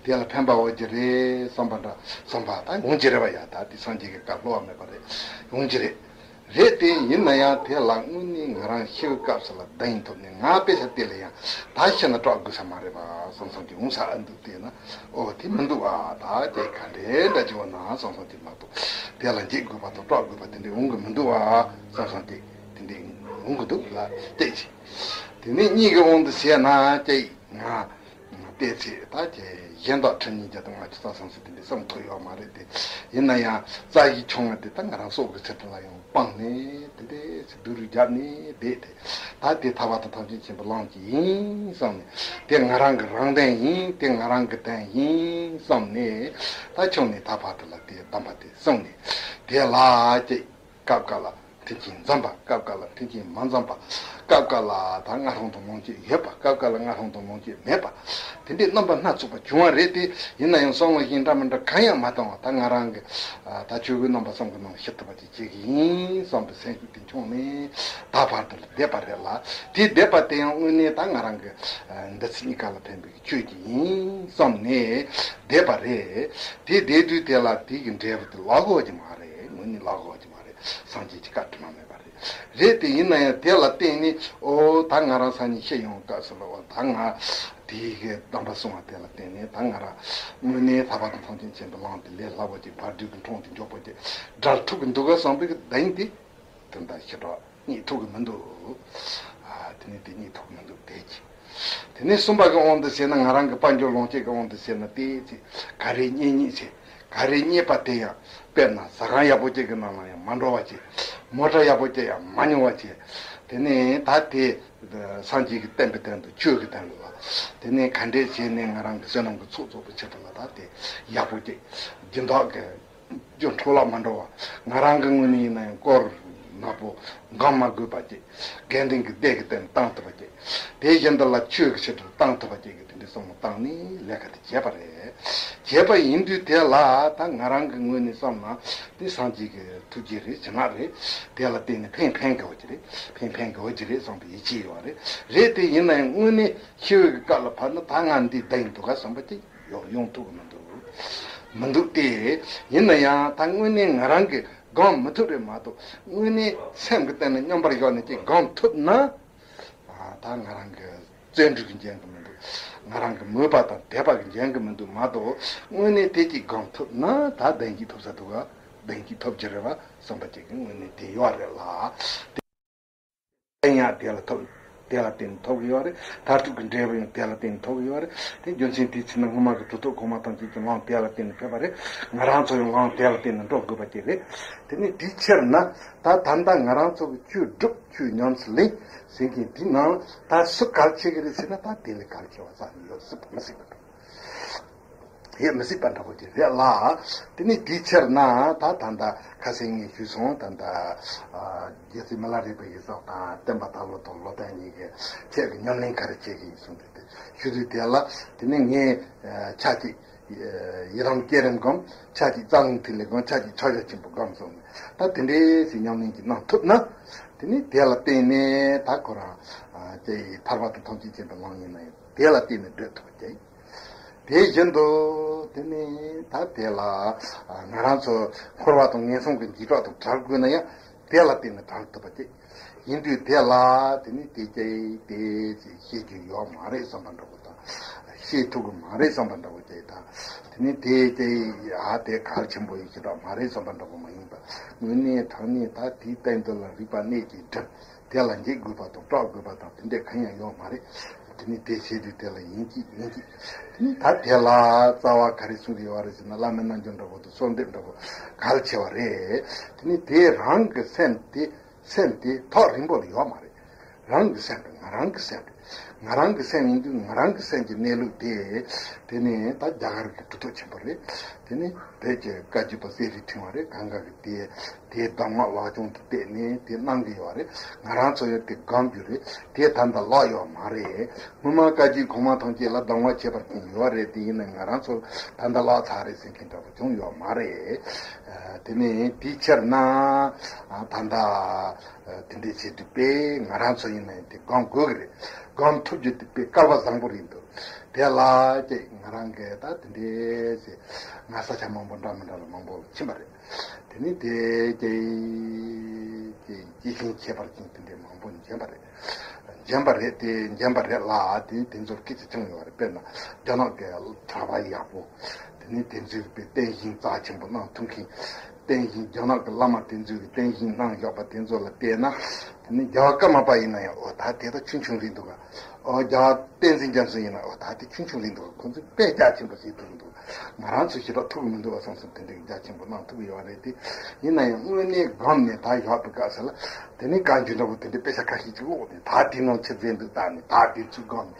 དེ་ལ་ཕན་པ་ཡོད་ཀྱི་རེད་བསམ་པ་འདྲ་བསམ་པ་ད་ཡོང་གི་རེད་པ་ཡ། ད་དེ་སངས་རྒྱས་ཀྱི་བཀའ་སློབ་མེད་པ་རེད། ཡོང་གི་རེད། རེད་དེ་ཡིན་ན་ཡང་དེ་ལ་དངོས་གནས་ང་རང་ཤི་བའི་སྐབས་སུ་ལ་བདེན་ཐོབ་ནས་ང་དཔེ་ཆ་དེ་ལ་ཡང་ད་ཤི་ན་སྐྲག་དགོས་ས་མ་རེད་པ་བསམ་བསམ་གྱི་འོང་ས་ཨ་འདུག་བལྟས་ན། ཨོ་དེ་མི་འདུག་བ། ད་དེ་ག་འདྲའི་འདྲ་ཅིག་འོང་ན་བསམ་བསམ་གྱི་མ་གཏོགས་དེ་ལ་འཇིགས་དགོས་པ་དང་སྐྲག་དགོས་པ་དེ་འདྲའི་འོང་གི་མི་འདུག་བ་བསམ་བསམ་གྱི་དེ་འདྲའི་འོང་གི་འདུག་ལ་བལྟས་ཅི། དེ་ནས་གཉིས་ཀྱི་དབང་དུ་བྱས་ན་ཀྱེ་ང་། བལྟས་ཚེ་ད་ཀྱེ་གཞན་དག་ཁྲི་གཉིས་བརྒྱ་དང་ལྔ་བཅུ་རྩ་གསུམ་ཟེར་དེ་འདྲའི་བསམ་ཐུབ་ཡོད་མ་རེད་དེ། ཡིན་ན་ཡང་རྩ་བའི་ཆུང་བ་དེ་ད་ང་རང་སྲོག་གི་ཚེ་ཐུང་ལ་ཡང་སྤངས་ནས་དེ་འདྲའི་ཚེ་སྡུག་རུས་བརྒྱབ་ནས་བསྡད་དེ། ད་དེ་ཐར་པ་དང་ཐམས་ཅད་མཁྱེན་པའི་ལམ་གྱི་ཡིན་བསམ་ནས། དེ་ང་རང་གི་རང་དོན་ཡིན། དེ་ང་རང་གི་དོན་ཡིན་བསམ་ནས། ད་ཆུང་ནས་ད་བར་དུ་ལ་དེ་གདམས་པ་དེ་གསུངས་ནས། དེ་ལ་ཀྱེ་སྐབས་འགའ་ལ་མཐུན་རྐྱེན་འཛོམས་པ། སྐབས་འགའ་ལ་མཐུན་རྐྱེན་མ་འཛོམས་པ། སྐབས་འགའ་ལ་ད་སྔར་སོང་དང་ལོངས་སྤྱོད་ཡོད་པ། སྐབས་འགའ་ལ་སྔར་སོང་དང་ལོངས་སྤྱོད་མེད་པ། དེ་འདྲའི་རྣམ་པ་སྣ་ཚོགས་པ་བྱུང་བ་རེད་དེ། ཡིན་ན་ཡང་བསམ་བློ་གཞན་འདྲ་མི་འདྲ་གང་ཡང་མ་བཏང་བ། ད་ང་རང་གི་ད་ཆོས་གོས་རྣམ་པ་གསུམ་གྱི་ནང་ཤི་ཐུབ་པ་ཅིག་བྱེད་ཀྱི་ཡིན་བསམ་པའི་སེམས་ཤུགས་དེ་འཆང་ནས་ད་བར་དུ་ལ་བསྡད་པ་རེད་ལ། དེ་བསྡད་པ་དེ་ཡང་དངོས་གནས་ད་ང་རང་གི་འདི་ཚེ་གཉིས་ཀ་ལ་ཕན་པའི་ཆོས་ཅིག་ཡིན་བསམ་ནས་བསྡད་པ་རེད། དེ་བསྡད་དུས་དེ་ལ་དེ་གི་འབྲས་བུ་དེ་ལོག་གོ་གི་མ་རེད། དངོས་གནས་ལོག་གོ་གི་མ་རེད། སངས་རྒྱས་ཀྱི་བཀའ་དྲི་མ་མེད་པ་རེད། རེད་དེ་ཡིན་ན་ཡང་དེ་ལ་བརྟེན་ནས་ཨོ་ད་ང་རང་སང་ཉིན་ཤི་ཡོང་སྐབས་སུ་ལ་ཨོ་ད་ང་དེའི་གི་གདམས་པ་གསུང་བ་དེ་ལ་བརྟེན་ནས་ད་ང་རང་དངོས་གནས་ཐར་པ་དང་ཐམས་ཅད་མཁྱེན་པའི་ལམ་དེ་ལས་སླ་པོ་ཅིག་བར་དོའི་གི་འཕྲང་དེ་མགྱོགས་པོ་ཅིག་བསྒྲལ་ཐུབ་ཀྱི་འདུག་ག་བསམ་པའི་གི་གདེང་དེ་དེ་འདྲ་ཞེ་དྲག་རྙེད་ཐུབ་ཀྱི་མི་འདུག་ཨ་དེ་ནས་དེ་རྙེད་ཐུབ་ཀྱི་མི་འདུག་དེ་གི། དེ་ནས་གསུམ་པ་གི་དབང་དུ་བྱས་ན་ང་རང་གི་དཔལ་འབྱོར་ལོངས་སྤྱོད་ཀྱི་དབང་དུ་བྱས་ན་དེ་ཚེ་ག་རེ་རྙེད་རྙེད་ཚེ། ག་རེ་རྙེད་པ་དེ་ཡང་དཔེར་ན་ཟ་ཁང་ཡག་པོ་ཅིག་གི་ནང་ལ་ཡང་མ་འགྲོ་བ་བྱེད། མོ་ཊ་ཡག་པོ་ཅིག་ཡང་མ་ཉོ་བ་བྱེད། དེ་ནས་ད་དེ་སངས་རྒྱས་ཀྱི་བསྟན་པའི་དོན་དུ་ཆོས་ཀྱི་དོན་ལ། དེ་ནས་ག་འདྲས་བྱས་ནས་ང་རང་གི་བསོད་ནམས་ཀྱི་ཚོགས་རྫོགས་པའི་ཕྱིར་དུ་ལ་ད་དེ་ཡག་པོ་ཅིག་སྦྱིན་བདག་གི་རྒྱུ་འཕྲོ་བརླག་མ་འགྲོ་བ། ང་རང་གི་ངོས་ནས་ཡིན་ན་ཡང་དཀོར་ནག་པོ་འགང་མ་དགོས་པ་ཅིག་དགེ་འདུན་གྱི་སྡེ་གི་སྟེང་བཏང་ཐུབ་པ་ཅིག་དེ་བཞིན་དུ་ལ་ཆོས་ཀྱི་ཕྱིར་དུ་བཏང་ཐུབ་པ་ཅིག་གི་དེ་འདྲའི་བསམ་བློ་བཏང་ནས་ལས་ཀ་དེ་བྱས་པ་རེད། བྱས་པ་ཡིན་དུས་དེ་ལ་ད་ང་རང་གི་ངོས་ནས་བསམ་ན་དེ་སངས་རྒྱས་ཀྱི་ཐུགས་རྗེ་རེད། བྱིན་རླབས་རེད། དེ་ལ་བརྟེན་ནས་ཕན་ཕན་དགོས་ཀྱི་རེད། ཕན་ཕན་དགོས་ཀྱི་རེད་བསམ་པའི་ཡིད་ཆེས་ཡོད་རེད། རེད་དེ་ཡིན་ན་ཡང་དངོས་གནས་ཤི་བའི་སྐབས་ལ་བབ་ན་ད་ང་འདི་བདེ་འདུག་ག་བསམ་པ་ཅིག་ཡོང་ཡོང་ཐུབ་ཀྱི་མི་འདུག་མི་འདུག་སྟེ། ཡིན་ན་ཡང་ད་དངོས་གནས་ང་རང་གིས་སྒོམ་མི་ཐུབ་རེད་མ་གཏོགས། དངོས་གནས་སེམས་ཀྱི་སྟེང་ནས་མཉམ་པར་བཞག་ནས་ཅིག་སྒོམ་ཐུབ་ན། ཨ། ད་ང་རང་གི་བརྩོན་འགྲུས་ཀྱིས་འཇོན་གྱི་མི་འདུག་ང་རང་གི་མོས་པ་དང་དད་པ་གིས་འཇོན་གྱི་མི་འདུག་མ་གཏོགས། དངོས་གནས་དེ་ཅིག་སྒོམ་ཐུབ་ན་ད་བདེན་གྱིས་ཐོབ་ས་འདུག་ག་བདེན་གྱིས་ཐོབ་ཀྱི་རེད་བ་བསམ་པ་ཅིག་གི་དངོས་གནས་དེ་ཡོད་རེད་ལ། དེ་ཡང་དེ་ལ་ཐོབ། དེ་ལ་བརྟེན་ནས་ཐོབ་ཀྱི་ཡོད་རེད། མཐར་ཐུག་གི་འབྲས་བུ་ཡང་དེ་ལ་བརྟེན་ནས་ཐོབ་ཀྱི་ཡོད་རེད། དེ་རྒྱུ་མཚན་དེའི་ཕྱིར་ན་སྔོན་མ་གི་གྲུབ་ཐོབ་གོང་མ་ཐམས་ཅད་ཀྱི་ལམ་དེ་ལ་བརྟེན་ནས་ཕེབས་པ་རེད། ང་རང་ཚོ་ཡང་ལམ་དེ་ལ་བརྟེན་ནས་འགྲོ་དགོས་པ་ཅིག་རེད། དེ་ནས་དེའི་ཕྱིར་ན་ད་ད་ལྟ་ང་རང་ཚོ་གི་ཆོས་སྒྲུབ་ཆོས་ཉམས་སུ་ལེན་ཟེར་མཁན་དེའི་ནང་ད་སུ་གལ་ཆེ་གི་རེད་ཟེར་ན། ད་དེ་ལས་གལ་ཆེ་བ་རྩ་ནས་ཡོད་སྲིད་པ་མི་སྲིད་པ་འདྲ། ཡོད་མི་སྲིད་པ་འདྲ་པོ་ཅིག་རེད་ལ། དེ་ནས་དེའི་ཕྱིར་ན་ད་ད་ལྟ་ཁ་སང་ངས་ཞུས་སོང་། ད་ལྟ་ཨ་རྒྱལ་སྲས་མི་ལ་རས་པ་ཡི་ཟབ་དང་བསྟན་པ་དར་ལོ་དང་བློ་བརྟན་གཉིས་ཀྱི་ཁྱེད་ཀྱི་ཉམས་ལེན་ག་རེ་བྱེད་ཀྱི་ཡིན་གསུངས་ཏེ། དེ་ཞུ་དུས་དེ་ལ་དེ་ནས་ངས་ཨ་ཆ་གཅིག་ཡི་དམ་བསྐྱེད་རིམ་སྒོམ། ཆ་གཅིག་རྩ་རླུང་ཐིག་ལེ་སྒོམ། ཆ་གཅིག་ཕྱག་རྒྱ་ཆེན་པོ་སྒོམ་སོང་ནས། ད་དེ་འདྲའི་ཞིག་ཉམས་ལེན་ཅིག་གནང་ཐུབ་ན། དེ་ནས་དེ་ལ་བརྟེན་ནས་ད་ཁོ་རང་ཨ་ཅེ་ཐར་པ་དང་ཐམས་ཅད་མཁྱེན་པའི་ལམ་ཡིན་ན་ཡང་དེ་ལ་བརྟེན་ནས་བགྲོད་ཐུབ་པ་ཅིག་དེ་བཞིན་དུ་དེ་ནི་ད་དེ་ལ་ང་རང་ཚོ་འཁོར་བ་དང་ངན་སོང་གི་འཇིགས་སྐྲག་དང་བྲལ་དགོས་ན་ཡང་དེ་ལ་བརྟེན་ནས་བྲལ་ཐུབ་པ་ཅིག་ཡིན་དུས་དེ་ལ་དེ་ནི་དེ་ཅི་དེ་ཅི་ཤེས་རྒྱུ་ཡོད་མ་རེད་བསམ་པ་འདྲ་པོ་དང་། ཤེས་ཐུབ་ཀྱི་མ་རེད་བསམ་པ་འདྲ་པོ་ཅིག་དང་། དེ་ནི་དེ་ཅི་ཡ་དེ་གལ་ཆེན་པོ་ཡིན་ཞེ་དྲག་མ་རེད་བསམ་པ་འདྲ་པོ་མ་ཡིན་པ། དངོས་གནས་དྲང་གནས་ད་དེའི་སྟེང་དུ་ལ་རིག་པ་གནད་ཀྱིས་བསྒྲིམས། དེ་ལ་འཇིགས་དགོས་པ་དང་སྐྲག་དགོས་པ་དང་དེ་འདྲ་གང་ཡང་ཡོད་མ་རེད། དེ་ནི་དེ་བྱེད་དུས་དེ་ལ་ཡིན་གཅིག་མིན་གཅིག་དེ་ནི་ད་དེ་ལ་རྩ་བ་ག་རེ་གསུང་གི་ཡོད་རེད་ཟེར་ན། བླ་མའི་རྣལ་འབྱོར་འདྲ་པོ་དང་གསོལ་འདེབས་འདྲ་པོ་གལ་ཆེ་བ་རེད། དེ་ནི་དེ་རང་གི་སེམས་དེ་སེམས་དེ་ཐོག་རིང་པོ་ལ་ཡོད་མ་རེད། རང་གི་སེམས་དེ་ང་རང་གི་སེམས་རེད། ང་རང་གི་སེམས་ཡིན་དུས་ང་རང་གི་སེམས་ཀྱི་གནས་ལུགས་དེ། དེ་ནི་ད་རྒྱ་གར་གྱི་གྲུབ་ཐོབ་ཆེན་པོ་རེད། དེ་ནི་བོད་ཀྱི་བཀའ་བརྒྱུད་པ་གསེར་རིའི་ཕྲེང་བ་རེད། གང་ག་གི་དེ་ དེ་གདམས་ངག་ལག་ཆུང་དུ་བལྟས་ནས་དེ་གནང་གི་ཡོད་རེད། ང་རང་ཚོ་ཡང་དེ་སྒོམ་རྒྱུ་རེད། དེ་ད་ལྟ་ལག་ཡོད་མ་རེད། སྔོན་མ་བཀའ་བརྒྱུད་གོང་མ་ཐམས་ཅད་ལ་གདམས་ངག་ཁྱད་པར་ཅན་ཡོད་རེད། དེ་ཡིན་ན་ང་རང་ཚོ་ད་ལྟ་ལག་ཚར་རེད་ཟེར་མཁན་འདྲ་པོ་བྱུང་ཡོད་མ་རེད། དེ་ནས་དེའི་ཕྱིར་ན་ད་ལྟ་དེ་འདྲས་བྱེད་དུས་པས་ང་རང་ཚོ་ཡིན་ན་ཡང་དེ་སྒོམ་དགོས་ཀྱི་རེད། སྒོམ་ཐུབ་རྒྱུ་དེ་དཔེ་སྐལ་བ་བཟང་པོ་རེད་འདུག་དེ་ལ་ཀྱེ་ང་རང་གིས་ད་དེ་འདྲས་ཟེར་ང་ས་ཆ་མང་པོ་འདྲ་མི་འདྲ་ལ་མང་པོ་ལ་ཕྱིན་པ་རེད། དེ་ནི་དེ་ཀྱེ་ཀྱེ་ཀྱེ་ཤིང་ཁྱད་པར་ཅན་དེ་འདྲས་མང་པོ་འཇོན་པ་རེད། འཇོན་པ་རེད་དེ་འཇོན་པ་རེད་ལ་དེ་དེ་ཚོར་སྐད་ཆ་བྱུང་ཡོད་རེད། དཔེར་ན་རྒྱ་ནག་གི་གྲྭ་པ་ཡག་པོ། དེ་ནི་དེ་ཚོས་པའི་བསྟན་བཞེངས་རྩ་ཆེན་པོ་གནང་ཐུབ་མཁན། བསྟན་བཞེངས་རྒྱ་ནག་གི་བླ་མ་དེ་ཚོས་ཀྱི་བསྟན་བཞེངས་གནང་བཞག་པ་དེ་ཚོ་ལ་བལྟས་ན། དེ་ནི་རྒྱལ་བ་ཀརྨ་པ་ཡིན་ན་ཡང་ཨོ་ད་དེ་ད་ཆུང་ཆུང་རེད་འདུག་ག་ཨོ་རྒྱལ་བ་བསྟན་འཛིན་རྒྱ་མཚོ་ཡིན་ན་ཨོ་ད་དེ་ཆུང་ཆུང་རེད་འདུག་ཁོང་ཚོས་དཔེ་རྒྱ་ཆེན་པོ་བྱེད་ཐུབ་ཀྱི་འདུག་ང་རང་ཚོས་ཞེ་དྲག་ཐུབ་ཀྱི་མི་འདུག་བསམ་སོང་། དེ་འདྲའི་རྒྱ་ཆེན་པོ་གནང་ཐུབ་ཀྱི་ཡོད་རེད་དེ། ཡིན་ན་ཡང་དངོས་གནས་སྒོམ་ནས་ད་བཞག་པའི་སྐབས་སུ་ལ་དེ་ནས་བཀའ་འགྱུར་འདྲ་པོ་དེ་འདྲའི་དཔེ་ཆ་ཁ་ཤས་ཅིག་ཀློག་ནས་ད་དེ་ནང་ཆི་ཟེར་འདུག་བལྟས་ནས་ད་དེ་ཚུར་སྒོམ་ནས།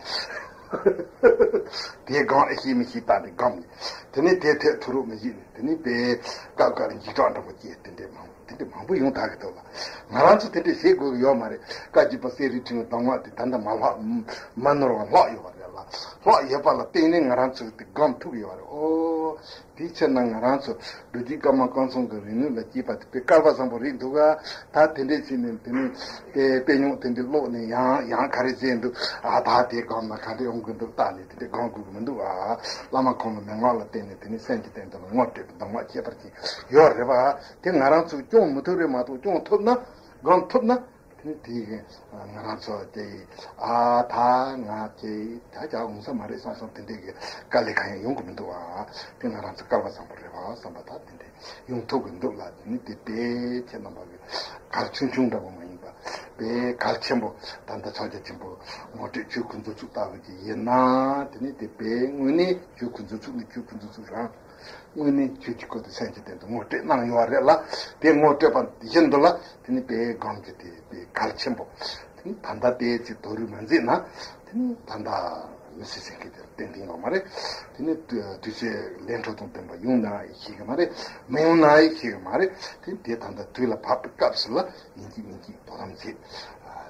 དེ་སྒོམ་ཨེ་ཤེས་མི་ཤེས་བལྟས་ནས་སྒོམ་ནས། དེ་ནས་དེ་ཐད་ཐུ་རུ་མི་བཞེས་ནས་དེ་ནས་དཔེ་སྐབས་སྐབས་ལ་འཇིགས་སྐྲག་འདྲ་པོ་སྐྱེས། དེ་འདྲའི་མང་དེ་འདྲའི་མང་པོ་ཡོང་ཐག་གི་འདུག་ལ། ང་རང་ཚོ་དེ་འདྲའི་བྱེད་དགོས་ཀྱི་ཡོད་མ་རེད། བཀའ་བརྒྱུད་པ་གསེར་རིའི་ཕྲེང་བའི་གདམས་ངག་དེ་ད་ལྟ་མ་ལྷག་མ་ནོར་བ་ལྷག་ཡོད་པ་རེད་ལ། ལྷག་ཡོད་པ་ལ་བརྟེན་ནས་ང་རང་ཚོས་དེ་སྒོམ་ཐུབ་ཀྱི་ཡོད་རེད། ཨོ། དེའི་ཕྱིར་ན་ང་རང་ཚོ་འགྲོ་རྒྱུད་བཀའ་མ་བཀའ་ཚང་གི་རིང་ལུགས་ལ་སྐྱེས་པ་དེ་དཔེ་སྐལ་བ་བཟང་པོ་རེད་འདུག་ག་ད་དེ་འདྲས་བྱས་ནས་དེ་ནས་དེ་དཔེ་རྙིང་དེ་འདྲས་ཀློག་ནས་ཡང་ཡང་ག་རེ་བྱས་འདུག་ཨ་ད་དེ་སྒོམ་ན་ག་འདྲས་ཡོང་གི་འདུག་བལྟས་ནས་དེ་འདྲས་སྒོམ་དགོས་ཀྱི་མི་འདུག་ཨ་བླ་མ་ཁོང་ལ་མན་ངག་ལ་བརྟེན་ནས་དེ་ནས་སེམས་ཀྱི་སྟེང་དུ་ལ་ངོ་སྤྲོད་པའི་གདམས་ངག་ཁྱད་པར་ཅན་ཡོད་རེད་པ། དེ་ང་རང་ཚོས་སྐྱོང་མི་ཐུབ་རེད་མ་གཏོགས་སྐྱོང་ཐུབ་ན་སྒོམ་ཐུབ་ན། དེ་ནི་དེའི་གི་ང་རང་ཚོ་དེ་ཨ་ད་ང་དེ་ད་ཅག་འོང་ས་མ་རེད་བསམ་བསམ་དེ་འདྲའི་གི་དཀའ་ལས་གང་ཡང་ཡོང་གི་མི་འདུག་ཨ། དེ་ང་རང་ཚོ་སྐལ་བ་བཟང་པོ་རེད་བ་བསམ་པ་ད་དེ་འདྲའི་ཡོང་ཐུབ་གི་འདུག་ལ། དེ་ནི་དེ་དཔེ་ཁྱེད་རྣམ་པ་གི་གལ་ཆུང་ཆུང་འདྲ་པོ་མ་ཡིན་པ་དཔེ་གལ་ཆེན་པོ། ད་ལྟ་ཕྱག་རྒྱ་ཆེན་པོ་ངོ་སྤྲོད་ཆོས་སྐུ་མཛོད་ཚུགས་ལྟ་བུ་ཅིག་ཡིན་ན་དེ་ནི་དེ་དཔེ་དངོས་གནས་ཆོས་སྐུ་མཛོད་ཚུགས་ནི་ཆོས་སྐུ་མཛོད་ཚུགས་རང་། དངོས་གནས་ཆོས་ཀྱི་སྐུ་དེ་སེམས་ཀྱི་སྟེང་དུ་ངོ་སྤྲོད་གནང་ཡོད་རེད་ལ། དེ་ངོ་སྤྲོད་པ་བཞིན་དུ་ལ་དེ་ནི་དཔེ་སྒོམ་གྱི་དེ་དཔེ་གལ་ཆེན་པོ། དེ་ནི་ད་ལྟ་དེའི་ཚེ་དོ་རུང་མ་མཛད་ན་དེ་ནི་ད་ལྟ་མི་སྲིད་ཟེར་མཁན་དེ་ཏན་ཏན་ཡོད་མ་རེད། དེ་ནི་དུས་ཚོད་ལན་གྲངས་དང་ལྡན་པ་ཡོང་ན་ཡང་ཤེས་གི་མ་རེད། མི་ཡོང་ན་ཡང་ཤེས་གི་མ་རེད། དེ་ནི་དེ་ད་ལྟ་དུས་ལ་བབ་པའི་སྐབས་སུ་ལ་ཡིན་གཅིག་མིན་གཅིག་དོ་དམ་བྱེད།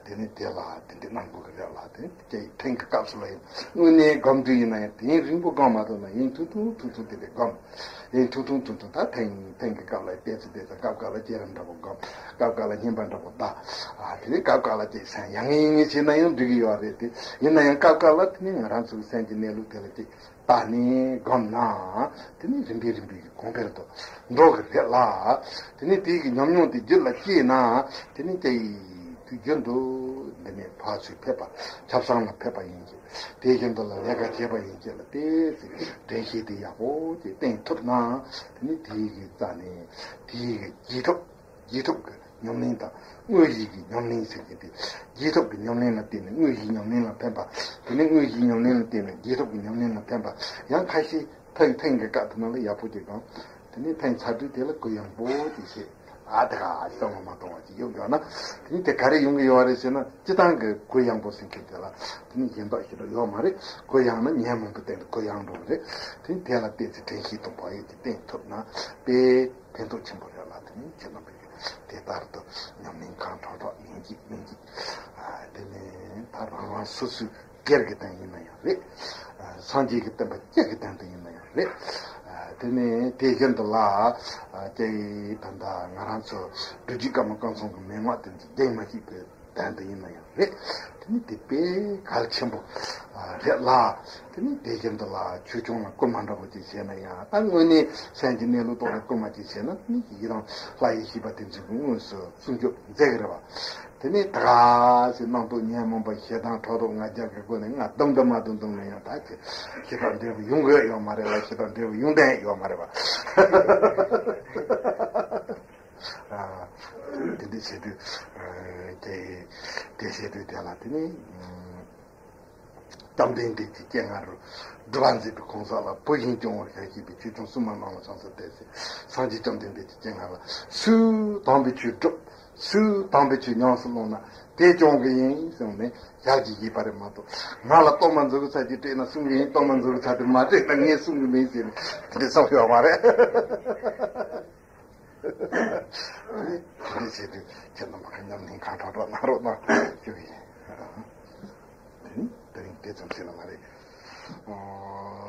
དེ་ནི་དེ་ལ་དེ་འདྲ་གནང་དགོས་ཀྱི་རེད་ལ། དེ་ནི་ཀྱེ་ཐེངས་ཀྱི་སྐབས་སུ་ལ་ཡང་དངོས་གནས་སྒོམ་དུས་ཡིན་ན་ཡང་དེ་ཡིན་རིང་པོ་སྒོམ་མ་ཐུབ་ན་ཡིན་ཐུང་ཐུང་ཐུང་ཐུང་དེ་འདྲ་སྒོམ། ཡིན་ཐུང་ཐུང་ཐུང་ཐུང་ད་ཐེངས་ཐེངས་ཀྱི་སྐབས་ལ་བལྟས་ཚེ་བལྟས་ཚེ་སྐབས་སྐབས་ལ་བསྐྱེད་རིམ་འདྲ་པོ་སྒོམ། སྐབས་སྐབས་ལ་བསྙེན་པ་འདྲ་པོ་བཟླ། ཨ་དེ་ནི་སྐབས་སྐབས་ལ་ཅིག་སེམས་ཡང་ངེས་ངེས་བྱས་ན་ཡང་འགྲིག་གི་ཡོད་རེད་དེ། ཡིན་ན་ཡང་སྐབས་སྐབས་ལ་དེ་ནི་ང་རང་ཚོའི་སེམས་ཀྱི་གནས་ལུགས་དེ་ལ་ཅིག་བལྟས་ནས་སྒོམ་ན། དེ་ནི་རིམ་པས་རིམ་པས་ཀྱི་གོང་འཕེལ་དུ་འགྲོ་གི་རེད་ལ། དེ་ནི་དེའི་གི་ཉམས་མྱོང་དེ་རྒྱུད་ལ་སྐྱེས་ན། དེ་ནི་ཀྱེ་དུས་རྒྱུན་དུ་འདི་ནས་ཕར་ཚུར་ཕེབས་པ་ཆབ་གསང་ལ་ཕེབས་པ་ཡིན་གྱི། དེ་བཞིན་དུ་ལ་ལས་ཀ་བྱེད་པ་ཡིན་གྱི་ལ་དེ་ཚེ་དྲན་ཤེས་དེ་ཡག་པོ་ཅིག་བསྟེན་ཐུབ་ན། དེ་ནི་དེའི་གི་རྩ་ནས་དེའི་གི་རྗེས་ཐོབ། རྗེས་ཐོབ་ཀྱི་ཉམས་ལེན་དང་དངོས་གཞིའི་གི་ཉམས་ལེན་ཟེར་གྱི་དེ། རྗེས་ཐོབ་ཀྱི་ཉམས་ལེན་ལ་བརྟེན་ནས་དངོས་གཞིའི་ཉམས་ལེན་ལ་ཕན་པ། དེ་ནས་དངོས་གཞིའི་ཉམས་ལེན་ལ་བརྟེན་ནས་རྗེས་ཐོབ་ཀྱི་ཉམས་ལེན་ལ་ཕན་པ། ཡང་ཁ་ཤས་ཐེངས་ཐེངས་ཀྱི་སྐབས་དེ་ནང་ལ་ཡག་པོ་ཅིག་དང་། དེ་ནས་ཐེངས་ཚར་དུས་དེ་ལ་གུ་ཡངས་པོ་ཅིག་བྱེད། ཨ་ད་ག་གཏོང་བ་མ་གཏོང་བ་ཅིག་ཡོང་ཡོད་ན། དེ་ནས་དེ་ག་རེ་ཡོང་གི་ཡོད་རེད་ཟེར་ན། སྤྱི་བཏང་གི་གུ་ཡངས་པོ་ཟེར་མཁན་དེ་ལ་དེ་ནས་ཡིན་མདོག་ཞིག་ཡོད་མ་རེད། གུ་ཡངས་ན་ཉོན་མོངས་པའི་སྟེང་དུ་གུ་ཡངས་འགྲོ་གི་རེད། དེ་ནས་དེ་ལ་བལྟས་ཚེ་དྲན་ཤེས་དང་བག་ཡོད་ཀྱིས་བསྟེན་ཐུབ་ན་དཔེ་ཕན་ཐོགས་ཆེན་པོ་རེད་ལ། དེ་ནས་ཁྱེད་རྣམ་པས་དེ་ལྟར་དུ་ཉམས་ལེན་གང་དྲག་དྲག་ཡིན་གཅིག་མིན་གཅིག་ཨ་དེ་ནས་ད་རང་རང་སོ་སོའི་སྒེར་གྱི་དོན་ཡིན་ན་ཡང་རེད། ཨ་སངས་རྒྱས་ཀྱི་བསྟན་པ་སྤྱི་གི་དོན་དུ་ཡིན་ན་ཡང་རེད། ཨ་དེ་ནས་དེ་བཞིན་དུ་ལ་ཨ་ཀྱེ་ད་ལྟ་ང་རང་ཚོ་སྒྲུབ་བརྒྱུད་བཀའ་མ་བཀའ་མཚུངས་ཀྱི་མན་ངག་དེ་ཚོ་བདེན་མ་ཤེས་པའི་དོན་དུ་ཡིན་ན་ཡང་རེད། དེ་ནི་དེ་དཔེ་གལ་ཆེན་པོ་ཨ་རེད་ལ། དེ་ནི་དེ་བཞིན་དུ་ལ་ཆོས་སྐྱོང་ལ་བསྐུལ་མ་འདྲ་པོ་ཅིག་བྱས་ན་ཡང་། ད་དངོས་གནས་སེམས་ཀྱི་གནས་ལུགས་ཐོག་ལ་བསྐུལ་མ་ཅིག་བྱས་ན་ནི་ཡི་རང་ལྷ་ཡི་བཞི་པ་དེ་ཚོས་དངོས་སུ་སྲུང་སྐྱོབ་མཛད་ཀྱི་རེད་བ། དེ་ནི་ད་ག་ཟེར་རྣམ་རྟོག་ཉོན་མོངས་པ་ཞེ་སྡང་ཕྲག་དོག་ང་རྒྱལ་གྱི་སྒོ་ནས་ང་རྡུང་རྡུང་མ་རྡུང་རྡུང་ན་ཡང་ད་ཁྱེད་ཞེ་དྲག་འབྲས་བུ་ཡོང་གི་ཡོད་མ་རེད་བ། ཞེ་དྲག་འབྲས་བུ་ཡོང་བསྡད་ཡོད་མ་རེད་བ། ཨ་དེ་འདྲ་བྱེད་དུས་ཨ་དེ་དེ་བྱེད་དུས་དེ་ལ་དེ་ནི་ཨ་བཅོམ་ལྡན་འདས་ཀྱི་སྤྱན་སྔ་རུ་སྒྲུབ་པ་མཛད་པའི་གང་ཟག་ལ་བུ་བཞིན་སྐྱོང་བར་ཞལ་བཞེས་པའི་ཆོས་སྐྱོང་སྲུང་མ་རྣམས་ལ་ཕྱག་འཚལ་ཏེ་ཟེར། སངས་རྒྱས་བཅོམ་ལྡན་འདས་ཀྱི་སྤྱན་སྔ་ལ་སུས་དམ་པའི་ཆོས་བསྒྲུབ། སུས་དམ་པའི་ཆོས་ཉམས་སུ་བླངས་ན་དེ་སྐྱོང་གི་ཡིན་གསུངས་ནས་ཞལ་གྱིས་བཞེས་པ་རེད་མ་གཏོགས། ང་ལ་གཏོར་མ་མཛུབ་གུ་ཚ་གཅིག་སྤྲད་ན་སྲུང་གི་ཡིན། གཏོར་མ་མཛུབ་གུ་ཚ་དེ་མ་སྤྲད་ན་ངས་སྲུང་གི་མིན་ཟེར་ནས་དེ་འདྲ་གསུངས་ཡོད་མ་རེད། དེ་བྱེད་དུས་ཁྱེད་རྣམ་པ་མཉམ་ལྷན་ཁ་གྲག་གྲག་གནང་རོགས་གནང་ཞུ་གི་ཡིན། དེ་རིང་དེ་ཙམ་ཟིན་ན་མ་རེད། ཨོ་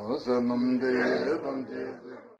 བསོད་ནམས་འདི་ཐམས་ཅད།